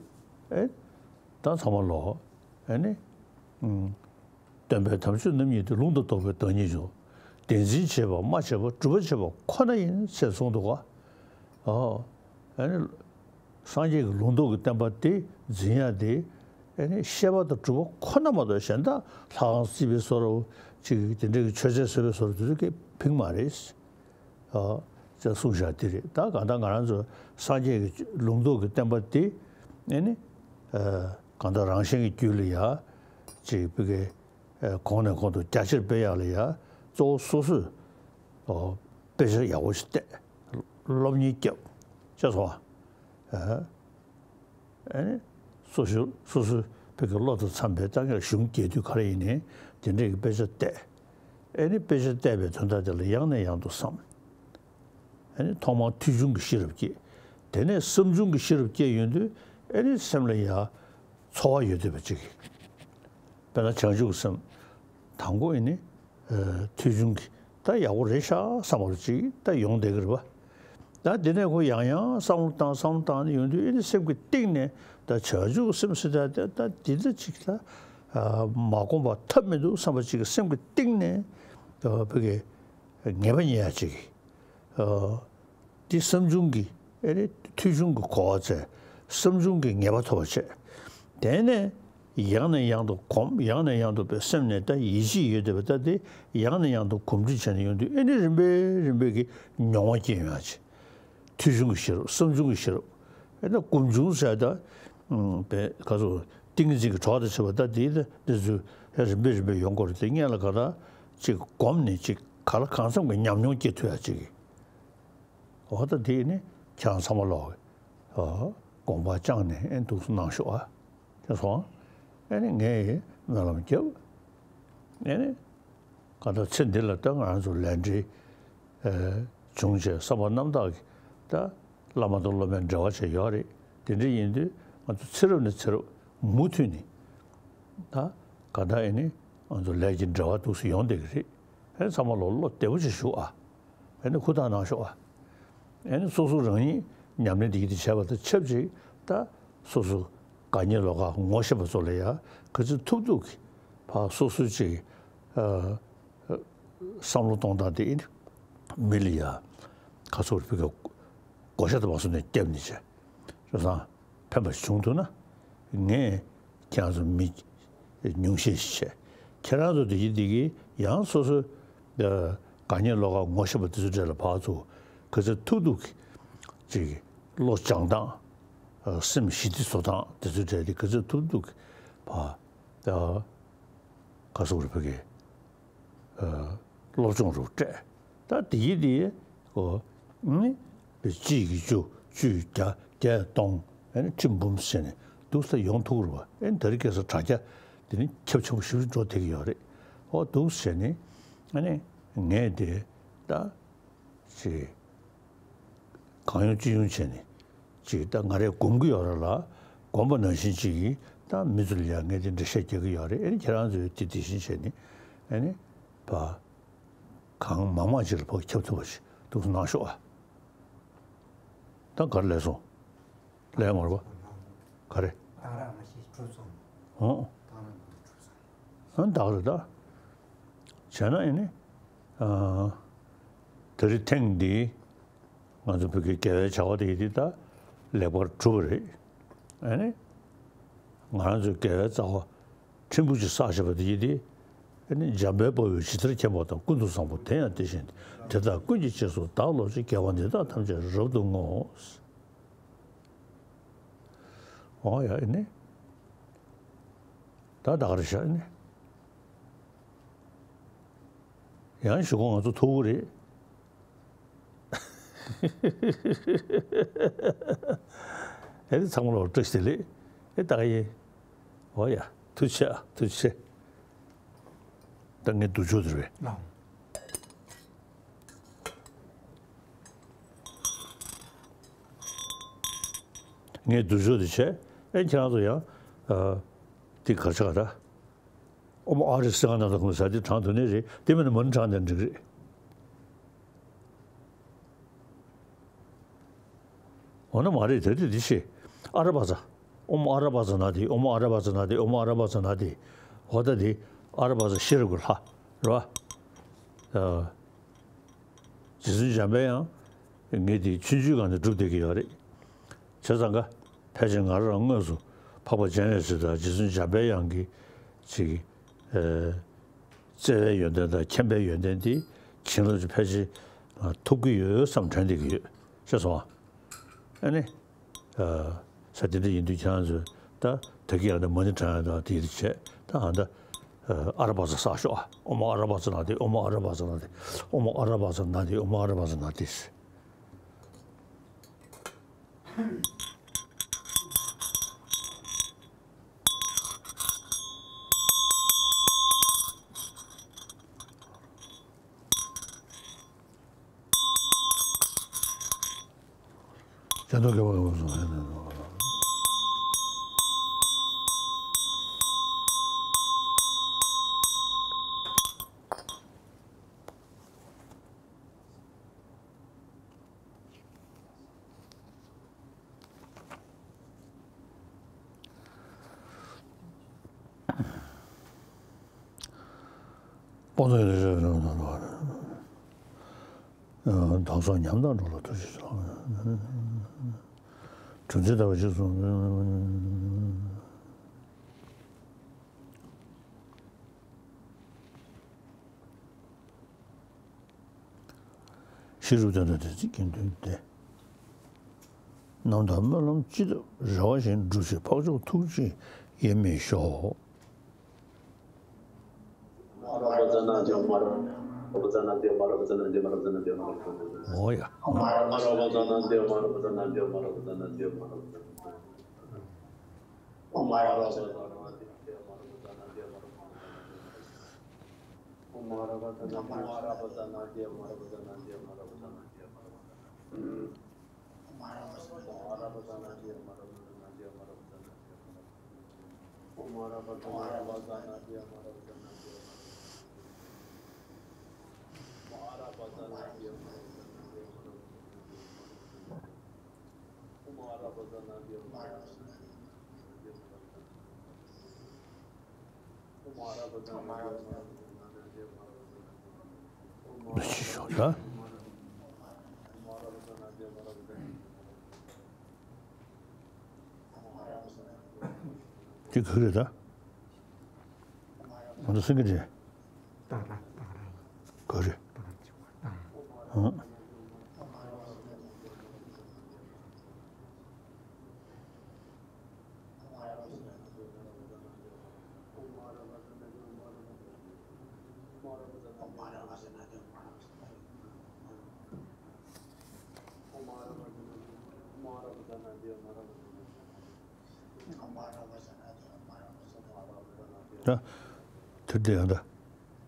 ཨེ་ད་ཚང་མ་ལོ། ཨེ་ནི། ཨུམ། སྟོན་པའི་དམ་ཆོས་རྣམ་གཉིས་ཏེ། ལུང་དང་རྟོགས་པའི་བདག་ཉིད་ཀྱང་། དེ་འཛིན་བྱེད་པ་སྨྲ་བྱེད་པ། སྒྲུབ་པ་བྱེད་པ་ཁོ་ན་ཡིན། ཅེས་གསུངས་འདུག་ག་ཨོ། ཨེ་ནི། སངས་རྒྱས་ཀྱི་ལུང་རྟོགས་ཀྱི་བསྟན་པ་དེ་འཛིན་ཡག་དེ། ཨེ་ནི་བཤད་པ་དང་སྒྲུབ་པ་ཁོ་ན་མ་གཏོགས། གཞན་དག་ལྷ་ཁང་བརྩིགས་པའི་བཟོ་འདྲ་ཅིག་དེ་འདྲའི་གི་མཆོད་རྫས་བཟོས་པའི་བཟོ་འདྲ་དེ་ཚོ་གིས་ཕན་གྱི་མ་རེད། ཨ། ཅེས་གསུངས་བཞག་དེ་རེད། ད་གང་ལྟར་ང་རང་ཚོ་སངས་རྒྱས་ཀྱི་ལུང་རྟོགས་ཀྱི་བསྟན་པ་དེ། ཨེ་ནི། ཨ། གང་ལྟར་རང་གཞན་གྱི་རྒྱུད་ལ་ཡ། ཅིག་བོད་སྐད། ཨ། གོང་ནས་གོང་དུ་རྒྱ་ཆེར་སྤེལ་ཡག་ལ་ཡ། གཙོ་བོ་སོ་སོས། ཨོ། དཔེ་ཆ་ཡག་པོ་ཞིག་བལྟས། སློབ་གཉེར་བརྒྱབ། ཤེས་སོང་ཨ། ཨ། ཨེ་ནི། སོ་སོ་སོ་སོའི་བོད་ཀྱི་བློ་དང་འཚམས་པའི། ད་ག་གཞུང་རྒྱས་བསྡུས་ག་རེ་ཡིན་ནའི་དེ་འདྲའི་གི་དཔེ་ཆ་བལྟས། ཨེ་ནི་དཔེ་ཆ་བལྟས་པའི་དོན་དག་དེ་ལ་ཡང་ནས་ཡང་དུ་བསམ། ཨེ་ནི་ཐོག་མར་ཐོས་བྱུང་གི་ཤེས་རབ་སྐྱེས། དེ་ནས་བསམ་བྱུང་གི་ཤེས་རབ་སྐྱེས་ཡོང་དུས། ཨེ་ནི་སེམས་ལ་ཡ་ཚོར་བ་ཡོད་བསྡད་པ་ཅིག་དཔེར་ན་བྱང་ཆུབ་ཀྱི་སེམས། དང་པོ་ཨེ་ནི། ཨ། ཐོས་བྱུང་གི་ད་ཡག་པོ་རེད་ཤག་བསམ་པ་ཅིག་ད་ཡོང་བསྡད་ཀྱི་རེད་པ། ད་དེ་ནས་ཁོ་ཡང་ཡང་བསམ་བློ་བཏང་བསམ་བློ་བཏང་ནས་ཡོང་དུས། ཨེ་ནི་སེམས་ཀྱི་གཏིང་ནས་ ད་བྱང་ཆུབ་ཀྱི་སེམས་ཟེར་ད་ད་ད་འདི་འདྲ་ཅིག་ད་མ་བསྒོམས་པ་ཐབས་མི་འདུག་བསམ་པ་ཅིག་གི་སེམས་ཀྱི་གཏིང་ནས་ད་བོད་ཀྱི་ངེས་པ་རྙེད་ཡ་ཅིག་གི་འདི་བསམ་བྱུང་གི་ཨེ་རེད། ཐོས་བྱུང་གི་གོ་བ་བཙལ། བསམ་བྱུང་གི་ངེས་པ་ཐོབ་པ་བྱས། དེ་ནས་ཡང་ནས་ཡང་དུ་སྒོམ། ཡང་ནས་ཡང་དུ་བའི་སེམས་ནས་ད་ཡིད་ཆེས་ཡོད་བསྡད་པ་ད་དེ་ཡང་ནས་ཡང་དུ་གོམས་འདྲིས་བྱས་ནས་ཡོང་དུས་ཨེ་ནི་རིམ་པས་རིམ་པས་ཀྱི་མྱོང་བ་སྐྱེ་ཡོང་ཡ་ཅིག་ཐོས་བྱུང་གི་ཤེས་རབ། བསམ་བྱུང་གི་ཤེས་རབ། ཨེ་ན་སྒོམ་བྱུང་ཟེར་ད་བའི་ག་ཚོད་ཏིང་ངེ་འཛིན་གྱི་གྲོགས་དང་བྱེད་པ་ད་དེ་ད་དེ་ཚོ་རིམ་པས་རིམ་པས་ཡོང་དགོས་རེད། དེ་སྔོན་ལ་ག་ད་ཅིག་སྒོམ་ནས་ཅིག་ག་ལ་གང་འཚམ་གྱི་ཉམས་མྱོང་སྐྱེ་ཐུབ་ཡ་ཅིག་གི་འོ་ད་དེ་ནི་ཁྱེད་རང་ཚང་མ་ལོག་གི་དགོངས་པ་བཅངས་ནས་ཨེ་འདུག་སེ་གནང་ཤོག་ཨ། ཁྱེད་སོང་། ཨེ་ནི་ངས་སྨོན་ལམ་བརྒྱབ། ཨེ་ནི་ག་ད་ཚེ་འདི་ལ་ད་ང་རང་ཚོ་ལས་འབྲེལ་བྱུང་བྱས་བསམ་པ་རྣམ་དག་གིས་ད་བླ་མ་དང་སློབ་མའི་འབྲེལ་བ་བྱས་ཡོད་རེད། དེ་འདྲ་ཡིན་དུས་ང་ཚོ་ཚེ་རབས་ནས་ཚེ་རབས་མུ་མཐུད་ནས་ད་ག་ད་ཨེ་ནི་ང་ཚོ་ལས་ཀྱི་འབྲེལ་བ་འདུག་སེ་ཡོང་བསྡད་ཀྱི་རེད། ཨེ་ཚང་མ་ལོ་བློ་བདེ་པོ་ཅིག་བཞུགས་ཨ། ཨེ་ནི་ཧུར་ཐག་གནང་ཤོག་ཨ། ཨེ་ནི་སོ་སོ་རང་ཉིད་ཉམས་ལེན་འདི་གི་འདི་བྱས་པ་དང་ཆབས་ཅིག་ད་སོ་སོ་དགའ་ཉེ་ལོགས་ཀ་ངོ་ཤེས་པ་ཚོ་ལ་ཡ་ག་ཚོད་ཐུབ་ཐུབ་ཀྱིས་ཕར་སོ་སོ་ཅིག་ཨ་བསམ་བློ་གཏོང་སྟངས་དེ་ཨེ་ནི་མི་ལ་ཡ་ག་ཚོད་རེ་བོད་ཀྱི་བགོ་བཤའ་དང་མ་སོང་ནས་བརྒྱབ་ནས་བྱས་བྱས་ཙང་། ཕན་པ་བྱུང་ཐུབ་ན་ངས་ཁྱེད་རང་ཚོ་མི་ཉུང་ཤས་ཤིག་བྱས། ཁྱེད་རང་ཚོ་དེ་གི་དེ་གི་ཡང་སོ་སོའི་དགའ་ཉེ་ལོགས་ཀ་ངོ་ཤེས་པ་དེ་ཚོ་གྲས་ལ་ཕར་ཚུར་ག་ཚོད་ཐུབ་ཐུབ་ཀྱིས་ཅིག་བློ་སྦྱང་སྟངས་སེམས་ཞི་བདེ་བཟོ་སྟངས་དེ་ཚོ་གྲས་དེ་ག་ཚོད་ཐུབ་ཐུབ་ཀྱིས་ཕར་ག་ཚོད་རེ་བོད་ཀྱི་སློབ་སྦྱོང་རུ་སྤྲད། ད་དེ་ཡི་དེ་ཡི་གོ་ནི་གཅིག་གིས་བཅུ། བཅུས་བརྒྱ། བརྒྱས་སྟོང་། ཨ་ནི་ཁྲི་འབུམ་བྱས་ནས་འདུག་སེ་ཡོང་ཐུབ་རུ་བ། ཨ་ནི་དེ་རིང་ཁ་སང་དྲ་རྒྱ་དེ་ནི་ཁྱབ་ཆེན་པོ་ཞེ་པོ་འགྲོ་བསྡད་ཀྱི་ཡོད་རེད། ཨོ་འདུག་སེ་བྱས་ནས་ཨ་ནི་ངས་དེ་ད་ཅིག་གང་ཡོང་ཅི་ཡོང་བྱས་ནས་ཅིག་ད་ང་རས་སྒོམ་གྱི་ཡོད་རེད་ལ། སྒོམ་པ་ནང་བཞིན་ཅིག་གིས་ད་མི་ཚོ་ལ་ཡང་ངས་དེ་འགྲེལ་བཤད་རྒྱག་གི་ཡོད་རེད། ཨེ་ནི་ཁྱེད་རང་ཚོས་དེ་དེ་བཞིན་བྱས་ནས་ཨེ་ནི་ཕ་གང་མང་མང་ཅིག་ལ་ཕོག་ཁྱབ་ཐུབ་པ་ཞིག་འདུག་སེ་གནང་ཤོག་ཨ། ད་ག་རེ་ལས་སོང་། ལས་མ་རེད་པ། ག་རེ། ད་ར་མ་ཤེས་གྲུབ་སོང་། ཧོ། ད་ར་མ་གྲུབ་སོང་། ཨ་ད་ག་རེ་ད། བྱས་ན་ཨེ་ནི། ཨ། ད་རེས་ཐེངས་འདིའི་ང་ཚོ་བོད་ཀྱི་དགེ་བའི་བྱ་བ་དེ་ཡིན་དུས་ད་ལེགས་པར་གྲུབ་པ་རེད། ཨ་ནི། ང་རང་ཚོའི་དགེ་བའི་རྩ་བ་ཕྲན་བུ་ཅིག་བསགས་བཞག་པ་དེ་ཡིན་དུས། ཨ་ནི་འཇམ་དཔལ་དཔའ་བོས་ཇི་ལྟར་མཁྱེན་པ་དང་། ཀུན་ཏུ་བཟང་པོ་དེ་ཡང་དེ་བཞིན་ཏེ། དེ་དག་ཀུན་གྱི་རྗེས་སུ་བདག་སློབ་ཅིང་། དགེ་བ་འདི་དག་ཐམས་ཅད་རབ་ཏུ་བསྔོའོ། འོ་ཡ་ཨེ་ནི། ད་ད་ག་རེ་བྱ་ཨེ་ནི། ཡང་ཞུ་གོ་ང་ཚོ་ཐུག་གི་རེད། ཨེ་ནི་ཚང་མ་ལ་བཀྲ་ཤིས་བདེ་ལེགས། ཨེ་ད་ག་ཡིན། འོ་ཡ་ཐུགས་རྗེ་ཆེ་ཨ། ཐུགས་རྗེ་ཆེ། ད་ངས་སྡུག་ཆོག་དེ་རེད་པས། ལགས། ངས་སྡུག་ཆོག་དེ་བྱས། ཨེ་ཁྱེད་རང་ཚོ་ཡང་། ཨ། དེ་གར་ཆག་ད། ཨོཾ་ཨ་རི་སེ་ང་ན་ད་ཁུང་ས་དེ་དྲངས་ཐུབ་ནི་རེད། དེ་མིན་ན་མ་ཎི་དྲངས་ནས་འགྲིག་རེད། འོ་ན་མ་རེད། དེ་དེ་དེ་ཤེས། ཨ་ར་བ་ཛ། ཨོཾ་ཨ་ར་བ་ཛ་ན་དྷཱིཿ། ཨོཾ་ཨ་ར་བ་ཛ་ན་དྷཱིཿ། ཨོཾ་ཨ་ར་བ་ཛ་ན་དྷཱིཿ། འོ་ད་དེ་ཨ་ར་བ་ཛ་ཤེས་རབ་ཀྱི་ལྷ་རེད་པ། ཨ། རྗེ་བཙུན་འཇམ་པའི་དབྱངས་ངས་དེ་ཆུང་ཆུང་སྒང་ནས་སྒྲུབ་བསྡད་ཀྱི་ཡོད་རེད། བྱས་ཙང་ཀ་ཕལ་ཆེར་ང་རང་དངོས་སུ་འཕགས་པ་སྤྱན་རས་གཟིགས་དང་རྗེ་བཙུན་འཇམ་པའི་དབྱངས་ཀྱི་ཅིག་ཨ། བརྩེ་བའི་ཡོན་ཏན་དང་མཁྱེན་པའི་ཡོན་ཏན་དེ་བྱིན་རླབས་ཀྱི་ཕལ་ཆེར་ཐོབ་ཀྱི་ཡོད་བསམ་དྲན་བསྡད་ཀྱི་ཡོད། ཤེས་སོང་ཨ། ཨ་ནི། ས་དེ་འདྲ་ཡིན་དུས་ཁྱེད་རང་ཚོས་ད་ད་གིན་ཨ་ད་མ་ཎི་བགྲང་ཡ་དང་དེ་རེ་བྱས། ད་ཨ་ད་ཨ་ར་བ་ཛ་བསགས་ཤོག་ཨ། ཨོཾ་ཨ་ར་བ་ཛ་ན་དྷཱིཿ། ཨོཾ་ཨ་ར་བ་ཛ་ན་དྷཱིཿ། ཨོཾ་ཨ་ར་བ་ཛ་ན་དྷཱིཿ། ཨོཾ་ཨ་ར་བ་ཛ་ན་དྷཱིཿ། སྤོང་ཚོགས་ཡོད་དོ་ཅོག་དང་སོགས་ཉམས་དང་འགྲོགས་ལ་ཐུགས་རྗེ་ཆེ། གྲུབ་ཆེན་ལྟ་བུ་ཞིག་གསུངས། ཤེས་རབ་སྟོན་ཏོ་དེ་ཚིག་གི་མདུན་དེ། རྣམ་དག་སྨོན་ལམ་ཅི་བཏབ་རེ་བ་བཞིན་འགྲུབ་ཕྱིར་འཕགས་མཆོག་ཐུགས་རྗེ་ཡེ་མི་ཤོག། འོ་ཡ། ལ་ཅི་ཤོག་ད། དེ་ག་རེད་ད། ང་ཚོ་སེང་གེ་རེད། ག་རེ། ཨང་། ད་དེར་བསྡད་ཡང་ད།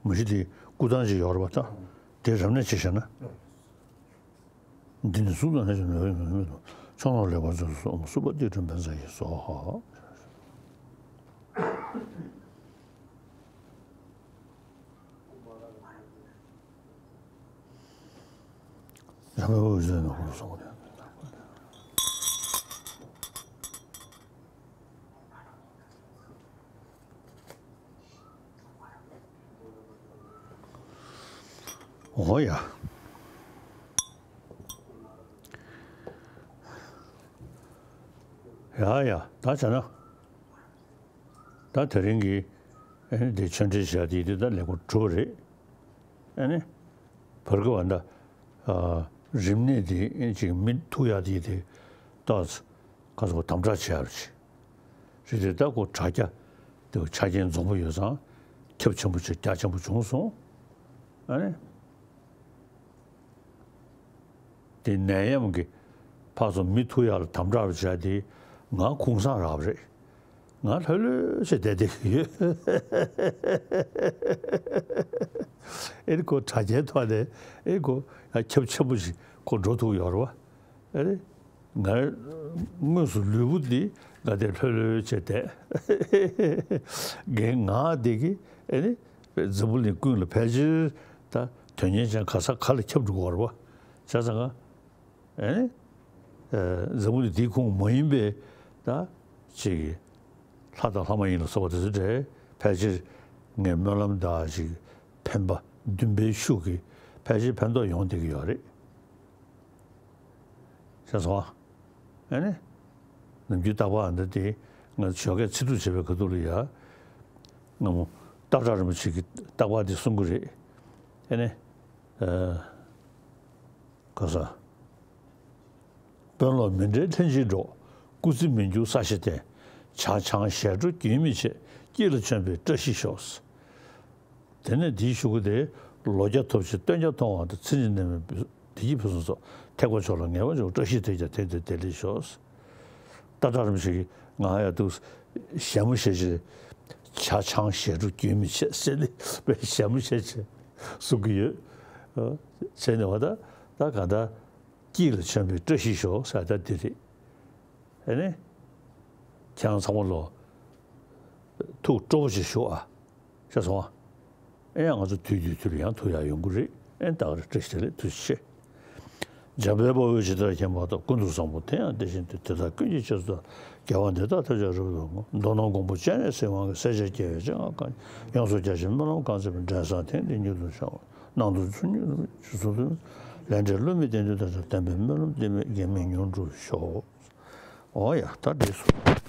མ་གཞི་དེ་སྐུ་ཐང་ཅིག་ཡོད་རེད་པ་ད། དེ་རབ་གནས་བྱས་བཞག་ན། འདི་ནི་གཟུགས་ལ་ནི་ཅི་ནོར་ཡོད་མེད་དོ། ཕྱོགས་རྣམས་ལེགས་པར་མཛེས་སུ་གསོལ། གསུམ་པ་ཏིལ་འབྲུ་བཛྲ་ཡི་སྭཱ་ཧཱ། རང་གི་འོད་ཟེར་ནོར་བུ་སོགས་ནས། འོ་ཡ། ཡ་ཡ་ད་བྱས་ན། ད་དེ་རིང་གི་ཨ་ནི་དེ་ཆོས་འབྲེལ་བྱ་དེ་དེ་ད་ལེགས་པོ་གྲུབ་པ་རེད། ཨ་ནི་བར་སྐབས་ད་ཨ་རིམས་ནད་དེ་ཅིག་མི་ཐུག་ཡག་དེ་དེ་ཏོག་ཙམ་ག་ཚོད་དམ་དྲག་བྱས་པ་ཅིག་རེད་དེ། ད་ཁོ་དྲ་རྒྱ་དེ་ཆ་རྐྱེན་འཛོམས་པོ་ཡོད་ཙང་ཁྱབ་ཆེན་པོ་ཅིག་རྒྱ་ཆེན་པོ་བྱུང་སོང་། ཨ་ནི། དེ་ནད་ཡམས་ཀྱི་ཕར་ཚུར་མི་ཐུག་ཡག་ལ་དམ་དྲག་བྱས་དེ་ང་ཁུངས་སང་རག་པ་རེད། ང་ལྷོད་ལྷོད་བྱས་བསྡད་བསྡད་ཀྱི་ཡོད། ཨེ་ནི་ཁོ་དྲ་རྒྱའི་ཐོག་ནས་ཨེ་ཁོ་ཡང་ཁྱབ་ཆེན་པོ་ཞིག་ཁོ་འགྲོ་ཐུབ་ཡོད་རེད་པ། ཨེ་ནི། ང་དངོས་སུ་ལུས་པོ་འདི་ང་དེ་ལྷོད་ལྷོད་བྱས་བསྡད། རྒན་ང་དེ་གི་ཨེ་ནི་འཛམ་བུ་གླིང་ཀུན་ལ་ཕལ་ཆེར་ད་དོན་གཉེར་ཅན་ག་ས་ག་ལ་ཁྱབ་འགྲོ་གི་ཡོད་རེད་པ། བྱས་ཙང་ང་ཨེ་ནི་འཛམ་བུ་གླིང་འདིའི་ཁོངས་མ་ཡིན་པའི་ད་ཅིག་གི་ལྷ་དང་ལྷ་མ་ཡིན་ལ་སོགས་པ་དེ་ཚོ་འདྲ་ཕལ་ཆེར་ངས་སྨོན་ལམ་དང་ཅིག་འཕེན་པ་འདུན་པའི་ཤུགས་ཀྱིས་ཕལ་ཆེར་ཕན་ཐོགས་ཡོང་བསྡད་ཀྱི་ཡོད་རེད། ཤེས་སོང་ཨ། ཨ་ནི། ནམ་རྒྱུན་རྟག་པར་ཨ་འདྲ་དེ་ང་ཞོགས་ཀས་ཚིག་སྒྲུབ་བྱེད་པའི་ཁ་ཐུག་ལ་ཡ། སྔ་མོ་སྟག་བྲག་རིན་པོ་ཆེ་གིས་རྟག་པར་དེ་གསུང་གི་རེད། ཨ་ནི། ཨ། ག་ས། དཔོན་སློབ་མི་འབྲལ་ལྷན་ཅིག་འགྲོགས། སྐུ་ཚེ་མི་འགྱུར་ས་གཞི་བརྟན། ཇ་ཆང་ཞལ་དྲོ་རྒྱུན་མི་ཆད། སྐྱིད་ལ་བྱོན་པའི་བཀྲ་ཤིས་ཤོག། དེ་ནས་དེའི་གཞུག་གུ་དེ། ལོ་བརྒྱ་ཐོབ་ཕྱིར་སྟོན་ཆ་མཐོང་བ་དང་། མཚན་ཉིད་རྣམ་སྨིན་བདེ་སྐྱིད་ཕུན་སུམ་ཚོགས། ཐེག་པ་མཆོག་ལ་ངེས་པར་འབྱོར། བཀྲ་ཤིས་དེས་ཀྱང་དེང་འདིར་བདེ་ལེགས་ཤོག། སྟག་བྲག་རིན་པོ་ཆེ་གིས་ང་ཡ་འདུག་ཞལ་མོ་བཞེས་ཕྱིར། ཇ་ཆང་ཞལ་དྲོ་རྒྱུན་མི་ཆད་ཟེར་ནས་བས་ཞལ་མོ་བཞེས་ཕྱིར་གསུང་གི་ཡོད། བྱས་ནས་བ་ད་ད་ག་ད། སྐྱིད་ལ་བྱོན་པའི་བཀྲ་ཤིས་ཤོག་ཟེར་ད་འདི་རེད། ཨེ་ནི། ཁྱེད་རང་ཚང་མ་ལོ། ཐུགས་སྤྲོ་པོ་ཞིག་བཞུགས་ཨ། ཤེས་སོང་ཨ། ཨེ་ཡང་ང་ཚོ་དུས་དུས་དུས་ལ་ཡང་ཐུག་ཡག་ཡོང་གི་རེད། ཨེ་ད་ག་རེ་བཀྲ་ཤིས་བདེ་ལེགས། ཐུགས་རྗེ་ཆེ། འཇམ་དཔལ་དཔའ་བོས་ཇི་ལྟར་མཁྱེན་པ་ལྟར། ཀུན་ཏུ་བཟང་པོ་དེ་ཡང་དེ་བཞིན་ཏེ། དེ་དག་ཀུན་གྱི་རྗེས་སུ་བདག། དགེ་བ་འདི་དག་ཐོས་ཀྱང་རབ་ཏུ་བསྔོ། མདོར་ན་མགོན་པོ་སྤྱན་རས་གཟིགས་དབང་གིས། སྲས་བཅས་རྒྱལ་བའི་སྤྱན་སྔར་གང་། ཡོངས་སུ་རྒྱ་ཆེའི་སྨོན་ལམ་གང་མཛད་པའི། འབྲས་བཟང་དེང་འདིར་མྱུར་དུ་བྱུང་བ། གནང་དུ་ཚུར་ཉོན་ཞུ་གསོལ་དུ། ལས་འབྲས་བསླུ་མེད་བདེན་དོན་ཐོབ་ཅིང་། བདེན་པའི་སྨོན་ལམ་འདི་མིན་གྱི། མིང་མྱུར་འགྲུབ་ཤོག། འོ་ཡ། ད་འགྲིག་སོང་།